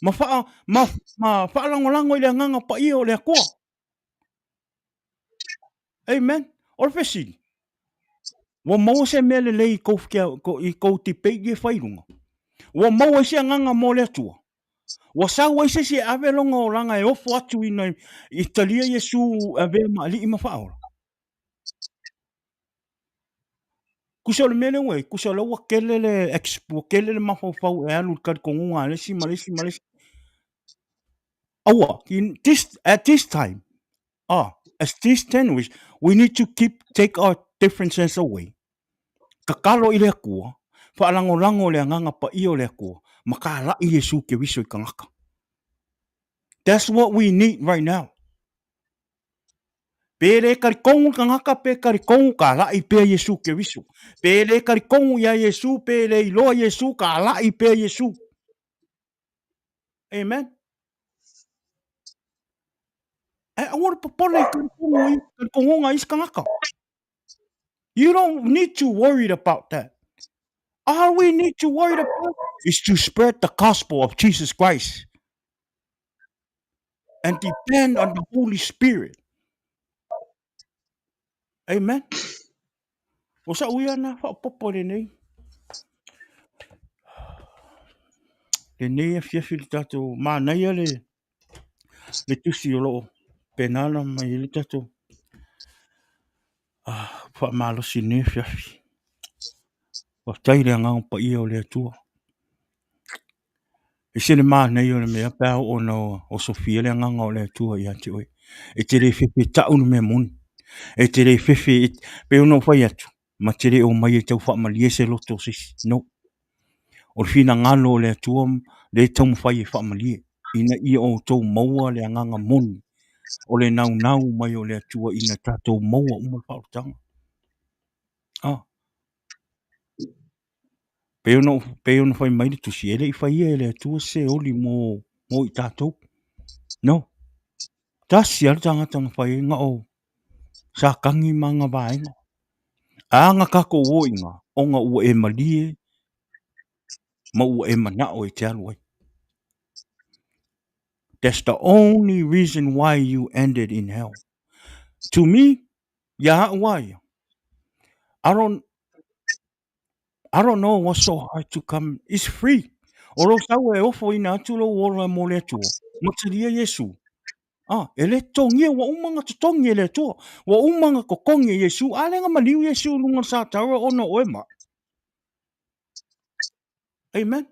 ma, wha, ma, ma whaalangolago i le agaga paia o le Atua. Amen. O le fesili, ua maua se mea lelei i kou, i kou debate i e fai i luga? Ua maua ai se agaga mo le Atua? Ua sau ai se isi e ave lona olaga e ofo atu ina i talia Iesu avea ma alii ma faaola? Kusa o le mea lea ua i ai, kusa o lea ua tele le ua tele le mafaufau e alu i le talitonuga a le isi ma le isi ma le isi. Aua, in this, at this time, ah, as this tenuous, we need to keep, take our differences away. Tatalo i le Atua, faalagolago i le Agaga Paia o le Atua, ma kālaʻi Iesu Keriso i tagata. That's what we need right now. Pe le talitonu le tagata, pe talitonu, kālaʻi pea Iesu Keriso. Pe le talitonu iā Iesu, pe le iloa Iesu, kālaʻi pea Iesu. Amen. Ae aua le popole i talitonuga i talitonuga i isi tagata. You don't need to worry about that. All we need to worry about is to spread the gospel of Jesus Christ and depend on the Holy Spirit. Amen. O sa'u ia na faaopoopo i lenei lenei afiafi le tatou manaia le le tusi o loo pena ona mai ai le tatou faamalosi i lenei afiafi. Faafetai i le Agaga Paia o le Atua. E ese le manaia o le mea pe a oo ina osofia le agaga o le Atua ia te oe. E te le fefe tau le mea moni. E te le fefe, pei ona ou fai atu, ma te le omai e tau faamalie se loto o se isi. No. O le finagalo o le Atua lea e taumafai e faamalie, ina ia outou maua le agaga moni o le naunau mai o le Atua ina tatou maua uma le faaolataga. Ah. Pei ona, pei ona fai mai le tusi, e le i faia e le Atua se oli mo, mo i tatou. No. Tasi lava le tagata na fai ai, na o Satani ma ana vaega. A na tatou o i ina, ona ua e malie ma ua e manao e te alu ai. That's the only reason why you ended in hell. To me, ia a'u a ia, I don't, I don't know what's so hard to come. It's free. O lou sau e ofoina atu lou ola mo le Atua. Ma talia Iesu. Ah, e le totogia, ua uma ona totogi e le Atua. Ua uma ona totogi e Iesu. A lea na maliu Iesu i luga o le sataura ona o oe ma au. Amen.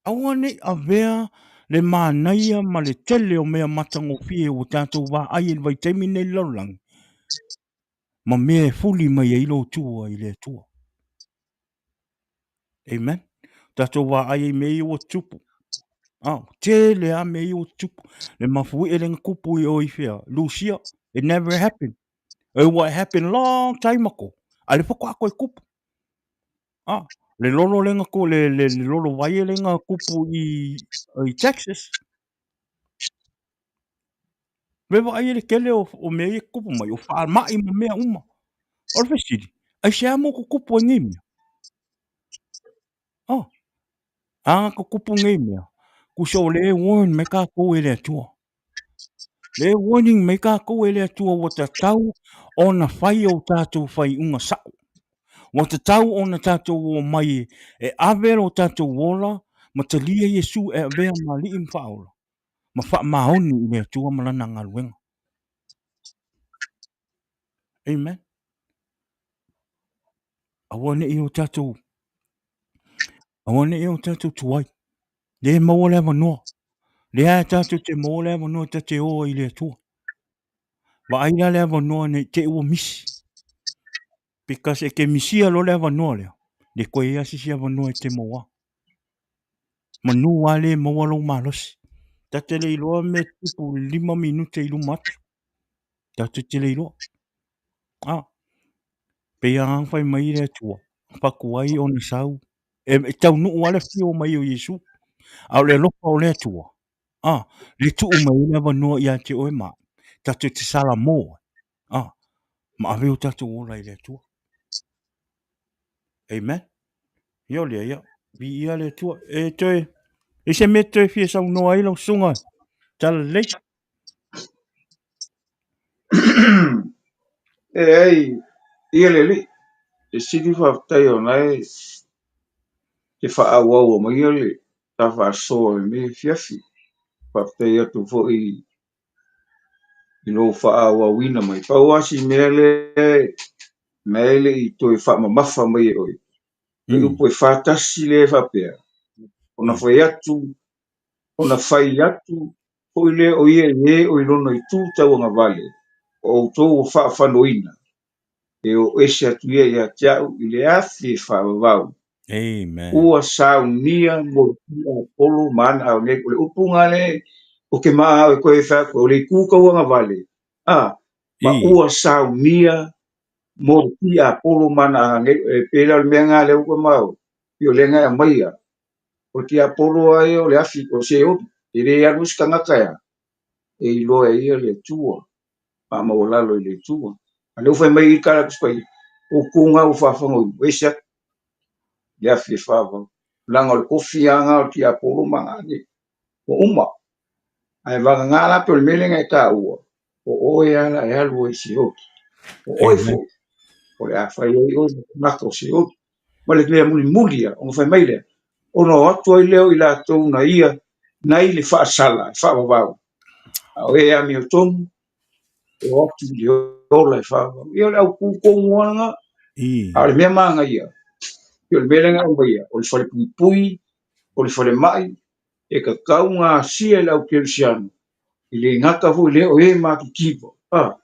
Aua ne i avea le manaia ma le tele o mea matagofie ua tatou vaai i le vaitaimi lenei i le lalolagi, ma mea e fuli mai ai lou tua i le Atua. Amen. Tatou vaai ai mea ia ua tupu. Ah, tele a mea ia ua tupu. Le mafuie le na tupu i o i fea, Lucia, it never happened. It what happened long time ago. A le faatoa toe tupu. Ah, le lolo le na tu, le lolo vai le na tupu i Texas. Me vaai ai le tele o mea ia tutupu mai, o faamai ma mea uma. O le fesili, aisea mo tutupu ai nei mea? Oh, a tutupu nei mea, tusa o lea e warn mai kākou e le Atua. Lea e warning mai kākou e le Atua ua tatau ona fai o tātou faaiuga sao. Ua tatau ona tātou omai e ave lo tātou ola ma talia Iesu e avea ma Alii ma Faaola. Ma faamaoni i le Atua ma Lana galuega. Amen. Aua ne i o tātou, aua ne i o tātou tuai. Le maua le avanoa. Lea e tātou te maua le avanoa ta te oa i le Atua. Vaai la le avanoa nei te ua misi. Because e ke misia lo le avanoa lea, le koe ia sisi avanoa e te maua. Manu a le maua lou malosi. Ta te le iloa mea tupu 5 minute i luma atu. Tatou te le iloa. Ah, pei a fai mai le Atua, fatu ai ona sau. E taunuu lava le afio mai o Iesu. A o le alofa o le Atua, ah, le tuu mai ai le avanoa ia te oe ma au. Tatou te salamo ai. Ah, ma ave o tatou ola i le Atua. Amen. Ia o lea, ia. Viia le Atua. E toe, e se mea toe fia saunoa ai lau susuga. Tala lelei. E ai, ia le Alii, e sili faafetai ona e te faaauau mai le ta faasoa i lenei afiafi. Faafetai atu foi i lou faaauauina mai. Pau lava si mea lea na e le i toe faamamafa mai e oe, o le upu e faatasi lea e faapea, ona fai atu, ona fai atu foi lea o ia i e o i lona itu tauagavale, o outou ua faafanoina, e o ese atu ia ia te au i le afi e faavavau. Amen. Ua saunia mo le tiapolo ma ana ao nei. O le upu nga le o ke maa au e koe e whai atu, o le itu tauagavale, a, ma ua saunia mo le tiapolo ma ana ao nei. E pēlā o le mea nga le upu mau, i o le nga e aumaia. O le tiapolo a ia o le afi, o se oli, e le alu se tagata ea, e iloa e ia le Atua, faamaualalo i le Atua. A lea ua fai mai i le Tusi Paia, o outou ua faafagoina, ua ese atu le afi e faavavau. Leaga o le kofi lava lena o le tiapolo ma ana nei, ua uma. Ae vagana la pei o le mea lea na e taua, o oe lava la e alu ai i Seoli. O oe foi, o le a fai ai oe ma tagata o Seoli. Ma le mea mulimuli lava, ona fai mai lea, ona o atu ai lea o i latou na ia nai le faasala e faavavau, a o e amiotonu, e o atu i le ola e faavavau. Ia o le autu tonu lava lena. A o le mea manaia, o le mea lea na aumaia, o le falepuipui, o le falemai, e tatau ona asia e le au kerisiano, e le gata foi lea o e matitiva, a,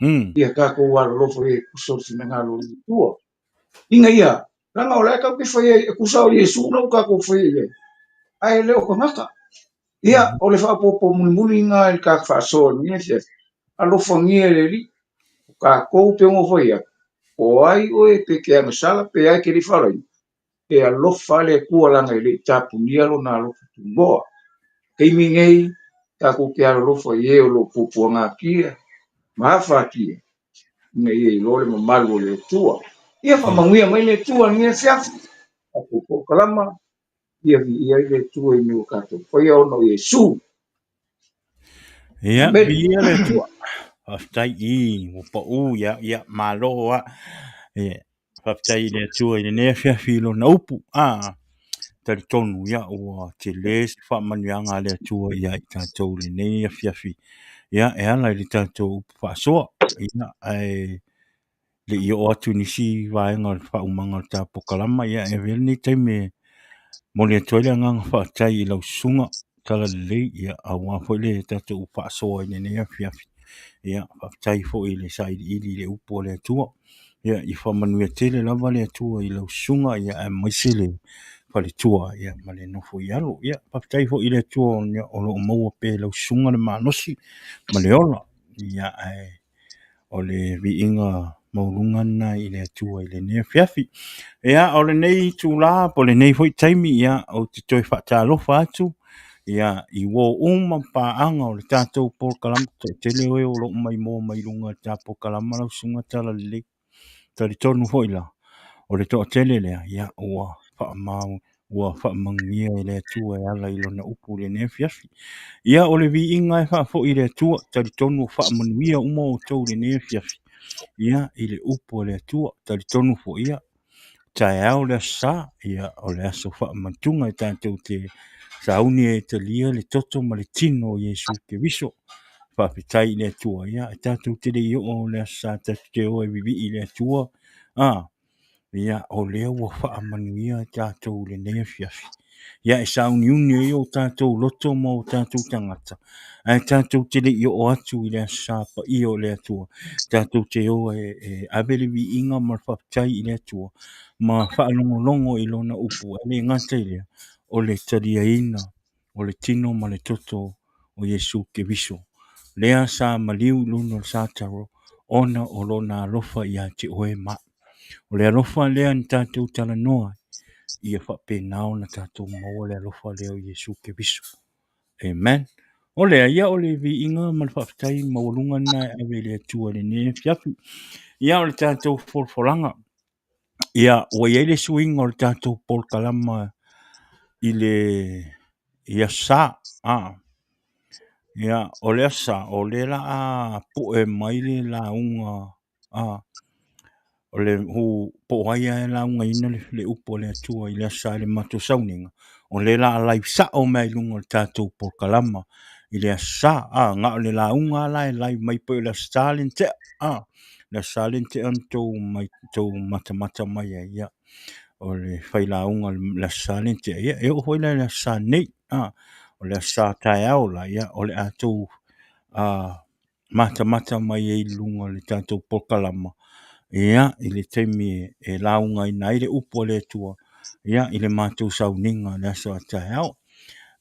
ia tatou alolofa ia e tusa o le finagalo o le Atua. Ina ia, leaga o la e tatou te fai ai, e tusa o Iesu la ua tatou fai ai i ai, ae le o tagata. Ia, o le faaopoopo mulimuli lena i le ta faasoa i lenei afiafi, alofagia e le Alii, o tatou pe ono fai atu, po o ai oe pe te agasala pe a e te le i faalaina, e alofa le Atua leaga e le i tapunia lona alofa tunoa. Taimi nei, tatou te alolofa i e o lo o puapuagatia ma afatia, ina ia iloa le mamalu o le Atua. Ia faamanuia mai le Atua i lenei afiafi, tatou polokalama, ia viia ai le Atua i mea ua tatou faia ona o Iesu. Ia, viia le Atua. Faafetai i, ua pau, ia, ia, malo a. Ia, faafetai i le Atua i lenei afiafi i lona upu. Talitonu, ia, ua tele se faamanuiaga a le Atua ia i tatou i lenei afiafi, ia, e ala i le tatou upu faasoa, ia, ae le i oo atu i nisi vaega o le faaumaga o le ta polokalama, ia, e avea lenei taimi e momoli atu ai le agaga faafetai i lau susuga Talalelei, ia, aua foi le tatou faasoa i lenei afiafi. Ia, faafetai foi i le sailiili i le upu a le Atua. Ia, ia faamanuia tele lava le Atua i lau susuga, ia, aemaise le faletua, ia, ma le nofo i alo. Ia, faafetai foi i le Atua o lo o maua pea e lau susuga le malosi ma le ola. Ia, ae o le viiga maualuga lena i le Atua i lenei afiafi. Ia, o lenei itula po o lenei foi taimi, ia, ou te toe faatalofa atu, ia, i uo uma ma paaga o le tatou polokalama. Toatele oe o lo o maimoa mai luga o le ta polokalama lau Susuga Talalelei. Talitonu foi la, o le toatele lea, ia, ua faamau, ua faamanuia e le Atua e ala i lona upu i lenei afiafi. Ia, o le viiga e faafoi i le Atua, talitonu ua faamanuia uma outou i lenei afiafi, ia, i le upu a le Atua. Talitonu foi, ia, taeao le Aso Sa, ia, o le aso faamantuga e tatou te sauni ai e talia le toto ma le tino o Iesu Keriso. Faafetai i le Atua, ia, e tatou te le i oo i le Aso Sa tatou te o e vivii i le Atua, a, ia, o lea ua faamanuia tatou i lenei afiafi. Ia, e sauniuni ai o tatou loto ma o tatou tagata, ae tatou te le i oo atu i le Aso Sa paia o le Atua, tatou te o e ave le viiga ma le faafetai i le Atua, ma faalogologo i lona upu, e le gata i lea, o le taliaina o le tino ma le toto o Iesu Keriso, lea sa maliu i luga o le sataro, ona o lona alofa ia te oe ma au. O le alofa lea na tatou talanoa ai, ia faapena ona tatou maua le alofa lea o Iesu Keriso. Amen. O lea, ia o le viiga ma le faafetai maualuga lena e ave i le Atua i lenei afiafi. Ia o le tatou folafolaga, ia ua i ai le suiga o le tatou polokalama i le i Aso Sa. A, ia, o le Aso Sa, o lea la a pue mai le lauga a o le hu po o ai lava e laugaina le upu a le Atua i le Aso Sa i le matou sauniga, o lea la a live sao mai i luga o le tatou polokalama i le Aso Sa. A, na o le lauga lava la e live mai pei o le Aso Sa lea na tea. A, le Aso Sa lea na tea na tou mai tou matamata mai ai, ia, o le failauga o le Aso Sa lea na tea, ia, e oo foi la i le Aso Sa nei. A, o le Aso Sa taeao la, ia, o le a tou matamata mai ai i luga o le tatou polokalama, ia, i le taimi e laugaina ai le upu a le Atua, ia, i le matou sauniga i le aso a taeao.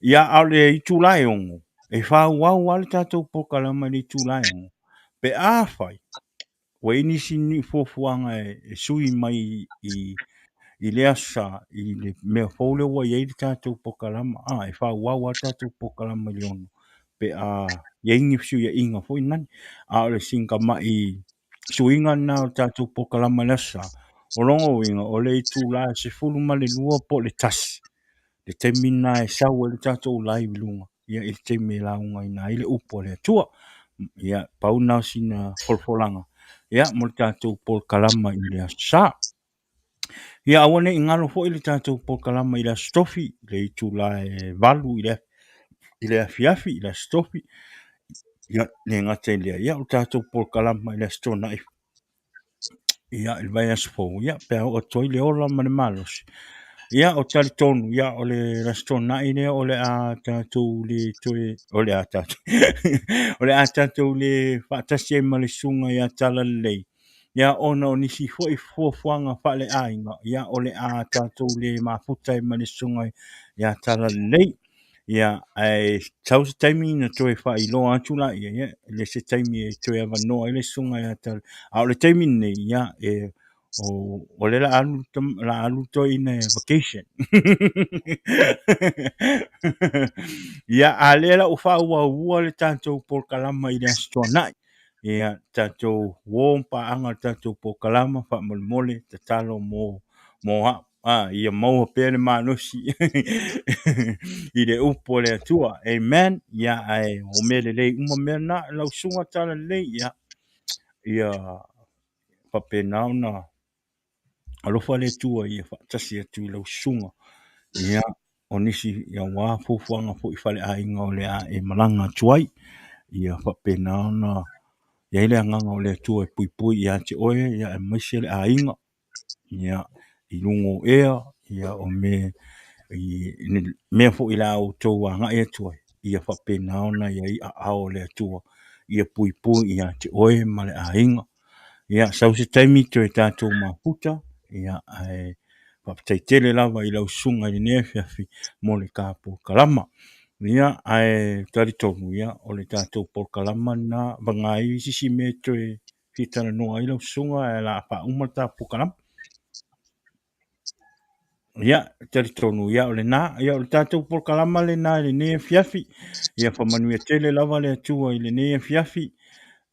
Ia, a o le itula e 6, e faaauau lava le tatou polokalama i le itula e 6, pe afai ua i ai nisi fuafuaga e sui mai i le Aso Sa i le mea fou lea ua i ai le tatou polokalama, a, e faaauau lava le tatou polokalama i le 6 pe a i ai ni fesuiaiga foi nani. A o le sina tamai suiga lena o le tatou polokalama i le Aso Sa, o lona uiga o le itula e 12 po o le 1 le taimi lena e sau ai le tatou live i luga, ia, i le taimi e laugaina ai le upu a le Atua. Ia, pau lena o sina folafolaga, ia, mo le tatou polokalama i le Aso Sa. Ia, aua ne i galo foi le tatou polokalama i le Aso Tofi, i le itula e 8 i le afiafi i le Aso Tofi. Ia, le gata i lea, ia, o le tatou polokalama i le Aso Toonai, ia, i le vaiaso fou, ia, pe a oo atu ai le ola ma le malosi. Ia, o talitonu, ia, o le Aso Toonai lea o le a tatou le toe, o le a tatou, o le a tatou le faatasi ai ma le susuga ia Talalelei, ia, ona o nisi foi fuafuaga faaleaiga, ia, o le a tatou le mafuta ai ma le susuga ia Talalelei. Ia, ae sau se taimi ona toe faailoa atu laia, ia, i se taimi e toe avanoa ai le susuga ia Tala. A o le taimi lenei, ia, e, o lea la alu, la alu toeaina e vacation. Ia, a lea la ua faaauaua le tatou polokalama i le Aso Toonai. Ia, tatou uo ma paaga o le tatou polokalama, faamolemole, tatalo mo au. A, ia maua pea le malosi i le upu a le Atua. Amen. Ia, ae o mea lelei uma mea na, lau susuga Talalelei, ia, ia faapena ona alofa le Atua ia faatasi atu i lau susuga. Ia, o nisi aua fuafuaga foi faaleaiga o le a e malaga atu ai. Ia faapena ona i ai le agaga o le Atua e puipui ia te oe aemaise le aiga, ia, i luga o ea, ia, o mea, i mea foi o le a outou agai atu ai, ia faapena ona i ai aao o le Atua ia puipui ia te oe ma le aiga. Ia, sau se taimi toe tatou mafuta, ia, ae faafetai tele lava i lau susuga i lenei afiafi mo le ta polokalama. Ia, ae talitonu, ia, o le tatou polokalama lena, vagana ai se isi mea e toe fia talanoa ai lau susuga ae o le a faauma le ta polokalama. Ia, talitonu, ia, o lena, ia, o le tatou polokalama lena i lenei afiafi. Ia, faamanuia tele lava le Atua i lenei afiafi.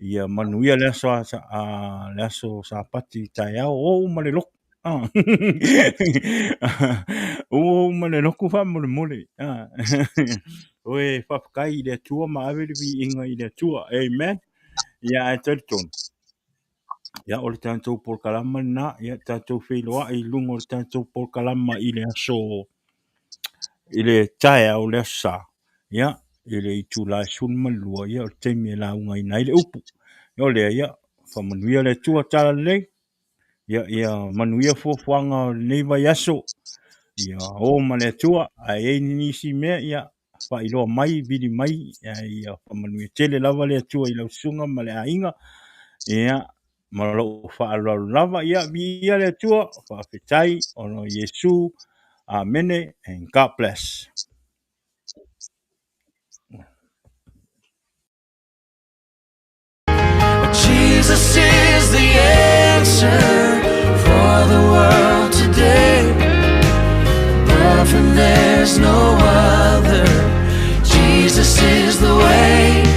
Ia manuia le aso, a, le aso Sapati taeao, o uma le lotu. Ah. o uma le lotu faamolemole. Ah. Oe, faafetai i le Atua ma ave le viiga i le Atua. Amen. Ia, ae talitonu. Ia, o le tatou polokalama lena, ia tatou feiloai i luga o le tatou polokalama i le aso, i le taeao o le aso Sa, ia, i le itula e 12, ia, o le taimi e laugaina ai le upu. Ia, o lea, ia, faamanuia le Atua talalelei, ia, ia manuia fuafuaga o lenei vaiaso, ia o ma le Atua, a i ai nisi mea, ia, faailoa mai, vili mai, ia faamanuia tele lava le Atua i lau susuga ma le aiga, ia, ma lou faaaloalo lava, ia, viia le Atua, faafetai, ona o Iesu, Amene, and God bless. Jesus is the answer for the world today. Above him there's no other. Jesus is the way.